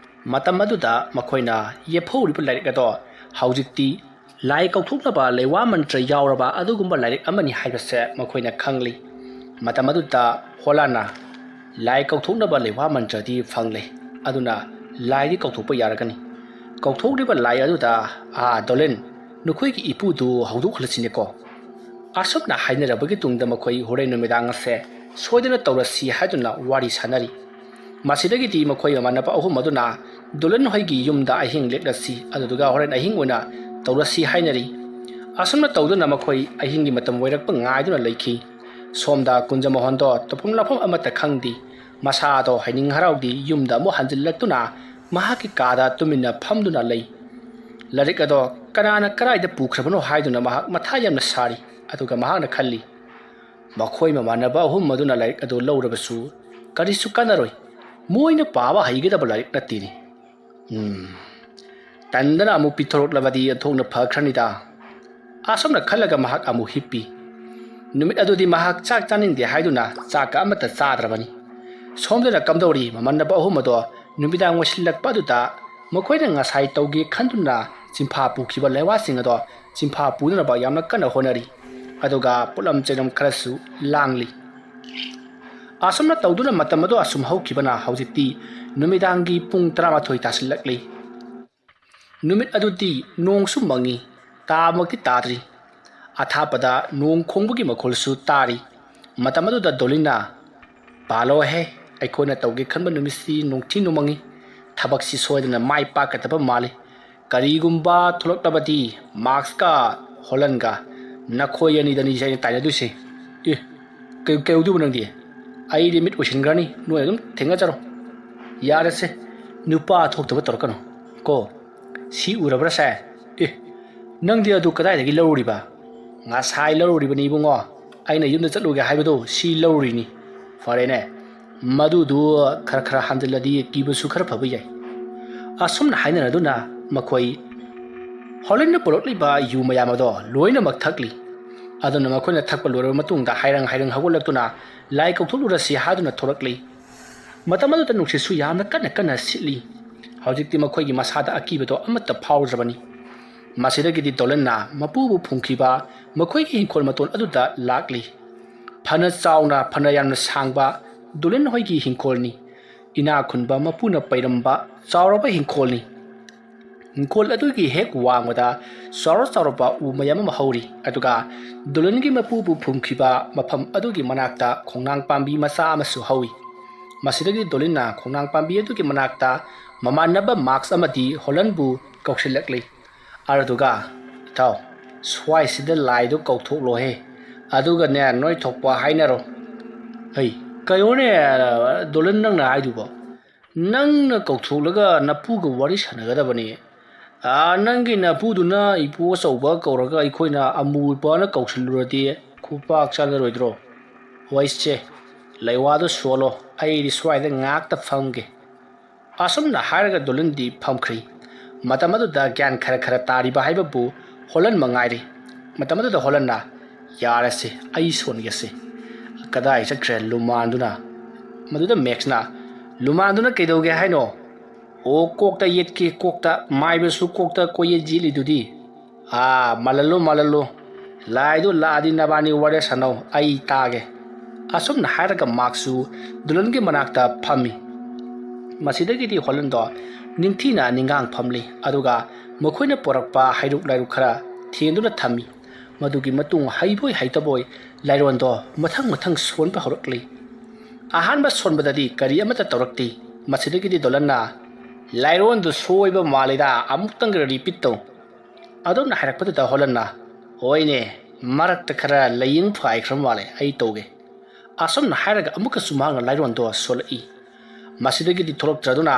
ꯃꯇꯝ ꯑꯗꯨꯗ ꯃꯈꯣꯏꯅ ꯌꯦꯞꯍꯧꯔꯤꯕ ꯂꯥꯏꯔꯤꯛ ꯑꯗꯣ ꯍꯧꯖꯤꯛꯇꯤ ꯂꯥꯏ ꯀꯧꯊꯣꯛꯅꯕ ꯂꯩꯋꯥ ꯃꯟꯇ꯭ꯔ ꯌꯥꯎꯔꯕ ꯑꯗꯨꯒꯨꯝꯕ ꯂꯥꯏꯔꯤꯛ ꯑꯃꯅꯤ ꯍꯥꯏꯕꯁꯦ ꯃꯈꯣꯏꯅ ꯈꯪꯂꯤ꯫ ꯃꯇꯝ ꯑꯗꯨꯗ ꯍꯣꯂꯥꯅ ꯂꯥꯏ ꯀꯧꯊꯣꯛꯅꯕ ꯂꯩꯋꯥ ꯃꯟꯇ꯭ꯔꯗꯤ ꯐꯪꯂꯦ, ꯑꯗꯨꯅ ꯂꯥꯏꯗꯤ ꯀꯧꯊꯣꯛꯄ ꯌꯥꯔꯒꯅꯤ꯫ ꯀꯧꯊꯣꯛꯂꯤꯕ ꯂꯥꯏ ꯑꯗꯨꯗ, "ꯑꯥ, ꯗꯣꯂꯦꯟ, ꯅꯈꯣꯏꯒꯤ ꯏꯄꯨꯗꯨ ꯍꯧꯗꯣꯛꯍꯜꯂꯁꯤꯅꯦꯀꯣ꯫" ꯑꯁꯨꯝꯅ ꯍꯥꯏꯅꯔꯕꯒꯤ ꯇꯨꯡꯗ ꯃꯈꯣꯏ ꯍꯣꯔꯦꯟ ꯅꯨꯃꯤꯗꯥꯡ ꯑꯁꯦ ꯁꯣꯏꯗꯅ ꯇꯧꯔꯁꯤ ꯍꯥꯏꯗꯨꯅ ꯋꯥꯔꯤ ꯁꯥꯟꯅꯔꯤ꯫ ꯃꯁꯤꯗꯒꯤꯗꯤ ꯃꯈꯣꯏ ꯃꯃꯥꯟꯅꯕ ꯑꯍꯨꯝ ꯑꯗꯨꯅ ꯗꯣꯂꯟ ꯍꯣꯏꯒꯤ ꯌꯨꯝꯗ ꯑꯍꯤꯡ ꯂꯦꯛꯂꯁꯤ, ꯑꯗꯨꯗꯨꯒ ꯍꯣꯔꯦꯟ ꯑꯍꯤꯡ ꯑꯣꯏꯅ ꯇꯧꯔꯁꯤ ꯍꯥꯏꯅꯔꯤ꯫ ꯑꯁꯨꯝꯅ ꯇꯧꯗꯨꯅ ꯃꯈꯣꯏ ꯑꯍꯤꯡꯒꯤ ꯃꯇꯝ ꯑꯣꯏꯔꯛꯄ ꯉꯥꯏꯗꯨꯅ ꯂꯩꯈꯤ꯫ ꯁꯣꯝꯗ ꯀꯨꯟꯖꯃꯣꯍꯟꯗꯣ ꯇꯧꯐꯝ ꯂꯥꯛꯐꯝ ꯑꯃꯠꯇ ꯈꯪꯗꯦ꯫ ꯃꯁꯥꯗꯣ ꯍꯩꯅꯤꯡ ꯍꯔꯥꯎꯗꯤ ꯌꯨꯝꯗ ꯑꯃꯨꯛ ꯍꯟꯖꯤꯜꯂꯛꯇꯨꯅ ꯃꯍꯥꯛꯀꯤ ꯀꯥꯗ ꯇꯨꯃꯤꯟꯅ ꯐꯝꯗꯨꯅ ꯂꯩ꯫ ꯂꯥꯏꯔꯤꯛ ꯑꯗꯣ ꯀꯅꯥꯅ ꯀꯗꯥꯏꯗ ꯄꯨꯈ꯭ꯔꯕꯅꯣ ꯍꯥꯏꯗꯨꯅ ꯃꯍꯥꯛ ꯃꯊꯥ ꯌꯥꯝꯅ ꯁꯥꯔꯤ꯫ ꯑꯗꯨꯒ ꯃꯍꯥꯛꯅ ꯈꯜꯂꯤ, "ꯃꯈꯣꯏ ꯃꯃꯥꯟꯅꯕ ꯑꯍꯨꯝ ꯑꯗꯨꯅ ꯂꯥꯏꯔꯤꯛ ꯑꯗꯨ ꯂꯧꯔꯕꯁꯨ ꯀꯔꯤꯁꯨ ꯀꯥꯟꯅꯔꯣꯏ꯫ ꯃꯣꯏꯅ ꯄꯥꯕ ꯍꯩꯒꯗꯕ ꯂꯥꯏꯔꯤꯛ ꯅꯠꯇꯦꯅꯦ꯫ ꯎꯝ, ꯇꯟꯗꯅ ꯑꯃꯨꯛ ꯄꯤꯊꯣꯔꯛꯂꯕꯗꯤ ꯑꯣꯟꯊꯣꯛꯅ ꯐꯈ꯭ꯔꯅꯤꯗ꯫" ꯑꯁꯨꯝꯅ ꯈꯜꯂꯒ ꯃꯍꯥꯛ ꯑꯃꯨꯛ ꯍꯤꯞꯄꯤ꯫ ꯅꯨꯃꯤꯠ ꯑꯗꯨꯗꯤ ꯃꯍꯥꯛ ꯆꯥꯛ ꯆꯥꯅꯤꯡꯗꯦ ꯍꯥꯏꯗꯨꯅ ꯆꯥꯛꯀ ꯑꯃꯠꯇ ꯆꯥꯗ꯭ꯔꯕꯅꯤ꯫ ꯁꯣꯝꯗꯅ ꯀꯝꯗꯧꯔꯤ? ꯃꯃꯥꯟꯅꯕ ꯑꯍꯨꯝ ꯑꯗꯣ ꯅꯨꯃꯤꯗꯥꯡ ꯑꯣꯏꯁꯤꯜꯂꯛꯄ ꯑꯗꯨꯗ ꯃꯈꯣꯏꯅ ꯉꯁꯥꯏ ꯇꯧꯒꯦ ꯈꯟꯗꯨꯅ ꯆꯤꯟꯐꯥ ꯄꯨꯈꯤꯕ ꯂꯩꯋꯥꯁꯤꯡ ꯑꯗꯣ ꯆꯤꯟꯐꯥ ꯄꯨꯅꯅꯕ ꯌꯥꯝꯅ ꯀꯟꯅ ꯍꯣꯠꯅꯔꯤ꯫ ꯑꯗꯨꯒ ꯄꯣꯠꯂꯝ ꯆꯩꯂꯝ ꯈꯔꯁꯨ ꯂꯥꯡꯂꯤ꯫ ꯑꯁꯨꯝꯅ ꯇꯧꯗꯨꯅ ꯃꯇꯝ ꯑꯗꯨ ꯑꯁꯨꯝ ꯍꯧꯈꯤꯕꯅ ꯍꯧꯖꯤꯛꯇꯤ ꯅꯨꯃꯤꯗꯥꯡꯒꯤ ꯄꯨꯡ ꯇꯔꯥꯃꯥꯊꯣꯏ ꯇꯥꯁꯤꯜꯂꯛꯂꯤ꯫ ꯅꯨꯃꯤꯠ ꯑꯗꯨꯗꯤ ꯅꯣꯡꯁꯨ ꯃꯪꯉꯤ, ꯇꯥꯃꯛꯇꯤ ꯇꯥꯗ꯭ꯔꯤ꯫ ꯑꯊꯥꯞꯄꯗ ꯅꯣꯡ ꯈꯣꯡꯕꯒꯤ ꯃꯈꯣꯜꯁꯨ ꯇꯥꯔꯤ꯫ ꯃꯇꯝ ꯑꯗꯨꯗ ꯗꯣꯂꯤꯟꯅ, "ꯄꯥꯜꯂꯣꯍꯦ, ꯑꯩꯈꯣꯏꯅ ꯇꯧꯒꯦ ꯈꯟꯕ ꯅꯨꯃꯤꯠꯁꯤ ꯅꯣꯡꯊꯤ ꯅꯣꯡꯃꯪꯉꯤ꯫ ꯊꯕꯛꯁꯤ ꯁꯣꯏꯗꯅ ꯃꯥꯏ ꯄꯥꯛꯀꯗꯕ ꯃꯥꯜꯂꯤ꯫ ꯀꯔꯤꯒꯨꯝꯕ ꯊꯣꯛꯂꯛꯂꯕꯗꯤ ꯃꯥꯛꯁꯀ ꯍꯣꯂꯟꯒ ꯅꯈꯣꯏ ꯑꯅꯤꯗꯅꯤꯁꯦ ꯑꯩꯅ ꯇꯥꯏꯅꯗꯣꯏꯁꯦ꯫ ꯑꯦ, ꯀꯩ-, ꯀꯩꯗꯧꯗꯣꯏꯕ ꯅꯪꯗꯤ? ꯑꯩꯗꯤ ꯃꯤꯠ ꯎꯏꯁꯤꯟꯈ꯭ꯔꯅꯤ, ꯅꯣꯏ ꯑꯗꯨꯝ ꯊꯦꯡꯅꯖꯔꯣ꯫ ꯌꯥꯔꯦꯁꯦ, ꯅꯨꯄꯥ ꯊꯣꯛꯇꯕ ꯇꯧꯔꯛꯀꯅꯨ ꯀꯣ꯫ ꯁꯤ ꯎꯔꯕ꯭ꯔꯥ ꯁꯦ? ꯑꯦ, ꯅꯪꯗꯤ ꯑꯗꯨ ꯀꯗꯥꯏꯗꯒꯤ ꯂꯧꯔꯨꯔꯤꯕ?" "ꯉꯁꯥꯏ ꯂꯧꯔꯨꯔꯤꯕꯅꯤ ꯏꯕꯨꯡꯉꯣ, ꯑꯩꯅ ꯌꯨꯝꯗ ꯆꯠꯂꯨꯒꯦ ꯍꯥꯏꯕꯗꯣ ꯁꯤ ꯂꯧꯔꯨꯔꯤꯅꯤ꯫ ꯐꯔꯦꯅꯦ, ꯃꯗꯨꯗꯨ ꯈꯔ ꯈꯔ ꯍꯟꯖꯤꯜꯂꯗꯤ ꯀꯤꯕꯁꯨ ꯈꯔ ꯐꯕ ꯌꯥꯏ"꯫ ꯑꯁꯨꯝꯅ ꯍꯥꯏꯅꯔꯗꯨꯅ ꯃꯈꯣꯏ ꯍꯣꯂꯦꯟꯗ ꯄꯨꯔꯛꯂꯤꯕ ꯌꯨ ꯃꯌꯥꯝ ꯑꯗꯣ ꯂꯣꯏꯅꯃꯛ ꯊꯛꯂꯤ꯫ ꯑꯗꯨꯅ ꯃꯈꯣꯏꯅ ꯊꯛꯄ ꯂꯣꯏꯔꯕ ꯃꯇꯨꯡꯗ ꯍꯥꯏꯔꯪ ꯍꯥꯏꯔꯪ ꯍꯧꯒꯠꯂꯛꯇꯨꯅ, "ꯂꯥꯏ ꯀꯧꯊꯣꯛꯂꯨꯔꯁꯤ" ꯍꯥꯏꯗꯨꯅ ꯊꯣꯔꯛꯂꯤ꯫ ꯃꯇꯝ ꯑꯗꯨꯗ ꯅꯨꯡꯁꯤꯠꯁꯨ ꯌꯥꯝꯅ ꯀꯟꯅ ꯀꯟꯅ ꯁꯤꯠꯂꯤ꯫ ꯍꯧꯖꯤꯛꯇꯤ ꯃꯈꯣꯏꯒꯤ ꯃꯁꯥꯗ ꯑꯀꯤꯕꯗꯣ ꯑꯃꯠꯇ ꯐꯥꯎꯗ꯭ꯔꯕꯅꯤ꯫ ꯃꯁꯤꯗꯒꯤꯗꯤ ꯗꯣꯂꯟꯅ ꯃꯄꯨꯕꯨ ꯐꯨꯝꯈꯤꯕ ꯃꯈꯣꯏꯒꯤ ꯍꯤꯡꯈꯣꯜ ꯃꯇꯣꯟ ꯑꯗꯨꯗ ꯂꯥꯛꯂꯤ꯫ ꯐꯅ ꯆꯥꯎꯅ, ꯐꯅ ꯌꯥꯝꯅ ꯁꯥꯡꯕ ꯗꯣꯂꯟ ꯍꯣꯏꯒꯤ ꯍꯤꯡꯈꯣꯜꯅꯤ꯫ ꯏꯅꯥꯛ ꯈꯨꯟꯕ ꯃꯄꯨꯅ ꯄꯩꯔꯝꯕ ꯆꯥꯎꯔꯕ ꯍꯤꯡꯈꯣꯜꯅꯤ꯫ ꯍꯤꯡꯈꯣꯜ ꯑꯗꯨꯒꯤ ꯍꯦꯛ ꯋꯥꯡꯃꯗ ꯆꯥꯎꯔ ꯆꯥꯎꯔꯕ ꯎ ꯃꯌꯥꯝ ꯑꯃ ꯍꯧꯔꯤ, ꯑꯗꯨꯒ ꯗꯣꯂꯟꯒꯤ ꯃꯄꯨꯕꯨ ꯐꯨꯝꯈꯤꯕ ꯃꯐꯝ ꯑꯗꯨꯒꯤ ꯃꯅꯥꯛꯇ ꯈꯣꯡꯅꯥꯡ ꯄꯥꯝꯕꯤ ꯃꯆꯥ ꯑꯃꯁꯨ ꯍꯧꯏ꯫ ꯃꯁꯤꯗꯒꯤ ꯗꯣꯂꯤꯟꯅ ꯈꯣꯡꯅꯥꯡ ꯄꯥꯝꯕꯤ ꯑꯗꯨꯒꯤ ꯃꯅꯥꯛꯇ ꯃꯃꯥꯟꯅꯕ ꯃꯥꯛꯁ ꯑꯃꯗꯤ ꯍꯣꯂꯟꯕꯨ ꯀꯧꯁꯤꯜꯂꯛꯂꯤ꯫ ꯑꯗꯨꯗꯨꯒ, "ꯏꯇꯥꯎ, ꯁ꯭ꯋꯥꯏꯁꯤꯗ ꯂꯥꯏꯗꯣ ꯀꯧꯊꯣꯛꯂꯣꯍꯦ, ꯑꯗꯨꯒꯅꯦ ꯅꯣꯏ ꯊꯣꯛꯄ ꯍꯥꯏꯅꯔꯣ"꯫ "ꯍꯩ, ꯀꯩꯅꯣꯅꯦ ꯗꯣꯂꯟ, ꯅꯪꯅ ꯍꯥꯏꯗꯨꯕꯣ? ꯅꯪꯅ ꯀꯧꯊꯣꯛꯂꯒ ꯅꯄꯨꯒ ꯋꯥꯔꯤ ꯁꯥꯟꯅꯒꯗꯕꯅꯤ꯫ ꯑꯥ, ꯅꯪꯒꯤ ꯅꯄꯨꯗꯨꯅ ꯏꯄꯨ ꯑꯆꯧꯕ ꯀꯧꯔꯒ ꯑꯩꯈꯣꯏꯅ ꯑꯃꯨꯕꯅ ꯀꯧꯁꯤꯜꯂꯨꯔꯗꯤ ꯈꯨꯄꯥꯛ ꯆꯥꯅꯔꯣꯏꯗ꯭ꯔꯣ? ꯍꯣꯏꯁꯦ, ꯂꯩꯋꯥꯗꯣ ꯁꯣꯜꯂꯣ, ꯑꯩꯗꯤ ꯁ꯭ꯋꯥꯏꯗ ꯉꯥꯛꯇ ꯐꯝꯒꯦ"꯫ ꯑꯁꯨꯝꯅ ꯍꯥꯏꯔꯒ ꯗꯣꯂꯟꯗꯤ ꯐꯝꯈ꯭ꯔꯤ꯫ ꯃꯇꯝ ꯑꯗꯨꯗ ꯒ꯭ꯌꯥꯟ ꯈꯔ ꯈꯔ ꯇꯥꯔꯤꯕ ꯍꯥꯏꯕꯕꯨ ꯍꯣꯂꯟ ꯃꯉꯥꯏꯔꯦ꯫ ꯃꯇꯝ ꯑꯗꯨꯗ ꯍꯣꯂꯟꯅ, "ꯌꯥꯔꯦꯁꯦ, ꯑꯩ ꯁꯣꯟꯒꯦꯁꯦ"꯫ ꯀꯗꯥꯏ ꯆꯠꯈ꯭ꯔꯦ ꯂꯨꯃꯥꯟꯗꯨꯅ? ꯃꯗꯨꯗ ꯃꯦꯛꯁꯅ, "ꯂꯨꯃꯥꯟꯗꯨꯅ ꯀꯩꯗꯧꯒꯦ ꯍꯥꯏꯅꯣ? ꯑꯣ, ꯀꯣꯛꯇ ꯌꯦꯠꯀꯦ, ꯀꯣꯛꯇ, ꯃꯥꯏꯕꯁꯨ ꯀꯣꯛꯇ ꯀꯣꯏꯌꯦꯠ ꯌꯦꯠꯂꯤꯗꯨꯗꯤ꯫ ꯑꯥ, ꯃꯥꯜꯍꯜꯂꯨ, ꯃꯥꯜꯍꯜꯂꯨ꯫ ꯂꯥꯏꯗꯨ ꯂꯥꯛꯑꯗꯤ ꯅꯕꯥꯅꯤ ꯋꯥꯔꯤ ꯁꯥꯟꯅꯧ, ꯑꯩ ꯇꯥꯒꯦ"꯫ ꯑꯁꯨꯝꯅ ꯍꯥꯏꯔꯒ ꯃꯥꯛꯁꯨ ꯗꯣꯂꯟꯒꯤ ꯃꯅꯥꯛꯇ ꯐꯝꯃꯤ꯫ ꯃꯁꯤꯗꯒꯤꯗꯤ ꯍꯣꯂꯟꯗꯣ ꯅꯤꯡꯊꯤꯅ ꯅꯤꯡꯒꯥꯡ ꯐꯝꯂꯤ, ꯑꯗꯨꯒ ꯃꯈꯣꯏꯅ ꯄꯨꯔꯛꯄ ꯍꯩꯔꯨꯛ ꯂꯥꯏꯔꯨꯛ ꯈꯔ ꯊꯦꯡꯗꯨꯅ ꯊꯝꯃꯤ꯫ ꯃꯗꯨꯒꯤ ꯃꯇꯨꯡ ꯍꯩꯕꯣꯏ ꯍꯩꯇꯕꯣꯏ ꯂꯥꯏꯔꯣꯟꯗꯣ ꯃꯊꯪ ꯃꯊꯪ ꯁꯣꯟꯕ ꯍꯧꯔꯛꯂꯤ꯫ ꯑꯍꯥꯟꯕ ꯁꯣꯟꯕꯗꯗꯤ ꯀꯔꯤ ꯑꯃꯠꯇ ꯇꯧꯔꯛꯇꯦ꯫ ꯃꯁꯤꯗꯒꯤꯗꯤ ꯗꯣꯂꯟꯅ, "ꯂꯥꯏꯔꯣꯟꯗꯨ ꯁꯣꯏꯕ ꯃꯥꯜꯂꯤꯗ, ꯑꯃꯨꯛꯇꯪꯒ ꯔꯤꯄꯤꯠ ꯇꯧ"꯫ ꯑꯗꯨꯝꯅ ꯍꯥꯏꯔꯛꯄꯗꯨꯗ ꯍꯣꯂꯟꯅ, "ꯍꯣꯏꯅꯦ, ꯃꯔꯛꯇ ꯈꯔ ꯂꯥꯏꯌꯦꯡ ꯐꯥꯏꯈ꯭ꯔ ꯃꯥꯜꯂꯦ, ꯑꯩ ꯇꯧꯒꯦ"꯫ ꯑꯁꯨꯝꯅ ꯍꯥꯏꯔꯒ ꯑꯃꯨꯛꯀꯁꯨ ꯃꯍꯥꯛꯅ ꯂꯥꯏꯔꯣꯟꯗꯣ ꯁꯣꯜꯂꯛꯏ꯫ ꯃꯁꯤꯗꯒꯤꯗꯤ ꯊꯣꯛꯂꯛꯇ꯭ꯔꯗꯨꯅ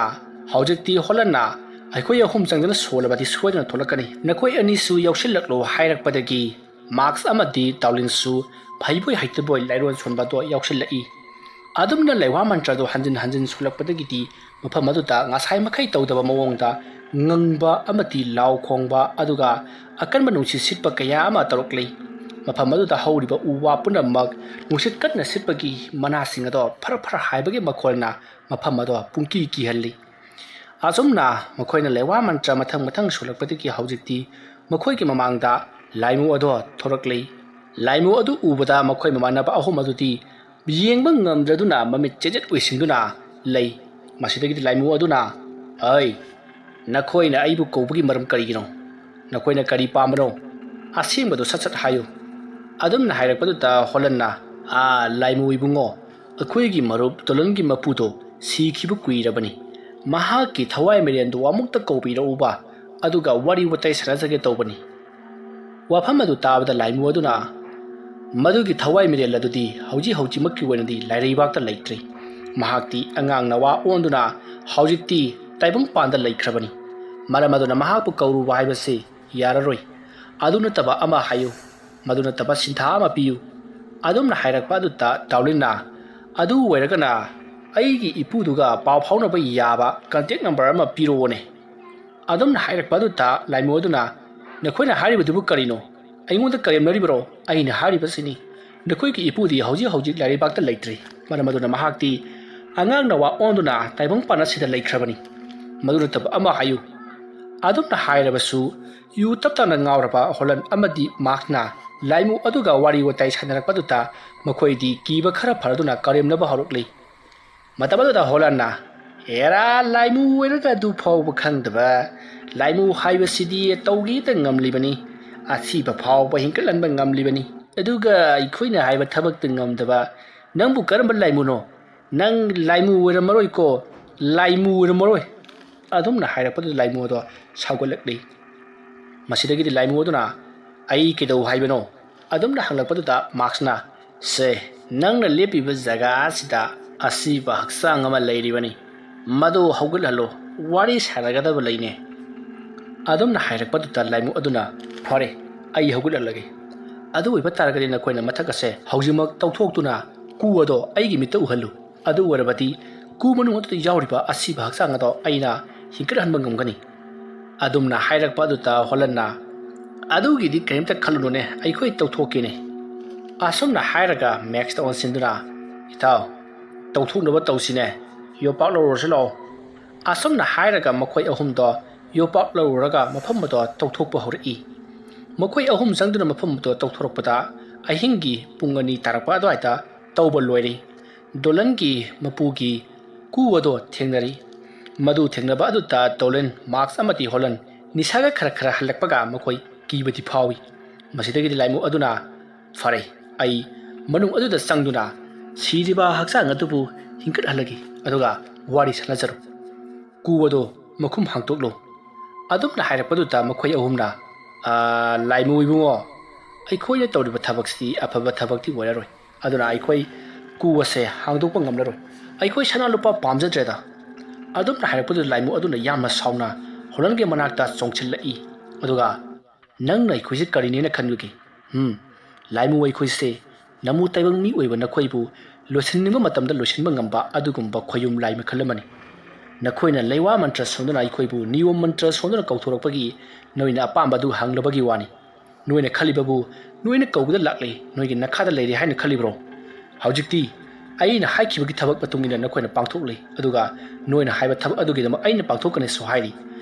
ꯍꯧꯖꯤꯛꯇꯤ ꯍꯣꯂꯟꯅ, "ꯑꯩꯈꯣꯏ ꯑꯍꯨꯝ ꯆꯪꯗꯅ ꯁꯣꯜꯂꯕꯗꯤ ꯁꯣꯏꯗꯅ ꯊꯣꯛꯂꯛꯀꯅꯤ, ꯅꯈꯣꯏ ꯑꯅꯤꯁꯨ ꯌꯥꯎꯁꯤꯜꯂꯛꯂꯣ" ꯍꯥꯏꯔꯛꯄꯗꯒꯤ ꯃꯥꯛꯁ ꯑꯃꯗꯤ ꯗꯥꯎꯂꯤꯟꯁꯨ ꯍꯩꯕꯣꯏ ꯍꯩꯇꯕꯣꯏ ꯂꯥꯏꯔꯣꯟ ꯁꯣꯟꯕꯗꯣ ꯌꯥꯎꯁꯤꯜꯂꯛꯏ꯫ ꯑꯗꯨꯝꯅ ꯂꯩꯋꯥ ꯃꯟꯇ꯭ꯔꯗꯣ ꯍꯟꯖꯤꯟ ꯍꯟꯖꯤꯟ ꯁꯣꯜꯂꯛꯄꯗꯒꯤꯗꯤ ꯃꯐꯝ ꯑꯗꯨꯗ ꯉꯁꯥꯏ ꯃꯈꯩ ꯇꯧꯗꯕ ꯃꯑꯣꯡꯗ ꯉꯪꯕ ꯑꯃꯗꯤ ꯂꯥꯎ ꯈꯣꯡꯕ, ꯑꯗꯨꯒ ꯑꯀꯟꯕ ꯅꯨꯡꯁꯤꯠ ꯁꯤꯠꯄ ꯀꯌꯥ ꯑꯃ ꯇꯧꯔꯛꯂꯤ꯫ ꯃꯐꯝ ꯑꯗꯨꯗ ꯍꯧꯔꯤꯕ ꯎ ꯋꯥ ꯄꯨꯝꯅꯃꯛ ꯅꯨꯡꯁꯤꯠ ꯀꯟꯅ ꯁꯤꯠꯄꯒꯤ ꯃꯅꯥꯁꯤꯡ ꯑꯗꯣ ꯐꯔ ꯐꯔ ꯍꯥꯏꯕꯒꯤ ꯃꯈꯣꯜꯅ ꯃꯐꯝ ꯑꯗꯣ ꯄꯨꯡꯀꯤ ꯀꯤꯍꯜꯂꯤ꯫ ꯑꯁꯨꯝꯅ ꯃꯈꯣꯏꯅ ꯂꯩꯋꯥ ꯃꯟꯇ꯭ꯔ ꯃꯊꯪ ꯃꯊꯪ ꯁꯣꯜꯂꯛꯄꯗꯒꯤ ꯍꯧꯖꯤꯛꯇꯤ ꯃꯈꯣꯏꯒꯤ ꯃꯃꯥꯡꯗ ꯂꯥꯏꯃꯨ ꯑꯗꯣ ꯊꯣꯔꯛꯂꯤ꯫ ꯂꯥꯏꯃꯨ ꯑꯗꯨ ꯎꯕꯗ ꯃꯈꯣꯏ ꯃꯃꯥꯟꯅꯕ ꯑꯍꯨꯝ ꯑꯗꯨꯗꯤ ꯌꯦꯡꯕ ꯉꯝꯗ꯭ꯔꯗꯨꯅ ꯃꯃꯤꯠ ꯆꯦꯖꯦꯠ ꯑꯣꯏꯁꯤꯟꯗꯨꯅ ꯂꯩ꯫ ꯃꯁꯤꯗꯒꯤꯗꯤ ꯂꯥꯏꯃꯨ ꯑꯗꯨꯅ, "ꯑꯩ, ꯅꯈꯣꯏꯅ ꯑꯩꯕꯨ ꯀꯧꯕꯒꯤ ꯃꯔꯝ ꯀꯔꯤꯒꯤꯅꯣ? ꯅꯈꯣꯏꯅ ꯀꯔꯤ ꯄꯥꯝꯕꯅꯣ? ꯑꯁꯦꯡꯕꯗꯨ ꯁꯠ ꯁꯠ ꯍꯥꯏꯌꯨ"꯫ ꯑꯗꯨꯝꯅ ꯍꯥꯏꯔꯛꯄꯗꯨꯗ ꯍꯣꯂꯟꯅ, "ꯑꯥ, ꯂꯥꯏꯃꯨ ꯏꯕꯨꯡꯉꯣ, ꯑꯩꯈꯣꯏꯒꯤ ꯃꯔꯨꯞ ꯗꯣꯂꯟꯒꯤ ꯃꯄꯨꯗꯣ ꯁꯤꯈꯤꯕ ꯀꯨꯏꯔꯕꯅꯤ꯫ ꯃꯍꯥꯛꯀꯤ ꯊꯋꯥꯏ ꯃꯤꯔꯦꯟꯗꯨ ꯑꯃꯨꯛꯇ ꯀꯧꯕꯤꯔꯛꯎꯕ, ꯑꯗꯨꯒ ꯋꯥꯔꯤ ꯋꯥꯇꯥꯏ ꯁꯥꯟꯅꯖꯒꯦ ꯇꯧꯕꯅꯤ"꯫ ꯋꯥꯐꯝ ꯑꯗꯨ ꯇꯥꯕꯗ ꯂꯥꯏꯃꯨ ꯑꯗꯨꯅ, "ꯃꯗꯨꯒꯤ ꯊꯋꯥꯏ ꯃꯤꯔꯦꯜ ꯑꯗꯨꯗꯤ ꯍꯧꯖꯤꯛ ꯍꯧꯖꯤꯛꯃꯛꯀꯤ ꯑꯣꯏꯅꯗꯤ ꯂꯥꯏꯔꯩꯕꯥꯛꯇ ꯂꯩꯇ꯭ꯔꯤ꯫ ꯃꯍꯥꯛꯇꯤ ꯑꯉꯥꯡ ꯅꯋꯥ ꯑꯣꯟꯗꯨꯅ ꯍꯧꯖꯤꯛꯇꯤ ꯇꯥꯏꯕꯪꯄꯥꯟꯗ ꯂꯩꯈ꯭ꯔꯕꯅꯤ꯫ ꯃꯔꯝ ꯑꯗꯨꯅ ꯃꯍꯥꯛꯄꯨ ꯀꯧꯔꯨꯕ ꯍꯥꯏꯕꯁꯤ ꯌꯥꯔꯔꯣꯏ꯫ ꯑꯗꯨ ꯅꯠꯇꯕ ꯑꯃ ꯍꯥꯏꯌꯨ, ꯃꯗꯨ ꯅꯠꯇꯕ ꯁꯤꯟꯊꯥ ꯑꯃ ꯄꯤꯌꯨ"꯫ ꯑꯗꯨꯝꯅ ꯍꯥꯏꯔꯛꯄ ꯑꯗꯨꯗ ꯗꯥꯎꯂꯤꯟꯅ, "ꯑꯗꯨ ꯑꯣꯏꯔꯒꯅ ꯑꯩꯒꯤ ꯏꯄꯨꯗꯨꯒ ꯄꯥꯎ ꯐꯥꯎꯅꯕ ꯌꯥꯕ ꯀꯟꯇꯦꯛ ꯅꯝꯕꯔ ꯑꯃ ꯄꯤꯔꯛꯑꯣꯅꯦ"꯫ ꯑꯗꯨꯝꯅ ꯍꯥꯏꯔꯛꯄ ꯑꯗꯨꯗ ꯂꯥꯏꯃꯨ ꯑꯗꯨꯅ, "ꯅꯈꯣꯏꯅ ꯍꯥꯏꯔꯤꯕꯗꯨꯕꯨ ꯀꯔꯤꯅꯣ? ꯑꯩꯉꯣꯟꯗ ꯀꯔꯦꯝꯅꯔꯤꯕꯔꯣ? ꯑꯩꯅ ꯍꯥꯏꯔꯤꯕꯁꯤꯅꯤ, ꯅꯈꯣꯏꯒꯤ ꯏꯄꯨꯗꯤ ꯍꯧꯖꯤꯛ ꯍꯧꯖꯤꯛ ꯂꯥꯏꯔꯩꯕꯥꯛꯇ ꯂꯩꯇ꯭ꯔꯤ꯫ ꯃꯔꯝ ꯑꯗꯨꯅ ꯃꯍꯥꯛꯇꯤ ꯑꯉꯥꯡ ꯅꯋꯥ ꯑꯣꯟꯗꯨꯅ ꯇꯥꯏꯕꯪ ꯄꯥꯟ ꯑꯁꯤꯗ ꯂꯩꯈ꯭ꯔꯕꯅꯤ꯫ ꯃꯗꯨ ꯅꯠꯇꯕ ꯑꯃ ꯍꯥꯏꯌꯨ"꯫ ꯑꯗꯨꯝꯅ ꯍꯥꯏꯔꯕꯁꯨ ꯌꯨ ꯇꯞ ꯇꯞꯅ ꯉꯥꯎꯔꯕ ꯍꯣꯂꯟ ꯑꯃꯗꯤ ꯃꯥꯛꯅ ꯂꯥꯏꯃꯨ ꯑꯗꯨꯒ ꯋꯥꯔꯤ ꯋꯥꯇꯥꯏ ꯁꯥꯟꯅꯔꯛꯄꯗꯨꯗ ꯃꯈꯣꯏꯗꯤ ꯀꯤꯕ ꯈꯔ ꯐꯔꯗꯨꯅ ꯀꯔꯦꯝꯅꯕ ꯍꯧꯔꯛꯂꯤ꯫ ꯃꯇꯝ ꯑꯗꯨꯗ ꯍꯣꯂꯟꯅ, "ꯑꯦꯔꯥ, ꯂꯥꯏꯃꯨ ꯑꯣꯏꯔꯒ ꯑꯗꯨ ꯐꯥꯎꯕ ꯈꯪꯗꯕ? ꯂꯥꯏꯃꯨ ꯍꯥꯏꯕꯁꯤꯗꯤ ꯇꯧꯒꯦꯗ ꯉꯝꯂꯤꯕꯅꯤ, ꯑꯁꯤꯕ ꯐꯥꯎꯕ ꯍꯤꯡꯀꯠꯍꯟꯕ ꯉꯝꯂꯤꯕꯅꯤ, ꯑꯗꯨꯒ ꯑꯩꯈꯣꯏꯅ ꯍꯥꯏꯕ ꯊꯕꯛꯇ ꯉꯝꯗꯕ ꯅꯪꯕꯨ ꯀꯔꯝꯕ ꯂꯥꯏꯃꯨꯅꯣ? ꯅꯪ ꯂꯥꯏꯃꯨ ꯑꯣꯏꯔꯝꯃꯔꯣꯏꯀꯣ, ꯂꯥꯏꯃꯨ ꯑꯣꯏꯔꯝꯃꯔꯣꯏ!" ꯑꯗꯨꯝꯅ ꯍꯥꯏꯔꯛꯄꯗꯨꯗ ꯂꯥꯏꯃꯨ ꯑꯗꯣ ꯁꯥꯎꯒꯠꯂꯛꯂꯤ꯫ ꯃꯁꯤꯗꯒꯤꯗꯤ ꯂꯥꯏꯃꯨ ꯑꯗꯨꯅ, "ꯑꯩ ꯀꯩꯗꯧ ꯍꯥꯏꯕꯅꯣ?" ꯑꯗꯨꯝꯅ ꯍꯪꯂꯛꯄꯗꯨꯗ ꯃꯥꯛꯁꯅ, "ꯁꯦ, ꯅꯪꯅ ꯂꯦꯞꯄꯤꯕ ꯖꯒꯥ ꯑꯁꯤꯗ ꯑꯁꯤꯕ ꯍꯛꯆꯥꯡ ꯑꯃ ꯂꯩꯔꯤꯕꯅꯤ, ꯃꯗꯨ ꯍꯧꯒꯠꯍꯜꯂꯨ, ꯋꯥꯔꯤ ꯁꯥꯟꯅꯒꯗꯕ ꯂꯩꯅꯦ꯫" ꯑꯗꯨꯝꯅ ꯍꯥꯏꯔꯛꯄꯗꯨꯗ ꯂꯥꯏꯃꯨ ꯑꯗꯨꯅ, "ꯐꯔꯦ, ꯑꯩ ꯍꯧꯒꯠꯍꯜꯂꯒꯦ꯫ ꯑꯗꯨ ꯑꯣꯏꯕ ꯇꯥꯔꯒꯗꯤ ꯅꯈꯣꯏꯅ ꯃꯊꯛ ꯑꯁꯦ ꯍꯧꯖꯤꯛꯃꯛ ꯇꯧꯊꯣꯛꯇꯨꯅ ꯀꯨ ꯑꯗꯣ ꯑꯩꯒꯤ ꯃꯤꯠꯇ ꯎꯍꯜꯂꯨ꯫ ꯑꯗꯨ ꯑꯣꯏꯔꯕꯗꯤ ꯀꯨ ꯃꯅꯨꯡ ꯑꯗꯨꯗ ꯌꯥꯎꯔꯤꯕ ꯑꯁꯤꯕ ꯍꯛꯆꯥꯡ ꯑꯗꯣ ꯑꯩꯅ ꯍꯤꯡꯀꯠꯍꯟꯕ ꯉꯝꯒꯅꯤ꯫" ꯑꯗꯨꯝꯅ ꯍꯥꯏꯔꯛꯄ ꯑꯗꯨꯗ ꯍꯣꯂꯟꯅ, "ꯑꯗꯨꯒꯤꯗꯤ ꯀꯔꯤꯝꯇ ꯈꯜꯂꯨꯅꯨꯅꯦ, ꯑꯩꯈꯣꯏ ꯇꯧꯊꯣꯛꯀꯦꯅꯦ꯫" ꯑꯁꯨꯝꯅ ꯍꯥꯏꯔꯒ ꯃꯦꯛꯁꯇ ꯑꯣꯟꯁꯤꯟꯗꯨꯅ, "ꯏꯇꯥꯎ, ꯇꯧꯊꯣꯛꯅꯕ ꯇꯧꯁꯤꯅꯦ, ꯌꯣꯄꯥꯛ ꯂꯧꯔꯨꯔꯁꯤ ꯂꯥꯛꯑꯣ꯫" ꯑꯁꯨꯝꯅ ꯍꯥꯏꯔꯒ ꯃꯈꯣꯏ ꯑꯍꯨꯝꯗꯣ ꯌꯣꯄꯥꯛ ꯂꯧꯔꯨꯔꯒ ꯃꯐꯝ ꯑꯗꯣ ꯇꯧꯊꯣꯛꯄ ꯍꯧꯔꯛꯏ꯫ ꯃꯈꯣꯏ ꯑꯍꯨꯝ ꯆꯪꯗꯨꯅ ꯃꯐꯝ ꯑꯗꯣ ꯇꯧꯊꯣꯔꯛꯄꯗ ꯑꯍꯤꯡꯒꯤ ꯄꯨꯡ ꯑꯅꯤ ꯇꯥꯔꯛꯄ ꯑꯗꯨꯋꯥꯏꯗ ꯇꯧꯕ ꯂꯣꯏꯔꯦ꯫ ꯗꯣꯂꯟꯒꯤ ꯃꯄꯨꯒꯤ ꯀꯨ ꯑꯗꯣ ꯊꯦꯡꯅꯔꯤ꯫ ꯃꯗꯨ ꯊꯦꯡꯅꯕ ꯑꯗꯨꯗ ꯗꯣꯂꯟ, ꯃꯥꯛꯁ ꯑꯃꯗꯤ ꯍꯣꯂꯟ ꯅꯤꯁꯥꯒ ꯈꯔ ꯈꯔ ꯍꯜꯂꯛꯄꯒ ꯃꯈꯣꯏ ꯀꯤꯕꯗꯤ ꯐꯥꯎꯏ꯫ ꯃꯁꯤꯗꯒꯤꯗꯤ ꯂꯥꯏꯃꯨ ꯑꯗꯨꯅ, "ꯐꯔꯦ, ꯑꯩ ꯃꯅꯨꯡ ꯑꯗꯨꯗ ꯆꯪꯗꯨꯅ ꯁꯤꯔꯤꯕ ꯍꯛꯆꯥꯡ ꯑꯗꯨꯕꯨ ꯍꯤꯡꯀꯠꯍꯜꯂꯒꯦ, ꯑꯗꯨꯒ ꯋꯥꯔꯤ ꯁꯥꯟꯅꯖꯔꯣ꯫ ꯀꯨ ꯑꯗꯣ ꯃꯈꯨꯝ ꯍꯥꯡꯗꯣꯛꯂꯨ꯫" ꯑꯗꯨꯝꯅ ꯍꯥꯏꯔꯛꯄꯗꯨꯗ ꯃꯈꯣꯏ ꯑꯍꯨꯝꯅ, "ꯑꯥ, ꯂꯥꯏꯃꯨ ꯏꯕꯨꯡꯉꯣ, ꯑꯩꯈꯣꯏꯅ ꯇꯧꯔꯤꯕ ꯊꯕꯛꯁꯤ ꯑꯐꯕ ꯊꯕꯛꯇꯤ ꯑꯣꯏꯔꯔꯣꯏ꯫ ꯑꯗꯨꯅ ꯑꯩꯈꯣꯏ ꯀꯨ ꯑꯁꯦ ꯍꯥꯡꯗꯣꯛꯄ ꯉꯝꯂꯔꯣꯏ꯫ ꯑꯩꯈꯣꯏ ꯁꯅꯥ ꯂꯨꯄꯥ ꯄꯥꯝꯖꯗ꯭ꯔꯦꯗ꯫" ꯑꯗꯨꯝꯅ ꯍꯥꯏꯔꯛꯄꯗꯨꯗ ꯂꯥꯏꯃꯨ ꯑꯗꯨꯅ ꯌꯥꯝꯅ ꯁꯥꯎꯅ ꯍꯣꯂꯟꯒꯤ ꯃꯅꯥꯛꯇ ꯆꯣꯡꯁꯤꯜꯂꯛꯏ꯫ ꯑꯗꯨꯒ, "ꯅꯪꯅ ꯑꯩꯈꯣꯏꯁꯦ ꯀꯔꯤꯅꯦꯅ ꯈꯟꯕꯒꯦ? ꯎꯝ, ꯂꯥꯏꯃꯨ ꯑꯩꯈꯣꯏꯁꯦ ꯅꯃꯨ ꯇꯥꯏꯕꯪ ꯃꯤ ꯑꯣꯏꯕ ꯅꯈꯣꯏꯕꯨ ꯂꯣꯏꯁꯤꯟꯅꯤꯡꯕ ꯃꯇꯝꯗ ꯂꯣꯏꯁꯤꯟꯕ ꯉꯝꯕ ꯑꯗꯨꯒꯨꯝꯕ ꯈꯣꯌꯨꯝ ꯂꯥꯏ ꯃꯈꯜ ꯑꯃꯅꯤ꯫ ꯅꯈꯣꯏꯅ ꯂꯩꯋꯥ ꯃꯟꯇ꯭ꯔ ꯁꯣꯟꯗꯨꯅ ꯑꯩꯈꯣꯏꯕꯨ ꯅꯤꯌꯣꯝ ꯃꯟꯇ꯭ꯔ ꯁꯣꯟꯗꯨꯅ ꯀꯧꯊꯣꯔꯛꯄꯒꯤ ꯅꯣꯏꯅ ꯑꯄꯥꯝꯕ ꯑꯗꯨ ꯍꯪꯂꯕꯒꯤ ꯋꯥꯅꯤ꯫ ꯅꯣꯏꯅ ꯈꯜꯂꯤꯕꯕꯨ ꯅꯣꯏꯅ ꯀꯧꯕꯗ ꯂꯥꯛꯂꯦ, ꯅꯣꯏꯒꯤ ꯅꯈꯥꯗ ꯂꯩꯔꯦ ꯍꯥꯏꯅ ꯈꯜꯂꯤꯕ꯭ꯔꯣ? ꯍꯧꯖꯤꯛꯇꯤ ꯑꯩꯅ ꯍꯥꯏꯈꯤꯕꯒꯤ ꯊꯕꯛ ꯃꯇꯨꯡ ꯏꯟꯅ ꯅꯈꯣꯏꯅ ꯄꯥꯡꯊꯣꯛꯂꯤ, ꯑꯗꯨꯒ ꯅꯣꯏꯅ ꯍꯥꯏꯕ ꯊꯕꯛ ꯑꯗꯨꯒꯤꯗꯃꯛ ꯑꯩꯅ ꯄꯥꯡꯊꯣꯛꯀꯅꯤꯁꯨ ꯍꯥꯏꯔꯤ꯫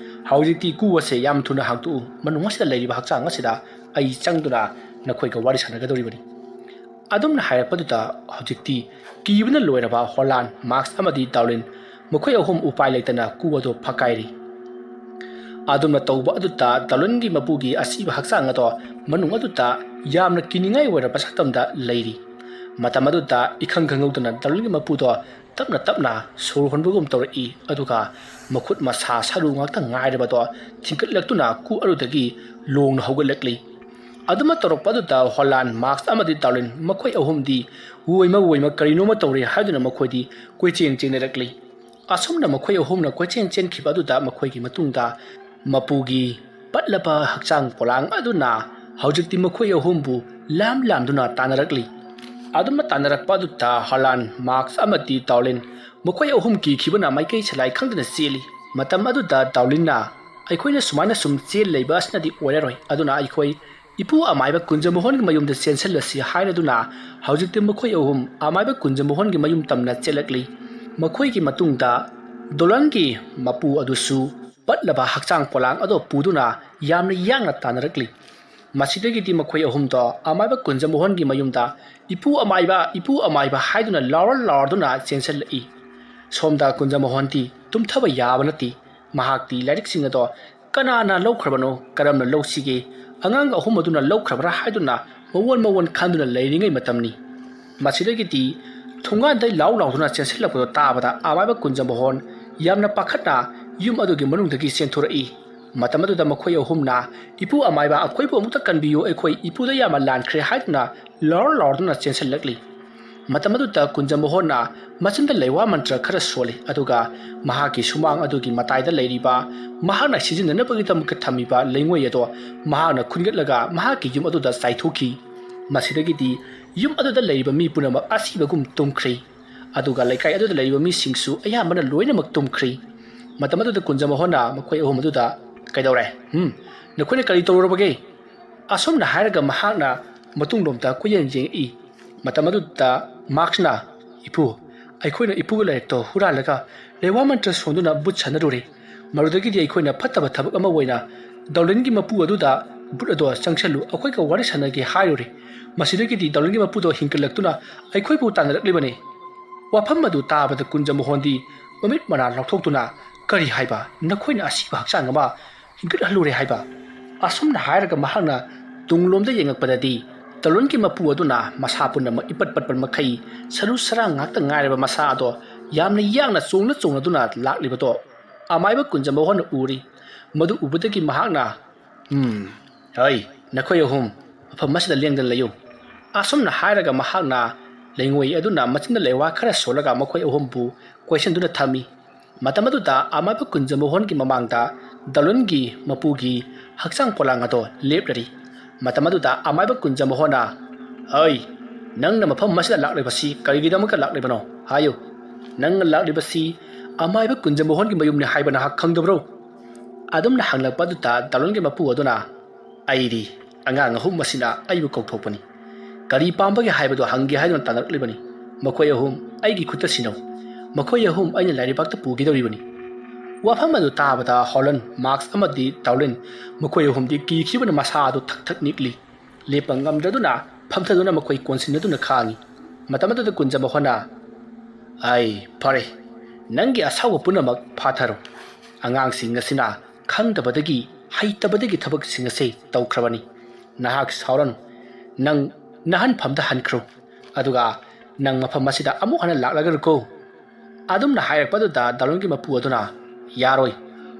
ꯍꯧꯖꯤꯛꯇꯤ ꯀꯨ ꯑꯁꯦ ꯌꯥꯝ ꯊꯨꯅ ꯍꯥꯡꯗꯣꯛꯎ, ꯃꯅꯨꯡ ꯑꯁꯤꯗ ꯂꯩꯔꯤꯕ ꯍꯛꯆꯥꯡ ꯑꯁꯤꯗ ꯑꯩ ꯆꯪꯗꯨꯅ ꯅꯈꯣꯏꯒ ꯋꯥꯔꯤ ꯁꯥꯟꯅꯒꯗꯧꯔꯤꯕꯅꯤ꯫ ꯑꯗꯨꯝꯅ ꯍꯥꯏꯔꯛꯄꯗꯨꯗ ꯍꯧꯖꯤꯛꯇꯤ ꯀꯤꯕꯅ ꯂꯣꯏꯔꯕ ꯍꯣꯂꯥꯟ, ꯃꯥꯛꯁ ꯑꯃꯗꯤ ꯗꯥꯎꯂꯤꯟ, ꯃꯈꯣꯏ ꯑꯍꯨꯝ ꯎꯄꯥꯏ ꯂꯩꯇꯅ ꯀꯨ ꯑꯗꯨ ꯐꯛꯀꯥꯏꯔꯤ꯫ ꯑꯗꯨꯝꯅ ꯇꯧꯕ ꯑꯗꯨꯗ ꯗꯥꯎꯂꯤꯟꯒꯤ ꯃꯄꯨꯒꯤ ꯑꯁꯤꯕ ꯍꯛꯆꯥꯡ ꯑꯗꯣ ꯃꯅꯨꯡ ꯑꯗꯨꯗ ꯌꯥꯝꯅ ꯀꯤꯅꯤꯡꯉꯥꯏ ꯑꯣꯏꯔꯕ ꯁꯛꯇꯝꯗ ꯂꯩꯔꯤ꯫ ꯃꯇꯝ ꯑꯗꯨꯗ ꯏꯈꯪ ꯈꯪꯍꯧꯗꯅ ꯗꯥꯎꯂꯤꯟꯒꯤ ꯃꯄꯨꯗꯣ ꯇꯞꯅ ꯇꯞꯅ ꯁꯣꯔ ꯍꯣꯟꯕꯒꯨꯝ ꯇꯧꯔꯛꯏ, ꯑꯗꯨꯒ ꯃꯈꯨꯠ ꯃꯁꯥ ꯁꯔꯨ ꯉꯥꯛꯇ ꯉꯥꯏꯔꯕꯗꯣ ꯊꯤꯡꯒꯠꯂꯛꯇꯨꯅ ꯀꯨ ꯑꯗꯨꯗꯒꯤ ꯂꯣꯡꯅ ꯍꯧꯒꯠꯂꯛꯂꯤ꯫ ꯑꯗꯨꯃ ꯇꯧꯔꯛꯄ ꯑꯗꯨꯗ ꯍꯣꯂꯥꯟ, ꯃꯥꯛꯁ ꯑꯃꯗꯤ ꯗꯥꯎꯂꯤꯟ ꯃꯈꯣꯏ ꯑꯍꯨꯝꯗꯤ ꯑꯣꯏꯃ ꯑꯣꯏꯃ ꯀꯔꯤꯅꯣꯃ ꯇꯧꯔꯦ ꯍꯥꯏꯗꯨꯅ ꯃꯈꯣꯏꯗꯤ ꯀꯣꯏꯆꯦꯟ ꯆꯦꯟꯅꯔꯛꯂꯤ꯫ ꯑꯁꯨꯝꯅ ꯃꯈꯣꯏ ꯑꯍꯨꯝꯅ ꯀꯣꯏꯆꯦꯟ ꯆꯦꯟꯈꯤꯕ ꯑꯗꯨꯗ ꯃꯈꯣꯏꯒꯤ ꯃꯇꯨꯡꯗ ꯃꯄꯨꯒꯤ ꯄꯠꯂꯕ ꯍꯛꯆꯥꯡ ꯄꯣꯂꯥꯡ ꯑꯗꯨꯅ ꯍꯧꯖꯤꯛꯇꯤ ꯃꯈꯣꯏ ꯑꯍꯨꯝꯕꯨ ꯂꯥꯝ ꯂꯥꯝꯗꯨꯅ ꯇꯥꯟꯅꯔꯛꯂꯤ꯫ ꯑꯗꯨꯝꯅ ꯇꯥꯟꯅꯔꯛꯄ ꯑꯗꯨꯗ ꯍꯣꯂꯥꯟ, ꯃꯥꯛꯁ ꯑꯃꯗꯤ ꯗꯥꯎꯂꯤꯟ ꯃꯈꯣꯏ ꯑꯍꯨꯝ ꯀꯤꯈꯤꯕꯅ ꯃꯥꯏꯀꯩ ꯁꯂꯥꯏ ꯈꯪꯗꯅ ꯆꯦꯜꯂꯤ꯫ ꯃꯇꯝ ꯑꯗꯨꯗ ꯗꯥꯎꯂꯤꯟꯅ, "ꯑꯩꯈꯣꯏꯅ ꯁꯨꯃꯥꯏꯅ ꯁꯨꯝ ꯆꯦꯜ ꯂꯩꯕ ꯑꯁꯤꯅꯗꯤ ꯑꯣꯏꯔꯔꯣꯏ, ꯑꯗꯨꯅ ꯑꯩꯈꯣꯏ ꯏꯄꯨ ꯑꯃꯥꯏꯕ ꯀꯨꯟꯖꯃꯣꯍꯟꯒꯤ ꯃꯌꯨꯝꯗ ꯆꯦꯟꯁꯤꯜꯂꯁꯤ" ꯍꯥꯏꯔꯗꯨꯅ ꯍꯧꯖꯤꯛꯇꯤ ꯃꯈꯣꯏ ꯑꯍꯨꯝ ꯑꯃꯥꯏꯕ ꯀꯨꯟꯖꯃꯣꯍꯟꯒꯤ ꯃꯌꯨꯝ ꯇꯝꯅ ꯆꯦꯜꯂꯛꯂꯤ꯫ ꯃꯈꯣꯏꯒꯤ ꯃꯇꯨꯡꯗ ꯗꯣꯂꯟꯒꯤ ꯃꯄꯨ ꯑꯗꯨꯁꯨ ꯄꯠꯂꯕ ꯍꯛꯆꯥꯡ ꯄꯣꯂꯥꯡ ꯑꯗꯨ ꯄꯨꯗꯨꯅ ꯌꯥꯝꯅ ꯌꯥꯡꯅ ꯇꯥꯟꯅꯔꯛꯂꯤ꯫ ꯃꯁꯤꯗꯒꯤꯗꯤ ꯃꯈꯣꯏ ꯑꯍꯨꯝꯗꯣ ꯑꯃꯥꯏꯕ ꯀꯨꯟꯖꯃꯣꯍꯟꯒꯤ ꯃꯌꯨꯝꯗ "ꯏꯄꯨ ꯑꯃꯥꯏꯕ, ꯏꯄꯨ ꯑꯃꯥꯏꯕ" ꯍꯥꯏꯗꯨꯅ ꯂꯥꯎꯔ ꯂꯥꯎꯔꯗꯨꯅ ꯆꯦꯟꯁꯤꯜꯂꯛꯏ꯫ ꯁꯣꯝꯗ ꯀꯨꯟꯖꯃꯣꯍꯟꯗꯤ ꯇꯨꯝꯊꯕ ꯌꯥꯕ ꯅꯠꯇꯦ꯫ ꯃꯍꯥꯛꯇꯤ ꯂꯥꯏꯔꯤꯛꯁꯤꯡ ꯑꯗꯣ ꯀꯅꯥꯅ ꯂꯧꯈ꯭ꯔꯕꯅꯣ, ꯀꯔꯝꯅ ꯂꯧꯁꯤꯒꯦ, ꯑꯉꯥꯡ ꯑꯍꯨꯝ ꯑꯗꯨꯅ ꯂꯧꯈ꯭ꯔꯕ꯭ꯔꯥ ꯍꯥꯏꯗꯨꯅ ꯃꯋꯣꯟ ꯃꯋꯣꯟ ꯈꯟꯗꯨꯅ ꯂꯩꯔꯤꯉꯩ ꯃꯇꯝꯅꯤ꯫ ꯃꯁꯤꯗꯒꯤꯗꯤ ꯊꯣꯡꯒꯥꯟꯗꯩ ꯂꯥꯎ ꯂꯥꯎꯗꯨꯅ ꯆꯦꯟꯁꯤꯜꯂꯛꯄꯗꯣ ꯇꯥꯕꯗ ꯑꯃꯥꯏꯕ ꯀꯨꯟꯖꯃꯣꯍꯟ ꯌꯥꯝꯅ ꯄꯥꯈꯠꯅ ꯌꯨꯝ ꯑꯗꯨꯒꯤ ꯃꯅꯨꯡꯗꯒꯤ ꯆꯦꯟꯊꯣꯔꯛꯏ꯫ ꯃꯇꯝ ꯑꯗꯨꯗ ꯃꯈꯣꯏ ꯑꯍꯨꯝꯅ, "ꯏꯄꯨ ꯑꯃꯥꯏꯕ, ꯑꯩꯈꯣꯏꯕꯨ ꯑꯃꯨꯛꯇ ꯀꯟꯕꯤꯌꯨ, ꯑꯩꯈꯣꯏ ꯏꯄꯨꯗ ꯌꯥꯝꯅ ꯂꯥꯟꯈ꯭ꯔꯦ" ꯍꯥꯏꯗꯨꯅ ꯂꯥꯎꯔ ꯂꯥꯎꯔꯗꯨꯅ ꯆꯦꯟꯁꯤꯜꯂꯛꯂꯤ꯫ ꯃꯇꯝ ꯑꯗꯨꯗ ꯀꯨꯟꯖꯃꯣꯍꯟꯅ ꯃꯆꯤꯟꯗ ꯂꯩꯋꯥ ꯃꯟꯇ꯭ꯔ ꯈꯔ ꯁꯣꯜꯂꯤ, ꯑꯗꯨꯒ ꯃꯍꯥꯛꯀꯤ ꯁꯨꯃꯥꯡ ꯑꯗꯨꯒꯤ ꯃꯇꯥꯏꯗ ꯂꯩꯔꯤꯕ ꯃꯍꯥꯛꯅ ꯁꯤꯖꯤꯟꯅꯅꯕꯒꯤꯗꯃꯛꯇ ꯊꯝꯃꯤꯕ ꯂꯩꯉꯣꯏ ꯑꯗꯣ ꯃꯍꯥꯛꯅ ꯈꯨꯟꯒꯠꯂꯒ ꯃꯍꯥꯛꯀꯤ ꯌꯨꯝ ꯑꯗꯨꯗ ꯆꯥꯏꯊꯣꯛꯈꯤ꯫ ꯃꯁꯤꯗꯒꯤꯗꯤ ꯌꯨꯝ ꯑꯗꯨꯗ ꯂꯩꯔꯤꯕ ꯃꯤ ꯄꯨꯝꯅꯃꯛ ꯑꯁꯤꯕꯒꯨꯝ ꯇꯨꯝꯈ꯭ꯔꯦ, ꯑꯗꯨꯒ ꯂꯩꯀꯥꯏ ꯑꯗꯨꯗ ꯂꯩꯔꯤꯕ ꯃꯤꯁꯤꯡꯁꯨ ꯑꯌꯥꯝꯕꯅ ꯂꯣꯏꯅꯃꯛ ꯇꯨꯝꯈ꯭ꯔꯦ꯫ ꯃꯇꯝ ꯑꯗꯨꯗ ꯀꯨꯟꯖꯃꯣꯍꯟꯅ ꯃꯈꯣꯏ ꯑꯍꯨꯝ ꯑꯗꯨꯗ, "ꯀꯩꯗꯧꯔꯦ? ꯍꯝ? ꯅꯈꯣꯏꯅ ꯀꯔꯤ ꯇꯧꯔꯨꯔꯕꯒꯦ?" ꯑꯁꯨꯝꯅ ꯍꯥꯏꯔꯒ ꯃꯍꯥꯛꯅ ꯃꯇꯨꯡꯂꯣꯝꯗ ꯀꯣꯏꯌꯦꯡ ꯌꯦꯡꯉꯛꯏ꯫ ꯃꯇꯝ ꯑꯗꯨꯗ ꯃꯥꯛꯁꯅ, "ꯏꯄꯨ, ꯑꯩꯈꯣꯏꯅ ꯏꯄꯨꯒꯤ ꯂꯥꯏꯔꯤꯛꯇꯣ ꯍꯨꯔꯥꯜꯂꯒ ꯂꯩꯋꯥ ꯃꯟꯇ꯭ꯔ ꯁꯣꯟꯗꯨꯅ ꯚꯨꯠ ꯁꯥꯟꯅꯔꯨꯔꯦ꯫ ꯃꯗꯨꯗꯒꯤꯗꯤ ꯑꯩꯈꯣꯏꯅ ꯐꯠꯇꯕ ꯊꯕꯛ ꯑꯃ ꯑꯣꯏꯅ ꯗꯥꯎꯂꯤꯟꯒꯤ ꯃꯄꯨ ꯑꯗꯨꯗ ꯕꯨꯠ ꯑꯗꯣ ꯆꯪꯁꯜꯂꯨ, ꯑꯩꯈꯣꯏꯒ ꯋꯥꯔꯤ ꯁꯥꯟꯅꯒꯦ" ꯍꯥꯏꯔꯨꯔꯦ꯫ ꯃꯁꯤꯗꯒꯤꯗꯤ ꯗꯥꯂꯣꯟꯒꯤ ꯃꯄꯨꯗꯣ ꯍꯤꯡꯒꯠꯂꯛꯇꯨꯅ ꯑꯩꯈꯣꯏꯕꯨ ꯇꯥꯟꯅꯔꯛꯂꯤꯕꯅꯤ꯫ ꯋꯥꯐꯝ ꯑꯗꯨ ꯇꯥꯕꯗ ꯀꯨꯟꯖ ꯃꯣꯍꯣꯟꯗꯤ ꯃꯃꯤꯠ ꯃꯅꯥ ꯂꯥꯎꯊꯣꯛꯇꯨꯅ, "ꯀꯔꯤ ꯍꯥꯏꯕ? ꯅꯈꯣꯏꯅ ꯑꯁꯤꯕ ꯍꯛꯆꯥꯡ ꯑꯃ ꯍꯤꯡꯒꯠꯍꯜꯂꯨꯔꯦ ꯍꯥꯏꯕ?" ꯑꯁꯨꯝꯅ ꯍꯥꯏꯔꯒ ꯃꯍꯥꯛꯅ ꯇꯨꯡꯂꯣꯝꯗ ꯌꯦꯡꯉꯛꯄꯗꯗꯤ ꯗꯥꯂꯣꯟꯒꯤ ꯃꯄꯨ ꯑꯗꯨꯅ ꯃꯁꯥ ꯄꯨꯝꯅꯃꯛ ꯏꯄꯠ ꯄꯠꯄ ꯃꯈꯩ ꯁꯔꯨ ꯁꯔꯥꯡ ꯉꯥꯛꯇ ꯉꯥꯏꯔꯕ ꯃꯁꯥ ꯑꯗꯣ ꯌꯥꯝꯅ ꯌꯥꯡꯅ ꯆꯣꯡꯅ ꯆꯣꯡꯅꯗꯨꯅ ꯂꯥꯛꯂꯤꯕꯗꯣ ꯑꯃꯥꯏꯕ ꯀꯨꯟꯖ ꯃꯣꯍꯣꯟꯅ ꯎꯔꯤ꯫ ꯃꯗꯨ ꯎꯕꯗꯒꯤ ꯃꯍꯥꯛꯅ, "ꯎꯝ, ꯍꯩ, ꯅꯈꯣꯏ ꯑꯍꯨꯝ ꯃꯐꯝ ꯑꯁꯤꯗ ꯂꯦꯡꯗꯅ ꯂꯩꯌꯨ"꯫ ꯑꯁꯨꯝꯅ ꯍꯥꯏꯔꯒ ꯃꯍꯥꯛꯅ ꯂꯩꯉꯣꯏ ꯑꯗꯨꯅ ꯃꯆꯤꯟꯗ ꯂꯩꯋꯥ ꯈꯔ ꯁꯣꯜꯂꯒ ꯃꯈꯣꯏ ꯑꯍꯨꯝꯕꯨ ꯀꯣꯏꯁꯤꯟꯗꯨꯅ ꯊꯝꯃꯤ꯫ ꯃꯇꯝ ꯑꯗꯨꯗ ꯑꯃꯥꯏꯕ ꯀꯨꯟꯖ ꯃꯣꯍꯣꯟꯒꯤ ꯃꯃꯥꯡꯗ ꯗꯥꯂꯣꯟꯒꯤ ꯃꯄꯨꯒꯤ ꯍꯛꯆꯥꯡ ꯄꯣꯂꯥꯡ ꯑꯗꯣ ꯂꯦꯞꯂꯔꯤ꯫ ꯃꯇꯝ ꯑꯗꯨꯗ ꯑꯃꯥꯏꯕ ꯀꯨꯟꯖ ꯃꯣꯍꯣꯟꯅ, "ꯍꯩ, ꯅꯪꯅ ꯃꯐꯝ ꯑꯁꯤꯗ ꯂꯥꯛꯂꯤꯕꯁꯤ ꯀꯔꯤꯒꯤꯗꯃꯛꯇ ꯂꯥꯛꯂꯤꯕꯅꯣ ꯍꯥꯏꯌꯨ꯫ ꯅꯪꯅ ꯂꯥꯛꯂꯤꯕꯁꯤ ꯑꯃꯥꯏꯕ ꯀꯨꯟꯖ ꯃꯣꯍꯣꯟꯒꯤ ꯃꯌꯨꯝꯅꯤ ꯍꯥꯏꯕ ꯅꯍꯥꯛ ꯈꯪꯗꯕ꯭ꯔꯣ?" ꯑꯗꯨꯝꯅ ꯍꯪꯂꯛꯄ ꯑꯗꯨꯗ ꯗꯥꯂꯣꯟꯒꯤ ꯃꯄꯨ ꯑꯗꯨꯅ, "ꯑꯩꯗꯤ ꯑꯉꯥꯡ ꯑꯍꯨꯝ ꯑꯁꯤꯅ ꯑꯩꯕꯨ ꯀꯧꯊꯣꯛꯄꯅꯤ꯫ ꯀꯔꯤ ꯄꯥꯝꯕꯒꯦ ꯍꯥꯏꯕꯗꯨ ꯍꯪꯒꯦ ꯍꯥꯏꯗꯨꯅ ꯇꯥꯟꯅꯔꯛꯂꯤꯕꯅꯤ꯫ ꯃꯈꯣꯏ ꯑꯍꯨꯝ ꯑꯩꯒꯤ ꯈꯨꯠꯇ ꯁꯤꯟꯅꯧ꯫ ꯃꯈꯣꯏ ꯑꯍꯨꯝ ꯑꯩꯅ ꯂꯥꯏꯔꯩꯕꯥꯛꯇ ꯄꯨꯒꯗꯧꯔꯤꯕꯅꯤ"꯫ ꯋꯥꯐꯝ ꯑꯗꯨ ꯇꯥꯕꯗ ꯍꯣꯂꯟ, ꯃꯥꯛꯁ ꯑꯃꯗꯤ ꯗꯥꯎꯂꯤꯟ ꯃꯈꯣꯏ ꯑꯍꯨꯝꯗꯤ ꯀꯤꯈꯤꯕꯅ ꯃꯁꯥ ꯑꯗꯨ ꯊꯛ ꯊꯛ ꯅꯤꯛꯂꯤ꯫ ꯂꯦꯞꯄ ꯉꯝꯗꯗꯨꯅ ꯐꯝꯊꯗꯨꯅ ꯃꯈꯣꯏ ꯀꯣꯟꯁꯤꯟꯅꯗꯨꯅ ꯈꯥꯡꯉꯤ꯫ ꯃꯇꯝ ꯑꯗꯨꯗ ꯀꯨꯟꯖ ꯃꯣꯍꯣꯟꯅ, "ꯑꯩ ꯐꯔꯦ, ꯅꯪꯒꯤ ꯑꯁꯥꯎꯕ ꯄꯨꯝꯅꯃꯛ ꯐꯥꯊꯔꯣ꯫ ꯑꯉꯥꯡꯁꯤꯡ ꯑꯁꯤꯅ ꯈꯪꯗꯕꯗꯒꯤ, ꯍꯩꯇꯕꯗꯒꯤ ꯊꯕꯛꯁꯤꯡ ꯑꯁꯤ ꯇꯧꯈ꯭ꯔꯕꯅꯤ꯫ ꯅꯍꯥꯛ ꯁꯥꯎꯔꯅꯨ꯫ ꯅꯪ ꯅꯍꯟꯐꯝꯗ ꯍꯟꯈ꯭ꯔꯣ꯫ ꯑꯗꯨꯒ ꯅꯪ ꯃꯐꯝ ꯑꯁꯤꯗ ꯑꯃꯨꯛ ꯍꯟꯅ ꯂꯥꯛꯂꯒꯅꯨꯀꯣ"꯫ ꯑꯗꯨꯝꯅ ꯍꯥꯏꯔꯛꯄꯗꯨꯗ ꯗꯥꯂꯣꯟꯒꯤ ꯃꯄꯨ ꯑꯗꯨꯅ, "ꯌꯥꯔꯣꯏ꯫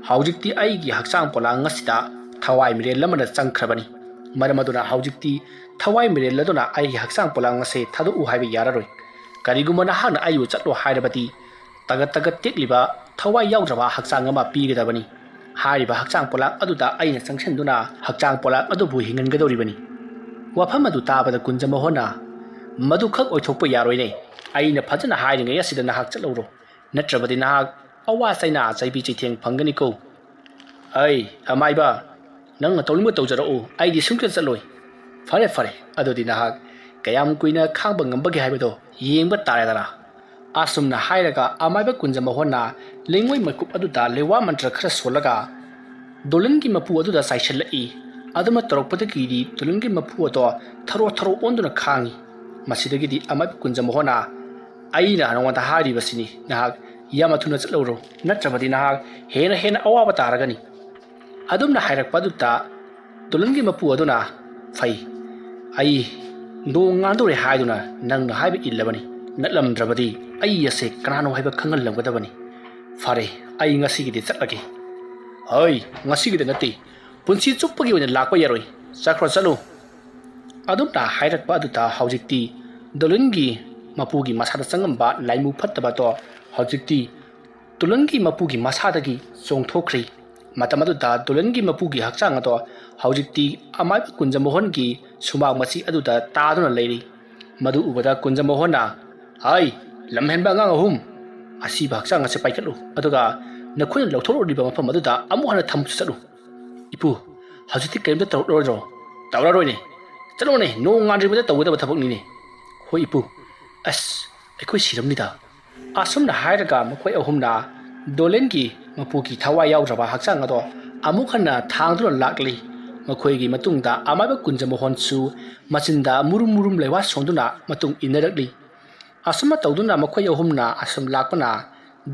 ꯍꯧꯖꯤꯛꯇꯤ ꯑꯩꯒꯤ ꯍꯛꯆꯥꯡ ꯄꯣꯂꯥꯡ ꯑꯁꯤꯗ ꯊꯋꯥꯏ ꯃꯤꯔꯦꯜ ꯑꯃꯅ ꯆꯪꯈ꯭ꯔꯕꯅꯤ꯫ ꯃꯔꯝ ꯑꯗꯨꯅ ꯍꯧꯖꯤꯛꯇꯤ ꯊꯋꯥꯏ ꯃꯤꯔꯦꯜ ꯑꯗꯨꯅ ꯑꯩꯒꯤ ꯍꯛꯆꯥꯡ ꯄꯣꯂꯥꯡ ꯑꯁꯤ ꯊꯥꯗꯣꯛꯎ ꯍꯥꯏꯕ ꯌꯥꯔꯔꯣꯏ꯫ ꯀꯔꯤꯒꯨꯝꯕ ꯅꯍꯥꯛꯅ ꯑꯩꯕꯨ ꯆꯠꯂꯣ ꯍꯥꯏꯔꯕꯗꯤ ꯇꯒꯠ ꯇꯒꯠ ꯇꯦꯛꯂꯤꯕ ꯊꯋꯥꯏ ꯌꯥꯎꯗ꯭ꯔꯕ ꯍꯛꯆꯥꯡ ꯑꯃ ꯄꯤꯒꯗꯕꯅꯤ꯫ ꯍꯥꯏꯔꯤꯕ ꯍꯛꯆꯥꯡ ꯄꯣꯂꯥꯡ ꯑꯗꯨꯗ ꯑꯩꯅ ꯆꯪꯁꯤꯟꯗꯨꯅ ꯍꯛꯆꯥꯡ ꯄꯣꯂꯥꯡ ꯑꯗꯨꯕꯨ ꯍꯤꯡꯍꯟꯒꯗꯧꯔꯤꯕꯅꯤ"꯫ ꯋꯥꯐꯝ ꯑꯗꯨ ꯇꯥꯕꯗ ꯀꯨꯟꯖ ꯃꯣꯍꯣꯟꯅ, "ꯃꯗꯨꯈꯛ ꯑꯣꯏꯊꯣꯛꯄ ꯌꯥꯔꯣꯏꯅꯦ꯫ ꯑꯩꯅ ꯐꯖꯅ ꯍꯥꯏꯔꯤꯉꯩ ꯑꯁꯤꯗ ꯅꯍꯥꯛ ꯆꯠꯍꯧꯔꯣ꯫ ꯅꯠꯇ꯭ꯔꯕꯗꯤ ꯅꯍꯥꯛ ꯑꯋꯥ ꯆꯩꯅꯥ ꯆꯩꯕꯤ ꯆꯩꯊꯦꯡ ꯐꯪꯒꯅꯤꯀꯣ"꯫ "ꯑꯩ, ꯑꯃꯥꯏꯕ, ꯅꯪꯅ ꯇꯧꯅꯤꯡꯕ ꯇꯧꯖꯔꯛꯎ, ꯑꯩꯗꯤ ꯁꯨꯡꯆꯠ ꯆꯠꯂꯣꯏ"꯫ "ꯐꯔꯦ, ꯐꯔꯦ, ꯑꯗꯨꯗꯤ ꯅꯍꯥꯛ ꯀꯌꯥꯝ ꯀꯨꯏꯅ ꯈꯥꯡꯕ ꯉꯝꯕꯒꯦ ꯍꯥꯏꯕꯗꯣ ꯌꯦꯡꯕ ꯇꯥꯔꯦꯗꯅ"꯫ ꯑꯁꯨꯝꯅ ꯍꯥꯏꯔꯒ ꯑꯃꯥꯏꯕ ꯀꯨꯟꯖ ꯃꯣꯍꯣꯟꯅ ꯂꯩꯉꯣꯏ ꯃꯀꯨꯞ ꯑꯗꯨꯗ ꯂꯩꯋꯥ ꯃꯟꯇ꯭ꯔ ꯈꯔ ꯁꯣꯜꯂꯒ ꯗꯣꯂꯟꯒꯤ ꯃꯄꯨ ꯑꯗꯨꯗ ꯆꯥꯏꯁꯤꯜꯂꯛꯏ꯫ ꯑꯗꯨꯃ ꯇꯧꯔꯛꯄꯗꯒꯤꯗꯤ ꯗꯣꯂꯟꯒꯤ ꯃꯄꯨ ꯑꯗꯣ ꯊꯔꯣ ꯊꯔꯣ ꯑꯣꯟꯗꯨꯅ ꯈꯥꯡꯉꯤ꯫ ꯃꯁꯤꯗꯒꯤꯗꯤ ꯑꯃꯥꯏꯕ ꯀꯨꯟꯖ ꯃꯣꯍꯣꯟꯅ, "ꯑꯩꯅ ꯅꯉꯣꯟꯗ ꯍꯥꯏꯔꯤꯕꯁꯤꯅꯤ, ꯅꯍꯥꯛ ꯌꯥꯝꯅ ꯊꯨꯅ ꯆꯠꯍꯧꯔꯣ, ꯅꯠꯇ꯭ꯔꯕꯗꯤ ꯅꯍꯥꯛ ꯍꯦꯟꯅ ꯍꯦꯟꯅ ꯑꯋꯥꯕ ꯇꯥꯔꯒꯅꯤ"꯫ ꯑꯗꯨꯝꯅ ꯍꯥꯏꯔꯛꯄ ꯑꯗꯨꯗ ꯗꯣꯂꯟꯒꯤ ꯃꯄꯨ ꯑꯗꯨꯅ, "ꯐꯩ, ꯑꯩ ꯅꯣꯡ ꯉꯥꯟꯗꯧꯔꯦ ꯍꯥꯏꯗꯨꯅ ꯅꯪꯅ ꯍꯥꯏꯕ ꯏꯜꯂꯕꯅꯤ꯫ ꯅꯠꯂꯝꯗ꯭ꯔꯕꯗꯤ ꯑꯩ ꯑꯁꯦ ꯀꯅꯥꯅꯣ ꯍꯥꯏꯕ ꯈꯪꯍꯜꯂꯝꯒꯗꯕꯅꯤ꯫ ꯐꯔꯦ, ꯑꯩ ꯉꯁꯤꯒꯤꯗꯤ ꯆꯠꯂꯒꯦ"꯫ "ꯍꯣꯏ, ꯉꯁꯤꯒꯤꯗ ꯅꯠꯇꯦ, ꯄꯨꯟꯁꯤ ꯆꯨꯞꯄꯒꯤ ꯑꯣꯏꯅ ꯂꯥꯛꯄ ꯌꯥꯔꯣꯏ꯫ ꯆꯠꯈ꯭ꯔꯣ, ꯆꯠꯂꯨ"꯫ ꯑꯗꯨꯝꯅ ꯍꯥꯏꯔꯛꯄ ꯑꯗꯨꯗ ꯍꯧꯖꯤꯛꯇꯤ ꯗꯣꯂꯟꯒꯤ ꯃꯄꯨꯒꯤ ꯃꯁꯥꯗ ꯆꯪꯉꯝꯕ ꯂꯥꯏꯃꯨ ꯐꯠꯇꯕꯗꯣ ꯍꯧꯖꯤꯛꯇꯤ ꯗꯣꯂꯟꯒꯤ ꯃꯄꯨꯒꯤ ꯃꯁꯥꯗꯒꯤ ꯆꯣꯡꯊꯣꯛꯈ꯭ꯔꯤ꯫ ꯃꯇꯝ ꯑꯗꯨꯗ ꯗꯣꯂꯟꯒꯤ ꯃꯄꯨꯒꯤ ꯍꯛꯆꯥꯡ ꯑꯗꯣ ꯍꯧꯖꯤꯛꯇꯤ ꯑꯃꯥꯏꯕ ꯀꯨꯟꯖ ꯃꯣꯍꯟꯒꯤ ꯁꯨꯃꯥꯡ ꯃꯆꯤ ꯑꯗꯨꯗ ꯇꯥꯗꯨꯅ ꯂꯩꯔꯤ꯫ ꯃꯗꯨ ꯎꯕꯗ ꯀꯨꯟꯖ ꯃꯣꯍꯟꯅ, "ꯍꯥꯏ, ꯂꯝꯍꯦꯟꯕ ꯑꯉꯥꯡ ꯑꯍꯨꯝ, ꯑꯁꯤꯕ ꯍꯛꯆꯥꯡ ꯑꯁꯤ ꯄꯥꯏꯈꯠꯂꯨ, ꯑꯗꯨꯒ ꯅꯈꯣꯏꯅ ꯂꯧꯊꯣꯛꯂꯨꯔꯤꯕ ꯃꯐꯝ ꯑꯗꯨꯗ ꯑꯃꯨꯛ ꯍꯟꯅ ꯊꯝꯕꯁꯨ ꯆꯠꯂꯨ"꯫ "ꯏꯄꯨ, ꯍꯧꯖꯤꯛꯇꯤ ꯀꯔꯤꯝꯇ ꯇꯧꯔꯛꯂꯔꯣꯏꯗ꯭ꯔꯣ?" "ꯇꯧꯔꯔꯣꯏꯅꯦ꯫ ꯆꯠꯂꯣꯅꯦ, ꯅꯣꯡ ꯉꯥꯟꯗ꯭ꯔꯤꯉꯩꯗ ꯇꯧꯒꯗꯕ ꯊꯕꯛꯅꯤꯅꯦ"꯫ "ꯍꯣꯏ ꯏꯄꯨ"꯫ "ꯑꯁ, ꯑꯩꯈꯣꯏ ꯁꯤꯔꯝꯅꯤꯗ"꯫ ꯑꯁꯨꯝꯅ ꯍꯥꯏꯔꯒ ꯃꯈꯣꯏ ꯑꯍꯨꯝꯅ ꯗꯣꯂꯦꯟꯒꯤ ꯃꯄꯨꯒꯤ ꯊꯋꯥꯏ ꯌꯥꯎꯗ꯭ꯔꯕ ꯍꯛꯆꯥꯡ ꯑꯗꯣ ꯑꯃꯨꯛ ꯍꯟꯅ ꯊꯥꯡꯗꯨꯅ ꯂꯥꯛꯂꯤ꯫ ꯃꯈꯣꯏꯒꯤ ꯃꯇꯨꯡꯗ ꯑꯃꯥꯏꯕ ꯀꯨꯟꯖ ꯃꯣꯍꯟꯁꯨ ꯃꯆꯤꯟꯗ ꯃꯨꯔꯨꯝ ꯃꯨꯔꯨꯝ ꯂꯩꯋꯥ ꯁꯣꯟꯗꯨꯅ ꯃꯇꯨꯡ ꯏꯟꯅꯔꯛꯂꯤ꯫ ꯑꯁꯨꯝꯅ ꯇꯧꯗꯨꯅ ꯃꯈꯣꯏ ꯑꯍꯨꯝꯅ ꯑꯁꯨꯝ ꯂꯥꯛꯄꯅ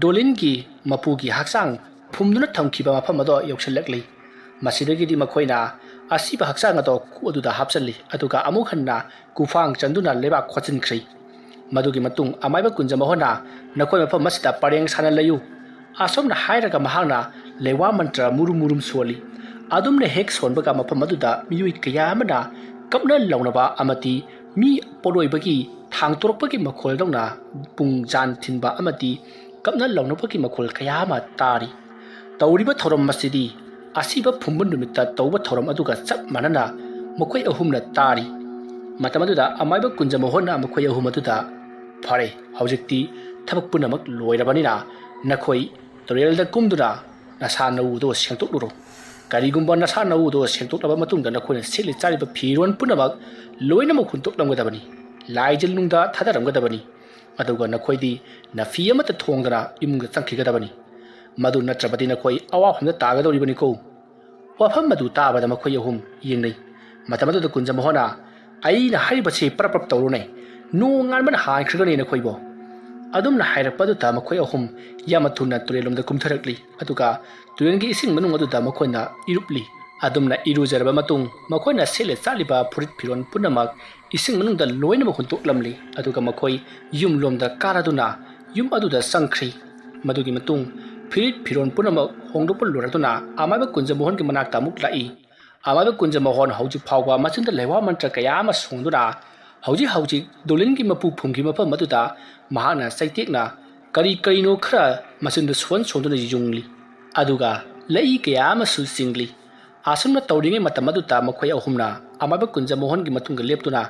ꯗꯣꯂꯤꯟꯒꯤ ꯃꯄꯨꯒꯤ ꯍꯛꯆꯥꯡ ꯐꯨꯝꯗꯨꯅ ꯊꯝꯈꯤꯕ ꯃꯐꯝ ꯑꯗꯣ ꯌꯧꯁꯤꯜꯂꯛꯂꯤ꯫ ꯃꯁꯤꯗꯒꯤꯗꯤ ꯃꯈꯣꯏꯅ ꯑꯁꯤꯕ ꯍꯛꯆꯥꯡ ꯑꯗꯣ ꯈꯨ ꯑꯗꯨꯗ ꯍꯥꯞꯆꯤꯜꯂꯤ, ꯑꯗꯨꯒ ꯑꯃꯨꯛ ꯍꯟꯅ ꯀꯨꯐꯥꯡ ꯆꯟꯗꯨꯅ ꯂꯩꯕꯥꯛ ꯈꯣꯠꯆꯤꯟꯈ꯭ꯔꯤ꯫ ꯃꯗꯨꯒꯤ ꯃꯇꯨꯡ ꯑꯃꯥꯏꯕ ꯀꯨꯟꯖ ꯃꯣꯍꯟꯅ, "ꯅꯈꯣꯏ ꯃꯐꯝ ꯑꯁꯤꯗ ꯄꯔꯦꯡ ꯁꯥꯅ ꯂꯩꯌꯨ"꯫ ꯑꯁꯨꯝꯅ ꯍꯥꯏꯔꯒ ꯃꯍꯥꯛꯅ ꯂꯩꯋꯥ ꯃꯟꯇ꯭ꯔ ꯃꯨꯔꯨꯝ ꯃꯨꯔꯨꯝ ꯁꯣꯜꯂꯤ꯫ ꯑꯗꯨꯝꯅ ꯍꯦꯛ ꯁꯣꯟꯕꯒ ꯃꯐꯝ ꯑꯗꯨꯗ ꯃꯤꯑꯣꯏ ꯀꯌꯥ ꯑꯃꯅ ꯀꯞꯅ ꯂꯥꯎꯅꯕ ꯑꯃꯗꯤ ꯃꯤ ꯄꯣꯠꯂꯣꯏꯕꯒꯤ ꯊꯥꯡꯇꯣꯔꯛꯄꯒꯤ ꯃꯈꯣꯜꯗꯧꯅ ꯄꯨꯡ ꯖꯥꯟ ꯊꯤꯟꯕ ꯑꯃꯗꯤ ꯀꯞꯅ ꯂꯥꯎꯅꯕꯒꯤ ꯃꯈꯣꯜ ꯀꯌꯥ ꯑꯃ ꯇꯥꯔꯤ꯫ ꯇꯧꯔꯤꯕ ꯊꯧꯔꯝ ꯑꯁꯤꯗꯤ ꯑꯁꯤꯕ ꯐꯨꯝꯕ ꯅꯨꯃꯤꯠꯇ ꯇꯧꯕ ꯊꯧꯔꯝ ꯑꯗꯨꯒ ꯆꯞ ꯃꯥꯟꯅꯅ ꯃꯈꯣꯏ ꯑꯍꯨꯝꯅ ꯇꯥꯔꯤ꯫ ꯃꯇꯝ ꯑꯗꯨꯗ ꯑꯃꯥꯏꯕ ꯀꯨꯟꯖ ꯃꯣꯍꯟꯅ ꯃꯈꯣꯏ ꯑꯍꯨꯝ ꯑꯗꯨꯗ, "ꯐꯔꯦ, ꯍꯧꯖꯤꯛꯇꯤ ꯊꯕꯛ ꯄꯨꯝꯅꯃꯛ ꯂꯣꯏꯔꯕꯅꯤꯅ ꯅꯈꯣꯏ ꯇꯨꯔꯦꯜꯗ ꯀꯨꯝꯗꯨꯅ ꯅꯁꯥ ꯅꯎꯗꯣ ꯁꯦꯡꯗꯣꯛꯂꯨꯔꯣ꯫ ꯀꯔꯤꯒꯨꯝꯕ ꯅꯁꯥ ꯅꯎꯗꯣ ꯁꯦꯡꯗꯣꯛꯂꯕ ꯃꯇꯨꯡꯗ ꯅꯈꯣꯏꯅ ꯁꯦꯠꯂꯤ ꯆꯥꯔꯤꯕ ꯐꯤꯔꯣꯜ ꯄꯨꯝꯅꯃꯛ ꯂꯣꯏꯅꯃꯛ ꯍꯨꯟꯗꯣꯛꯂꯝꯒꯗꯕꯅꯤ꯫ ꯂꯥꯏꯖꯤꯜ ꯅꯨꯡꯗ ꯊꯥꯗꯔꯝꯒꯗꯕꯅꯤ꯫ ꯑꯗꯨꯒ ꯅꯈꯣꯏꯗꯤ ꯅꯐꯤ ꯑꯃꯠꯇ ꯊꯣꯡꯗꯅ ꯏꯃꯨꯡꯗ ꯆꯪꯈꯤꯒꯗꯕꯅꯤ꯫ ꯃꯗꯨ ꯅꯠꯇ꯭ꯔꯕꯗꯤ ꯅꯈꯣꯏ ꯑꯋꯥꯐꯝꯗ ꯇꯥꯒꯗꯧꯔꯤꯕꯅꯤꯀꯣ"꯫ ꯋꯥꯐꯝ ꯑꯗꯨ ꯇꯥꯕꯗ ꯃꯈꯣꯏ ꯑꯍꯨꯝ ꯌꯦꯡꯅꯩ꯫ ꯃꯇꯝ ꯑꯗꯨꯗ ꯀꯨꯟꯖꯃꯣꯍꯟꯅ, "ꯑꯩꯅ ꯍꯥꯏꯔꯤꯕꯁꯤ ꯄꯔꯞ ꯄꯔꯞ ꯇꯧꯔꯨꯅꯦ, ꯅꯣꯡ ꯉꯥꯟꯕꯅ ꯍꯥꯟꯈ꯭ꯔꯒꯅꯤ ꯅꯈꯣꯏꯕꯨ"꯫ ꯑꯗꯨꯝꯅ ꯍꯥꯏꯔꯛꯄꯗꯨꯗ ꯃꯈꯣꯏ ꯑꯍꯨꯝ ꯌꯥꯝꯅ ꯊꯨꯅ ꯇꯨꯔꯦꯜꯂꯣꯝꯗ ꯀꯨꯝꯊꯔꯛꯂꯤ꯫ ꯑꯗꯨꯒ ꯇꯨꯔꯦꯜꯒꯤ ꯏꯁꯤꯡ ꯃꯅꯨꯡ ꯑꯗꯨꯗ ꯃꯈꯣꯏꯅ ꯏꯔꯨꯞꯂꯤ꯫ ꯑꯗꯨꯝꯅ ꯏꯔꯨꯖꯔꯕ ꯃꯇꯨꯡ ꯃꯈꯣꯏꯅ ꯁꯦꯠꯂ ꯆꯥꯂꯤꯕ ꯐꯨꯔꯤꯠ ꯐꯤꯔꯣꯜ ꯄꯨꯝꯅꯃꯛ ꯏꯁꯤꯡ ꯃꯅꯨꯡꯗ ꯂꯣꯏꯅꯃꯛ ꯍꯨꯟꯇꯣꯛꯂꯝꯂꯤ꯫ ꯑꯗꯨꯒ ꯃꯈꯣꯏ ꯌꯨꯝꯂꯣꯝꯗ ꯀꯥꯔꯗꯨꯅ ꯌꯨꯝ ꯑꯗꯨꯗ ꯆꯪꯈ꯭ꯔꯤ꯫ ꯃꯗꯨꯒꯤ ꯃꯇꯨꯡ ꯐꯨꯔꯤꯠ ꯐꯤꯔꯣꯜ ꯄꯨꯝꯅꯃꯛ ꯍꯣꯡꯗꯣꯛꯄ ꯂꯣꯏꯔꯗꯨꯅ ꯑꯃꯥꯏꯕ ꯀꯨꯟꯖꯃꯣꯍꯟꯒꯤ ꯃꯅꯥꯛꯇ ꯑꯃꯨꯛ ꯂꯥꯛꯏ꯫ ꯑꯃꯥꯏꯕ ꯀꯨꯟꯖꯃꯣꯍꯟ ꯍꯧꯖꯤꯛ ꯐꯥꯎꯕ ꯃꯆꯤꯟꯗ ꯂꯩꯋꯥ ꯃꯟꯇ꯭ꯔ ꯀꯌꯥ ꯑꯃ ꯁꯣꯟꯗꯨꯅ ꯍꯧꯖꯤꯛ ꯍꯧꯖꯤꯛ ꯗꯣꯂꯤꯟꯒꯤ ꯃꯄꯨ ꯐꯨꯝꯈꯤꯕ ꯃꯐꯝ ꯑꯗꯨꯗ ꯃꯍꯥꯛꯅ ꯆꯩꯇꯦꯛꯅ ꯀꯔꯤ ꯀꯔꯤꯅꯣ ꯈꯔ ꯃꯆꯤꯟꯗ ꯁꯣꯟ ꯁꯣꯟꯗꯨꯅ ꯌꯨꯡꯂꯤ꯫ ꯑꯗꯨꯒ ꯂꯩ ꯀꯌꯥ ꯑꯃꯁꯨ ꯆꯤꯡꯂꯤ꯫ ꯑꯁꯨꯝꯅ ꯇꯧꯔꯤꯉꯩ ꯃꯇꯝ ꯑꯗꯨꯗ ꯃꯈꯣꯏ ꯑꯍꯨꯝꯅ ꯑꯃꯥꯏꯕ ꯀꯨꯟꯖꯃꯣꯍꯟꯒꯤ ꯃꯇꯨꯡꯗ ꯂꯦꯞꯇꯨꯅ,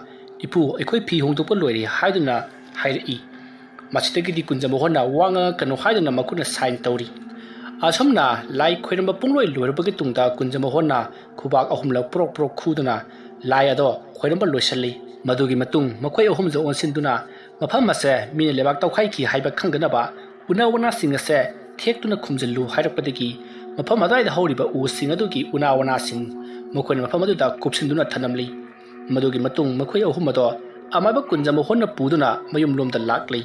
"ꯏꯄꯨ, ꯑꯩꯈꯣꯏ ꯐꯤ ꯍꯣꯡꯗꯣꯛꯄ ꯂꯣꯏꯔꯦ" ꯍꯥꯏꯗꯨꯅ ꯍꯥꯏꯔꯛꯏ꯫ ꯃꯁꯤꯗꯒꯤꯗꯤ ꯀꯨꯟꯖꯃꯣꯍꯟꯅ ꯋꯥ ꯉꯥꯡꯉꯛꯀꯅꯨ ꯍꯥꯏꯗꯨꯅ ꯃꯈꯨꯠꯅ ꯁꯥꯏꯟ ꯇꯧꯔꯤ꯫ ꯑꯁꯨꯝꯅ ꯂꯥꯏ ꯈꯣꯏꯔꯝꯕ ꯄꯨꯡꯂꯣꯏ ꯂꯣꯏꯔꯕꯒꯤ ꯇꯨꯡꯗ ꯀꯨꯟꯖꯃꯣꯍꯟꯅ ꯈꯨꯕꯥꯛ ꯑꯍꯨꯝꯂꯛ ꯄ꯭ꯔꯣꯛ ꯄ꯭ꯔꯣꯛ ꯈꯨꯗꯨꯅ ꯂꯥꯏ ꯑꯗꯣ ꯈꯣꯏꯔꯝꯕ ꯂꯣꯏꯁꯤꯜꯂꯤ꯫ ꯃꯗꯨꯒꯤ ꯃꯇꯨꯡ ꯃꯈꯣꯏ ꯑꯍꯨꯝꯁꯨ ꯑꯣꯟꯁꯤꯟꯗꯨꯅ ꯃꯐꯝ ꯑꯁꯦ ꯃꯤꯅ ꯂꯩꯕꯥꯛ ꯇꯧꯈꯥꯏꯈꯤ ꯍꯥꯏꯕ ꯈꯪꯗꯅꯕ ꯎꯅꯥ ꯋꯥꯅꯥꯁꯤꯡ ꯑꯁꯦ ꯊꯦꯛꯇꯨꯅ ꯈꯨꯝꯖꯤꯜꯂꯨ ꯍꯥꯏꯔꯛꯄꯗꯒꯤ ꯃꯐꯝ ꯑꯗꯨꯋꯥꯏꯗ ꯍꯧꯔꯤꯕ ꯎꯁꯤꯡ ꯑꯗꯨꯒꯤ ꯎꯅꯥ ꯋꯥꯅꯥꯁꯤꯡ ꯃꯈꯣꯏꯅ ꯃꯐꯝ ꯑꯗꯨꯗ ꯀꯨꯞꯁꯤꯟꯗꯨꯅ ꯊꯝꯂꯝꯂꯤ꯫ ꯃꯗꯨꯒꯤ ꯃꯇꯨꯡ ꯃꯈꯣꯏ ꯑꯍꯨꯝ ꯑꯗꯣ ꯑꯃꯥꯏꯕ ꯀꯨꯟꯖꯃꯣꯍꯟꯅ ꯄꯨꯗꯨꯅ ꯃꯌꯨꯝꯂꯣꯝꯗ ꯂꯥꯛꯂꯤ꯫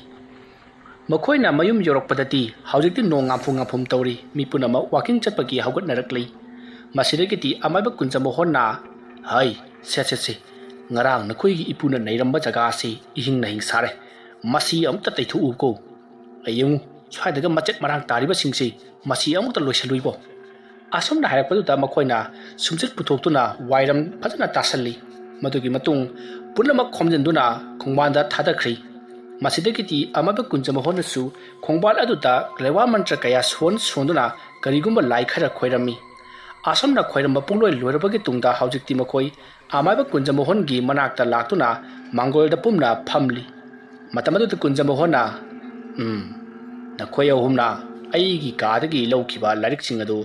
ꯃꯈꯣꯏꯅ ꯃꯌꯨꯝ ꯌꯧꯔꯛꯄꯗꯗꯤ ꯍꯧꯖꯤꯛꯇꯤ ꯅꯣꯡ ꯉꯥꯝꯐꯨ ꯉꯥꯝꯐꯨꯝ ꯇꯧꯔꯤ꯫ ꯃꯤ ꯄꯨꯝꯅꯃꯛ ꯋꯥꯀꯤꯡ ꯆꯠꯄꯒꯤ ꯍꯧꯒꯠꯅꯔꯛꯂꯤ꯫ ꯃꯁꯤꯗꯒꯤꯗꯤ ꯑꯃꯥꯏꯕ ꯀꯨꯟꯖꯃꯣꯍꯟꯅ, "ꯍꯩ, ꯁꯦ, ꯁꯦ, ꯁꯦ, ꯉꯔꯥꯡ ꯅꯈꯣꯏꯒꯤ ꯏꯄꯨꯅ ꯅꯩꯔꯝꯕ ꯖꯒꯥ ꯑꯁꯤ ꯏꯍꯤꯡ ꯅꯍꯤꯡ ꯁꯥꯔꯦ꯫ ꯃꯁꯤ ꯑꯃꯨꯛꯇ ꯇꯩꯊꯣꯛꯎꯀꯣ꯫ ꯑꯩ ꯌꯦꯡꯉꯨ, ꯁ꯭ꯋꯥꯏꯗꯒ ꯃꯆꯦꯠ ꯃꯔꯥꯡ ꯇꯥꯔꯤꯕꯁꯤꯡꯁꯤ, ꯃꯁꯤ ꯑꯃꯨꯛꯇ ꯂꯣꯏꯁꯤꯜꯂꯨꯏꯕꯣ"꯫ ꯑꯁꯨꯝꯅ ꯍꯥꯏꯔꯛꯄꯗꯨꯗ ꯃꯈꯣꯏꯅ ꯁꯨꯝꯆꯤꯠ ꯄꯨꯊꯣꯛꯇꯨꯅ ꯋꯥꯏꯔꯝ ꯐꯖꯅ ꯇꯥꯁꯜꯂꯤ꯫ ꯃꯗꯨꯒꯤ ꯃꯇꯨꯡ ꯄꯨꯝꯅꯃꯛ ꯈꯣꯝꯖꯤꯟꯗꯨꯅ ꯈꯣꯡꯕꯥꯟꯗ ꯊꯥꯗꯈ꯭ꯔꯤ꯫ ꯃꯁꯤꯗꯒꯤꯗꯤ ꯑꯃꯥꯏꯕ ꯀꯨꯟꯖꯃꯣꯍꯟꯅꯁꯨ ꯈꯣꯡꯕꯥꯟ ꯑꯗꯨꯗ ꯂꯩꯋꯥ ꯃꯟꯇ꯭ꯔ ꯀꯌꯥ ꯁꯣꯟ ꯁꯣꯟꯗꯨꯅ ꯀꯔꯤꯒꯨꯝꯕ ꯂꯥꯏ ꯈꯔ ꯈꯣꯏꯔꯝꯃꯤ꯫ ꯑꯁꯨꯝꯅ ꯈꯣꯏꯔꯝꯕ ꯄꯨꯡꯂꯣꯏ ꯂꯣꯏꯔꯕꯒꯤ ꯇꯨꯡꯗ ꯍꯧꯖꯤꯛꯇꯤ ꯃꯈꯣꯏ ꯑꯃꯥꯏꯕ ꯀꯨꯟꯖꯃꯣꯍꯟꯒꯤ ꯃꯅꯥꯛꯇ ꯂꯥꯛꯇꯨꯅ ꯃꯥꯡꯒꯣꯜꯗ ꯄꯨꯝꯅ ꯐꯝꯂꯤ꯫ ꯃꯇꯝ ꯑꯗꯨꯗ ꯀꯨꯟꯖꯃꯣꯍꯟꯅ, "ꯎꯝ, ꯅꯈꯣꯏ ꯑꯍꯨꯝꯅ ꯑꯩꯒꯤ ꯀꯥꯗꯒꯤ ꯂꯧꯈꯤꯕ ꯂꯥꯏꯔꯤꯛꯁꯤꯡ ꯑꯗꯨ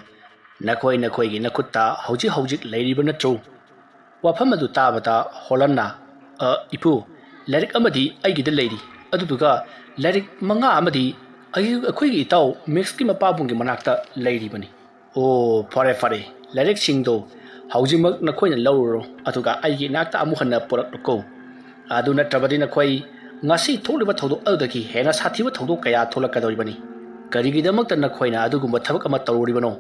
ꯅꯈꯣꯏ ꯅꯈꯣꯏꯒꯤ ꯅꯈꯨꯠꯇ ꯍꯧꯖꯤꯛ ꯍꯧꯖꯤꯛ ꯂꯩꯔꯤꯕ ꯅꯠꯇ꯭ꯔꯣ?" ꯋꯥꯐꯝ ꯑꯗꯨ ꯇꯥꯕꯗ ꯍꯣꯂꯟꯅ, "ꯑ, ꯏꯄꯨ, ꯂꯥꯏꯔꯤꯛ ꯑꯃꯗꯤ ꯑꯩꯒꯤꯗ ꯂꯩꯔꯤ, ꯑꯗꯨꯗꯨꯒ ꯂꯥꯏꯔꯤꯛ ꯃꯉꯥ ꯑꯃꯗꯤ ꯑꯩ-, ꯑꯩꯈꯣꯏꯒꯤ ꯏꯇꯥꯎ ꯃꯦꯛꯁꯀꯤ ꯃꯄꯥꯕꯨꯡꯒꯤ ꯃꯅꯥꯛꯇ ꯂꯩꯔꯤꯕꯅꯤ"꯫ "ꯑꯣ, ꯐꯔꯦ, ꯐꯔꯦ, ꯂꯥꯏꯔꯤꯛꯁꯤꯡꯗꯣ ꯍꯧꯖꯤꯛꯃꯛ ꯅꯈꯣꯏꯅ ꯂꯧꯔꯨꯔꯣ, ꯑꯗꯨꯒ ꯑꯩꯒꯤ ꯏꯅꯥꯛꯇ ꯑꯃꯨꯛ ꯍꯟꯅ ꯄꯨꯔꯛꯂꯨꯀꯣ꯫ ꯑꯗꯨ ꯅꯠꯇ꯭ꯔꯕꯗꯤ ꯅꯈꯣꯏ ꯉꯁꯤ ꯊꯣꯛꯂꯤꯕ ꯊꯧꯗꯣꯛ ꯑꯗꯨꯗꯒꯤ ꯍꯦꯟꯅ ꯁꯥꯊꯤꯕ ꯊꯧꯗꯣꯛ ꯀꯌꯥ ꯊꯣꯛꯂꯛꯀꯗꯧꯔꯤꯕꯅꯤ꯫ ꯀꯔꯤꯒꯤꯗꯃꯛꯇ ꯅꯈꯣꯏꯅ ꯑꯗꯨꯒꯨꯝꯕ ꯊꯕꯛ ꯑꯃ ꯇꯧꯔꯨꯔꯤꯕꯅꯣ?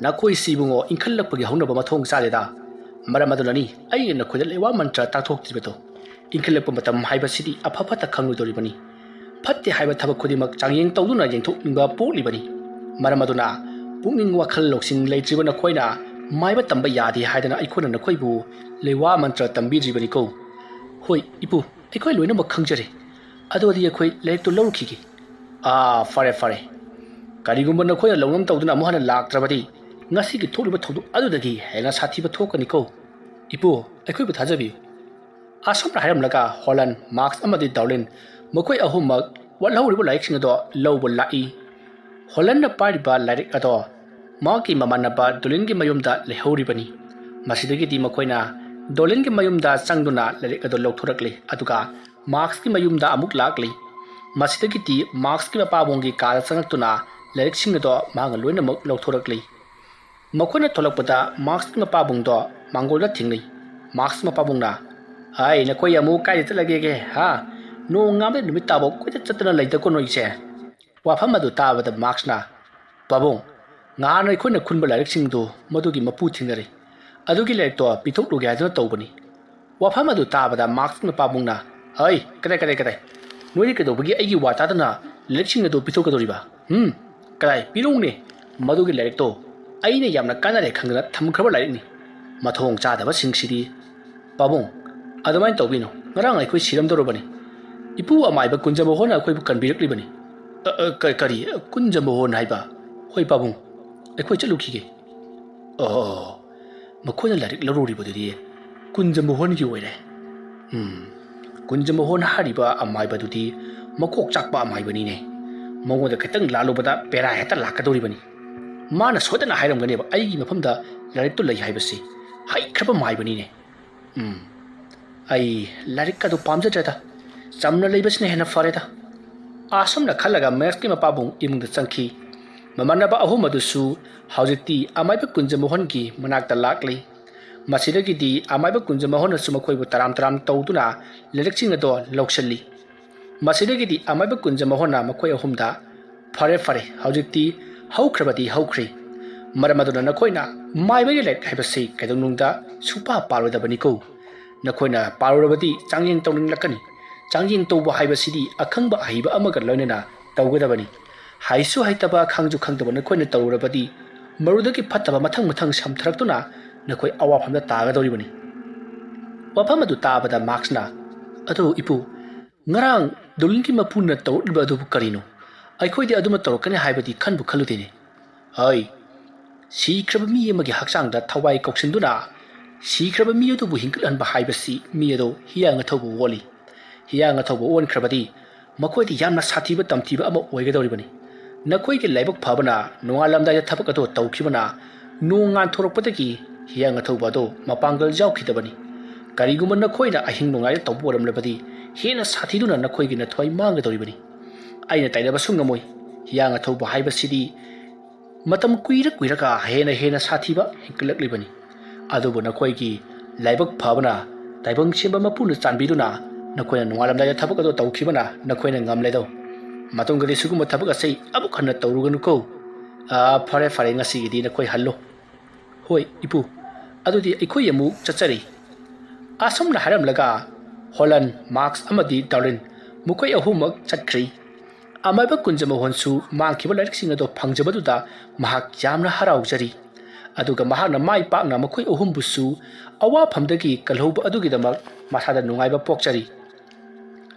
ꯅꯈꯣꯏꯁꯤ ꯏꯕꯨꯡꯉꯣ, ꯏꯟꯈꯠꯂꯛꯄꯒꯤ ꯍꯧꯅꯕ ꯃꯊꯣꯡ ꯆꯥꯗꯦꯗ꯫ ꯃꯔꯝ ꯑꯗꯨꯅꯅꯤ ꯑꯩꯅ ꯅꯈꯣꯏꯗ ꯂꯩꯋꯥ ꯃꯟꯇ꯭ꯔ ꯇꯥꯛꯊꯣꯛꯇ꯭ꯔꯤꯕꯗꯣ꯫ ꯏꯟꯈꯠꯂꯛꯄ ꯃꯇꯝ ꯍꯥꯏꯕꯁꯤꯗꯤ ꯑꯐ ꯐꯠꯇ ꯈꯪꯂꯣꯏꯗꯧꯔꯤꯕꯅꯤ꯫ ꯐꯠꯇꯦ ꯍꯥꯏꯕ ꯊꯕꯛ ꯈꯨꯗꯤꯡꯃꯛ ꯆꯥꯡꯌꯦꯡ ꯇꯧꯗꯨꯅ ꯌꯦꯡꯊꯣꯛꯅꯤꯡꯕ ꯄꯣꯛꯂꯤꯕꯅꯤ꯫ ꯃꯔꯝ ꯑꯗꯨꯅ ꯄꯨꯛꯅꯤꯡ ꯋꯥꯈꯜ ꯂꯧꯁꯤꯡ ꯂꯩꯇ꯭ꯔꯤꯕ ꯅꯈꯣꯏꯅ ꯃꯥꯏꯕ ꯇꯝꯕ ꯌꯥꯗꯦ ꯍꯥꯏꯗꯅ ꯑꯩꯈꯣꯏꯅ ꯅꯈꯣꯏꯕꯨ ꯂꯩꯋꯥ ꯃꯟꯇ꯭ꯔ ꯇꯝꯕꯤꯗ꯭ꯔꯤꯕꯅꯤꯀꯣ꯫ ꯍꯣꯏ ꯏꯄꯨ, ꯑꯩꯈꯣꯏ ꯂꯣꯏꯅꯃꯛ ꯈꯪꯖꯔꯦ꯫ ꯑꯗꯨ ꯑꯣꯏꯔꯗꯤ ꯑꯩꯈꯣꯏ ꯂꯥꯏꯔꯤꯛꯇꯨ ꯂꯧꯔꯨꯈꯤꯒꯦ꯫ ꯑꯥ, ꯐꯔꯦ ꯐꯔꯦ꯫ ꯀꯔꯤꯒꯨꯝꯕ ꯅꯈꯣꯏꯅ ꯂꯧꯅꯝ ꯇꯧꯗꯨꯅ ꯑꯃꯨꯛ ꯍꯟꯅ ꯂꯥꯛꯇ꯭ꯔꯕꯗꯤ ꯉꯁꯤꯒꯤ ꯊꯣꯛꯂꯤꯕ ꯊꯧꯗꯣꯛ ꯑꯗꯨꯗꯒꯤ ꯍꯦꯟꯅ ꯁꯥꯊꯤꯕ ꯊꯣꯛꯀꯅꯤꯀꯣ꯫ ꯏꯄꯨ, ꯑꯩꯈꯣꯏꯕꯨ ꯊꯥꯖꯕꯤꯌꯨ꯫ ꯑꯁꯨꯝꯅ ꯍꯥꯏꯔꯝꯂꯒ ꯍꯣꯂꯟ, ꯃꯥꯛꯁ ꯑꯃꯗꯤ ꯗꯥꯔꯂꯤꯟ ꯃꯈꯣꯏ ꯑꯍꯨꯝꯃꯛ ꯋꯥꯠꯍꯧꯔꯤꯕ ꯂꯥꯏꯔꯤꯛꯁꯤꯡ ꯑꯗꯣ ꯂꯧꯕ ꯂꯥꯛꯏ꯫ ꯍꯣꯂꯟꯅ ꯄꯥꯏꯔꯤꯕ ꯂꯥꯏꯔꯤꯛ ꯑꯗꯣ ꯃꯍꯥꯛꯀꯤ ꯃꯃꯥꯟꯅꯕ ꯗꯣꯂꯤꯟꯒꯤ ꯃꯌꯨꯝꯗ ꯂꯩꯍꯧꯔꯤꯕꯅꯤ꯫ ꯃꯁꯤꯗꯒꯤꯗꯤ ꯃꯈꯣꯏꯅ ꯗꯣꯂꯤꯟꯒꯤ ꯃꯌꯨꯝꯗ ꯆꯪꯗꯨꯅ ꯂꯥꯏꯔꯤꯛ ꯑꯗꯨ ꯂꯧꯊꯣꯔꯛꯂꯤ, ꯑꯗꯨꯒ ꯃꯥꯛꯁꯀꯤ ꯃꯌꯨꯝꯗ ꯑꯃꯨꯛ ꯂꯥꯛꯂꯤ꯫ ꯃꯁꯤꯗꯒꯤꯗꯤ ꯃꯥꯛꯁꯀꯤ ꯃꯄꯥꯕꯨꯡꯒꯤ ꯀꯥꯗ ꯆꯪꯂꯛꯇꯨꯅ ꯂꯥꯏꯔꯤꯛꯁꯤꯡ ꯑꯗꯣ ꯃꯍꯥꯛꯅ ꯂꯣꯏꯅꯃꯛ ꯂꯧꯊꯣꯔꯛꯂꯤ꯫ ꯃꯈꯣꯏꯅ ꯊꯣꯛꯂꯛꯄꯗ ꯃꯥꯛꯁꯀꯤ ꯃꯄꯥꯕꯨꯡꯗꯣ ꯃꯥꯡꯒꯣꯜꯗ ꯊꯦꯡꯅꯩ꯫ ꯃꯥꯛꯁꯀꯤ ꯃꯄꯥꯕꯨꯡꯅ, "ꯑꯩ, ꯅꯈꯣꯏ ꯑꯃꯨꯛ ꯀꯥꯏꯗ ꯆꯠꯂꯒꯦꯒꯦ, ꯍꯥ? ꯅꯣꯡꯉꯥꯟꯕꯗꯩ ꯅꯨꯃꯤꯠ ꯇꯥꯕ ꯀꯣꯏꯆꯠ ꯆꯠꯇꯅ ꯂꯩꯗꯀꯣ ꯅꯣꯏꯁꯦ?" ꯋꯥꯐꯝ ꯑꯗꯨ ꯇꯥꯕꯗ ꯃꯥꯛꯁꯅ, "ꯄꯥꯕꯨꯡ, ꯉꯍꯥꯟ ꯑꯩꯈꯣꯏꯅ ꯈꯨꯟꯕ ꯂꯥꯏꯔꯤꯛꯁꯤꯡꯗꯨ ꯃꯗꯨꯒꯤ ꯃꯄꯨ ꯊꯦꯡꯅꯔꯦ꯫ ꯑꯗꯨꯒꯤ ꯂꯥꯏꯔꯤꯛꯇꯣ ꯄꯤꯊꯣꯛꯂꯨꯒꯦ ꯍꯥꯏꯗꯨꯅ ꯇꯧꯕꯅꯤ꯫" ꯋꯥꯐꯝ ꯑꯗꯨ ꯇꯥꯕꯗ ꯃꯥꯛꯁꯀꯤ ꯃꯄꯥꯕꯨꯡꯅ, "ꯍꯩ, ꯀꯗꯥꯏ, ꯀꯗꯥꯏ, ꯀꯗꯥꯏ? ꯅꯣꯏꯗꯤ ꯀꯩꯗꯧꯕꯒꯤ ꯑꯩꯒꯤ ꯋꯥ ꯇꯥꯗꯅ ꯂꯥꯏꯔꯤꯛꯁꯤꯡ ꯑꯗꯨ ꯄꯤꯊꯣꯛꯀꯗꯧꯔꯤꯕ? ꯍꯨꯝ? ꯀꯗꯥꯏ? ꯄꯤꯔꯛꯎꯅꯦ꯫ ꯃꯗꯨꯒꯤ ꯂꯥꯏꯔꯤꯛꯇꯣ ꯑꯩꯅ ꯌꯥꯝꯅ ꯀꯥꯟꯅꯔꯦ ꯈꯪꯗꯅ ꯊꯝꯈ꯭ꯔꯕ ꯂꯥꯏꯔꯤꯛꯅꯤ꯫ ꯃꯊꯣꯡ ꯆꯥꯗꯕꯁꯤꯡꯁꯤꯗꯤ꯫" "ꯄꯥꯕꯨꯡ, ꯑꯗꯨꯃꯥꯏꯅ ꯇꯧꯕꯤꯅꯨ꯫ ꯉꯔꯥꯡ ꯑꯩꯈꯣꯏ ꯁꯤꯔꯝꯗꯧꯔꯕꯅꯤ꯫ ꯏꯄꯨ ꯑꯃꯥꯏꯕ ꯀꯨꯟꯖꯃꯣꯍꯣꯟꯅ ꯑꯩꯈꯣꯏꯕꯨ ꯀꯟꯕꯤꯔꯛꯂꯤꯕꯅꯤ꯫" "ꯑ, ꯑ, ꯀ-, ꯀꯔꯤ? ꯀꯨꯟꯖꯃꯣꯍꯣꯟ ꯍꯥꯏꯕ?" "ꯍꯣꯏ ꯄꯥꯕꯨꯡ, ꯑꯩꯈꯣꯏ ꯆꯠꯂꯨꯈꯤꯒꯦ꯫" "ꯑꯣ, ꯃꯈꯣꯏꯅ ꯂꯥꯏꯔꯤꯛ ꯂꯧꯔꯨꯔꯤꯕꯗꯨꯗꯤ ꯀꯨꯟꯖꯃꯣꯍꯣꯟꯒꯤ ꯑꯣꯏꯔꯦ꯫" "ꯎꯝ, ꯀꯨꯟꯖꯃꯣꯍꯣꯟ ꯍꯥꯏꯔꯤꯕ ꯑꯃꯥꯏꯕꯗꯨꯗꯤ ꯃꯀꯣꯛ ꯆꯥꯛꯄ ꯑꯃꯥꯏꯕꯅꯤꯅꯦ꯫ ꯃꯉꯣꯟꯗ ꯈꯤꯇꯪ ꯂꯥꯜꯂꯨꯕꯗ ꯕꯦꯔꯥ ꯍꯦꯛꯇ ꯂꯥꯛꯀꯗꯧꯔꯤꯕꯅꯤ꯫ ꯃꯥꯅ ꯁꯣꯏꯗꯅ ꯍꯥꯏꯔꯝꯒꯅꯦꯕ ꯑꯩꯒꯤ ꯃꯐꯝꯗ ꯂꯥꯏꯔꯤꯛꯇꯨ ꯂꯩ ꯍꯥꯏꯕꯁꯤ꯫ ꯍꯩꯈ꯭ꯔꯕ ꯃꯥꯏꯕꯅꯤꯅꯦ꯫ ꯎꯝ, ꯑꯩ ꯂꯥꯏꯔꯤꯛ ꯑꯗꯨ ꯄꯥꯝꯖꯗ꯭ꯔꯦꯗ꯫ ꯆꯝꯅ ꯂꯩꯕꯁꯤꯅ ꯍꯦꯟꯅ ꯐꯔꯦꯗ꯫" ꯑꯁꯨꯝꯅ ꯈꯜꯂꯒ ꯃꯦꯛꯁꯀꯤ ꯃꯄꯥꯕꯨꯡ ꯏꯃꯨꯡꯗ ꯆꯪꯈꯤ꯫ ꯃꯃꯥꯟꯅꯕ ꯑꯍꯨꯝ ꯑꯗꯨꯁꯨ ꯍꯧꯖꯤꯛꯇꯤ ꯑꯃꯥꯏꯕ ꯀꯨꯟꯖꯃꯣꯍꯟꯒꯤ ꯃꯅꯥꯛꯇ ꯂꯥꯛꯂꯤ꯫ ꯃꯁꯤꯗꯒꯤꯗꯤ ꯑꯃꯥꯏꯕ ꯀꯨꯟꯖꯃꯣꯍꯟꯅꯁꯨ ꯃꯈꯣꯏꯕꯨ ꯇꯔꯥꯝ ꯇꯔꯥꯝ ꯇꯧꯗꯨꯅ ꯂꯥꯏꯔꯤꯛꯁꯤꯡ ꯑꯗꯣ ꯂꯧꯁꯤꯜꯂꯤ꯫ ꯃꯁꯤꯗꯒꯤꯗꯤ ꯑꯃꯥꯏꯕ ꯀꯨꯟꯖꯃꯣꯍꯟꯅ ꯃꯈꯣꯏ ꯑꯍꯨꯝꯗ, "ꯐꯔꯦ, ꯐꯔꯦ, ꯍꯧꯖꯤꯛꯇꯤ ꯍꯧꯈ꯭ꯔꯕꯗꯤ ꯍꯧꯈ꯭ꯔꯦ꯫ ꯃꯔꯝ ꯑꯗꯨꯅ ꯅꯈꯣꯏꯅ ꯃꯥꯏꯕꯒꯤ ꯂꯥꯏꯔꯤꯛ ꯍꯥꯏꯕꯁꯤ ꯀꯩꯗꯧꯅꯨꯡꯗ ꯁꯨꯡꯄꯥ ꯄꯥꯔꯣꯏꯗꯕꯅꯤꯀꯣ꯫ ꯅꯈꯣꯏꯅ ꯄꯥꯔꯨꯔꯕꯗꯤ ꯆꯥꯡꯌꯦꯡ ꯇꯧꯅꯤꯡꯂꯛꯀꯅꯤ꯫ ꯆꯥꯡꯌꯦꯡ ꯇꯧꯕ ꯍꯥꯏꯕꯁꯤꯗꯤ ꯑꯈꯪꯕ ꯑꯍꯩꯕ ꯑꯃꯒ ꯂꯣꯏꯅꯅ ꯇꯧꯒꯗꯕꯅꯤ꯫ ꯍꯩꯁꯨ ꯍꯩꯇꯕ, ꯈꯪꯁꯨ ꯈꯪꯗꯕ ꯅꯈꯣꯏꯅ ꯇꯧꯔꯨꯔꯕꯗꯤ ꯃꯔꯨꯗꯒꯤ ꯐꯠꯇꯕ ꯃꯊꯪ ꯃꯊꯪ ꯁꯝꯊꯔꯛꯇꯨꯅ ꯅꯈꯣꯏ ꯑꯋꯥꯐꯝꯗ ꯇꯥꯒꯗꯧꯔꯤꯕꯅꯤ꯫" ꯋꯥꯐꯝ ꯑꯗꯨ ꯇꯥꯕꯗ ꯃꯥꯛꯁꯅ, "ꯑꯗꯨ ꯏꯄꯨ, ꯉꯔꯥꯡ ꯗꯣꯂꯤꯟꯒꯤ ꯃꯄꯨꯅ ꯇꯧꯔꯛꯂꯤꯕ ꯑꯗꯨꯕꯨ ꯀꯔꯤꯅꯣ? ꯑꯩꯈꯣꯏꯗꯤ ꯑꯗꯨꯃ ꯇꯧꯔꯛꯀꯅꯤ ꯍꯥꯏꯕꯗꯤ ꯈꯟꯕꯨ ꯈꯜꯂꯨꯗꯦꯅꯦ꯫" "ꯍꯣꯏ, ꯁꯤꯈ꯭ꯔꯕ ꯃꯤ ꯑꯃꯒꯤ ꯍꯛꯆꯥꯡꯗ ꯊꯋꯥꯏ ꯀꯧꯁꯤꯟꯗꯨꯅ ꯁꯤꯈ꯭ꯔꯕ ꯃꯤ ꯑꯗꯨꯕꯨ ꯍꯤꯡꯒꯠꯍꯟꯕ ꯍꯥꯏꯕꯁꯤ ꯃꯤ ꯑꯗꯨ ꯍꯤꯌꯥꯡ ꯑꯊꯧꯕ ꯑꯣꯜꯂꯤ꯫ ꯍꯤꯌꯥꯡ ꯑꯊꯧꯕ ꯑꯣꯟꯈ꯭ꯔꯕꯗꯤ ꯃꯈꯣꯏꯗꯤ ꯌꯥꯝꯅ ꯁꯥꯊꯤꯕ ꯇꯝꯊꯤꯕ ꯑꯃ ꯑꯣꯏꯒꯗꯧꯔꯤꯕꯅꯤ꯫ ꯅꯈꯣꯏꯒꯤ ꯂꯥꯏꯕꯛ ꯐꯕꯅ ꯅꯣꯡꯉꯥꯜꯂꯝꯗꯥꯏꯗ ꯊꯕꯛ ꯑꯗꯨ ꯇꯧꯈꯤꯕꯅ ꯅꯣꯡ ꯉꯥꯟꯊꯣꯔꯛꯄꯗꯒꯤ ꯍꯤꯌꯥꯡ ꯑꯊꯧꯕ ꯑꯗꯨ ꯃꯄꯥꯡꯒꯜ ꯌꯥꯎꯈꯤꯗꯕꯅꯤ꯫ ꯀꯔꯤꯒꯨꯝꯕ ꯅꯈꯣꯏꯅ ꯑꯍꯤꯡ ꯅꯣꯡꯌꯥꯏꯗ ꯇꯧꯕ ꯑꯣꯏꯔꯝꯂꯕꯗꯤ ꯍꯦꯟꯅ ꯁꯥꯊꯤꯗꯨꯅ ꯅꯈꯣꯏꯒꯤ ꯅꯊ꯭ꯋꯥꯏ ꯃꯥꯡꯒꯗꯧꯔꯤꯕꯅꯤ꯫ ꯑꯩꯅ ꯇꯥꯏꯅꯕꯁꯨ ꯉꯝꯃꯣꯏ꯫ ꯍꯤꯌꯥꯡ ꯑꯊꯧꯕ ꯍꯥꯏꯕꯁꯤꯗꯤ ꯃꯇꯝ ꯀꯨꯏꯔ ꯀꯨꯏꯔꯒ ꯍꯦꯟꯅ ꯍꯦꯟꯅ ꯁꯥꯊꯤꯕ ꯍꯦꯟꯒꯠꯂꯛꯂꯤꯕꯅꯤ꯫ ꯑꯗꯨꯕꯨ ꯅꯈꯣꯏꯒꯤ ꯂꯥꯏꯕꯛ ꯐꯕꯅ ꯇꯥꯏꯕꯪ ꯁꯦꯝꯕ ꯃꯄꯨꯅ ꯆꯥꯟꯕꯤꯗꯨꯅ ꯅꯈꯣꯏꯅ ꯅꯣꯡꯉꯥꯜꯂꯝꯗꯥꯏꯗ ꯊꯕꯛ ꯑꯗꯨ ꯇꯧꯈꯤꯕꯅ ꯅꯈꯣꯏꯅ ꯉꯝꯂꯦꯗꯧ꯫ ꯃꯇꯨꯡꯗꯗꯤ ꯁꯤꯒꯨꯝꯕ ꯊꯕꯛ ꯑꯁꯤ ꯑꯃꯨꯛ ꯍꯟꯅ ꯇꯧꯔꯨꯒꯅꯨꯀꯣ꯫ ꯑꯥ, ꯐꯔꯦ, ꯐꯔꯦ, ꯉꯁꯤꯒꯤꯗꯤ ꯅꯈꯣꯏ ꯍꯜꯂꯣ꯫ ꯍꯣꯏ ꯏꯄꯨ, ꯑꯗꯨꯗꯤ ꯑꯩꯈꯣꯏ ꯑꯃꯨꯛ ꯆꯠꯆꯔꯤ꯫" ꯑꯁꯨꯝꯅ ꯍꯥꯏꯔꯝꯂꯒ ꯍꯣꯂꯟ, ꯃꯥꯛꯁ ꯑꯃꯗꯤ ꯗꯥꯔꯂꯤꯟ ꯃꯈꯣꯏ ꯑꯍꯨꯝꯃꯛ ꯆꯠꯈ꯭ꯔꯤ꯫ ꯑꯃꯥꯏꯕ ꯀꯨꯟꯖꯃꯣꯍꯟꯁꯨ ꯃꯥꯡꯈꯤꯕ ꯂꯥꯏꯔꯤꯛꯁꯤꯡ ꯑꯗꯨ ꯐꯪꯖꯕꯗꯨꯗ ꯃꯍꯥꯛ ꯌꯥꯝꯅ ꯍꯔꯥꯎꯖꯔꯤ꯫ ꯑꯗꯨꯒ ꯃꯍꯥꯛꯅ ꯃꯥꯏ ꯄꯥꯛꯅ ꯃꯈꯣꯏ ꯑꯍꯨꯝꯕꯨꯁꯨ ꯑꯋꯥꯐꯝꯗꯒꯤ ꯀꯜꯍꯧꯕ ꯑꯗꯨꯒꯤꯗꯃꯛ ꯃꯁꯥꯗ ꯅꯨꯡꯉꯥꯏꯕ ꯄꯣꯛꯆꯔꯤ꯫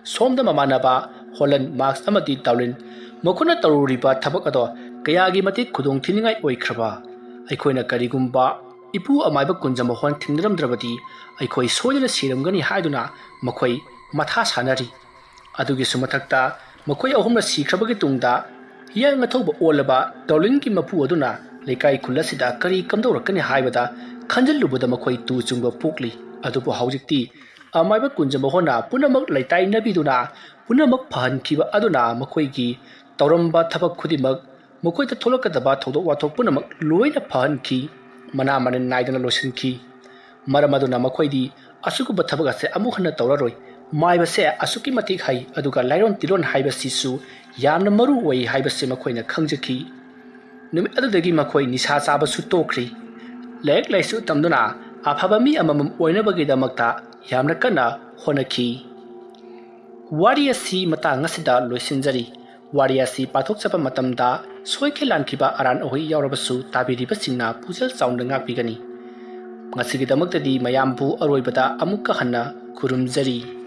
ꯁꯣꯝꯗ ꯃꯃꯥꯟꯅꯕ ꯍꯣꯂꯟ, ꯃꯥꯛꯁ ꯑꯃꯗꯤ ꯗꯥꯔꯂꯤꯟ ꯃꯈꯣꯏꯅ ꯇꯧꯔꯨꯔꯤꯕ ꯊꯕꯛ ꯑꯗꯣ ꯀꯌꯥꯒꯤ ꯃꯇꯤꯛ ꯈꯨꯗꯣꯡ ꯊꯤꯅꯤꯡꯉꯥꯏ ꯑꯣꯏꯈ꯭ꯔꯕ꯫ ꯑꯩꯈꯣꯏꯅ ꯀꯔꯤꯒꯨꯝꯕ ꯏꯄꯨ ꯑꯃꯥꯏꯕ ꯀꯨꯟꯖꯃꯣꯍꯟ ꯊꯦꯡꯅꯔꯝꯗ꯭ꯔꯕꯗꯤ ꯑꯩꯈꯣꯏ ꯁꯣꯏꯗꯅ ꯁꯤꯔꯝꯒꯅꯤ ꯍꯥꯏꯗꯨꯅ ꯃꯈꯣꯏ ꯃꯊꯥ ꯁꯥꯅꯔꯤ꯫ ꯑꯗꯨꯒꯤꯁꯨ ꯃꯊꯛꯇ ꯃꯈꯣꯏ ꯑꯍꯨꯝꯅ ꯁꯤꯈ꯭ꯔꯕꯒꯤ ꯇꯨꯡꯗ ꯍꯤꯌꯥꯡ ꯑꯊꯧꯕ ꯑꯣꯜꯂꯕ ꯗꯥꯔꯂꯤꯟꯒꯤ ꯃꯄꯨ ꯑꯗꯨꯅ ꯂꯩꯀꯥꯏ ꯈꯨꯜ ꯑꯁꯤꯗ ꯀꯔꯤ ꯀꯝꯗꯧꯔꯛꯀꯅꯤ ꯍꯥꯏꯕꯗ ꯈꯟꯖꯤꯜꯂꯨꯕꯗ ꯃꯈꯣꯏ ꯇꯨ ꯆꯨꯡꯕ ꯄꯣꯛꯂꯤ꯫ ꯑꯗꯨꯕꯨ ꯍꯧꯖꯤꯛꯇꯤ ꯑꯃꯥꯏꯕ ꯀꯨꯟꯖꯃꯣꯍꯟꯅ ꯄꯨꯝꯅꯃꯛ ꯂꯩꯇꯥꯏꯅꯕꯤꯗꯨꯅ ꯄꯨꯝꯅꯃꯛ ꯐꯍꯟꯈꯤꯕ ꯑꯗꯨꯅ ꯃꯈꯣꯏꯒꯤ ꯇꯧꯔꯝꯕ ꯊꯕꯛ ꯈꯨꯗꯤꯡꯃꯛ ꯃꯈꯣꯏꯗ ꯊꯣꯛꯂꯛꯀꯗꯕ ꯊꯧꯗꯣꯛ ꯋꯥꯊꯣꯛ ꯄꯨꯝꯅꯃꯛ ꯂꯣꯏꯅ ꯐꯍꯟꯈꯤ꯫ ꯃꯅꯥ ꯃꯅꯤꯟ ꯅꯥꯏꯗꯅ ꯂꯣꯏꯁꯤꯟꯈꯤ꯫ ꯃꯔꯝ ꯑꯗꯨꯅ ꯃꯈꯣꯏꯗꯤ ꯑꯁꯤꯒꯨꯝꯕ ꯊꯕꯛ ꯑꯁꯦ ꯑꯃꯨꯛ ꯍꯟꯅ ꯇꯧꯔꯔꯣꯏ꯫ ꯃꯥꯏꯕꯁꯦ ꯑꯁꯨꯛꯀꯤ ꯃꯇꯤꯛ ꯍꯩ, ꯑꯗꯨꯒ ꯂꯥꯏꯔꯣꯟ ꯇꯤꯔꯣꯟ ꯍꯥꯏꯕꯁꯤꯁꯨ ꯌꯥꯝꯅ ꯃꯔꯨ ꯑꯣꯏ ꯍꯥꯏꯕꯁꯤ ꯃꯈꯣꯏꯅ ꯈꯪꯖꯈꯤ꯫ ꯅꯨꯃꯤꯠ ꯑꯗꯨꯗꯒꯤ ꯃꯈꯣꯏ ꯅꯤꯁꯥ ꯆꯥꯕꯁꯨ ꯇꯣꯛꯈ꯭ꯔꯤ꯫ ꯂꯥꯏꯔꯤꯛ ꯂꯥꯏꯁꯨ ꯇꯝꯗꯨꯅ ꯑꯐꯕ ꯃꯤ ꯑꯃꯃꯝ ꯑꯣꯏꯅꯕꯒꯤꯗꯃꯛꯇ ꯌꯥꯝꯅ ꯀꯟꯅ ꯍꯣꯠꯅꯈꯤ꯫ ꯋꯥꯔꯤ ꯑꯁꯤ ꯃꯇꯥꯡ ꯑꯁꯤꯗ ꯂꯣꯏꯁꯤꯟꯖꯔꯤ꯫ ꯋꯥꯔꯤ ꯑꯁꯤ ꯄꯥꯊꯣꯛꯆꯕ ꯃꯇꯝꯗ ꯁꯣꯏꯈꯤ ꯂꯥꯟꯈꯤꯕ ꯑꯔꯥꯟ ꯑꯍꯣꯏ ꯌꯥꯎꯔꯕꯁꯨ ꯇꯥꯕꯤꯔꯤꯕꯁꯤꯡꯅ ꯄꯨꯛꯆꯦꯜ ꯆꯥꯎꯅ ꯉꯥꯛꯄꯤꯒꯅꯤ꯫ ꯉꯁꯤꯒꯤꯗꯃꯛꯇꯗꯤ ꯃꯌꯥꯝꯕꯨ ꯑꯔꯣꯏꯕꯗ ꯑꯃꯨꯛꯀ ꯍꯟꯅ ꯈꯨꯔꯨꯝꯖꯔꯤ꯫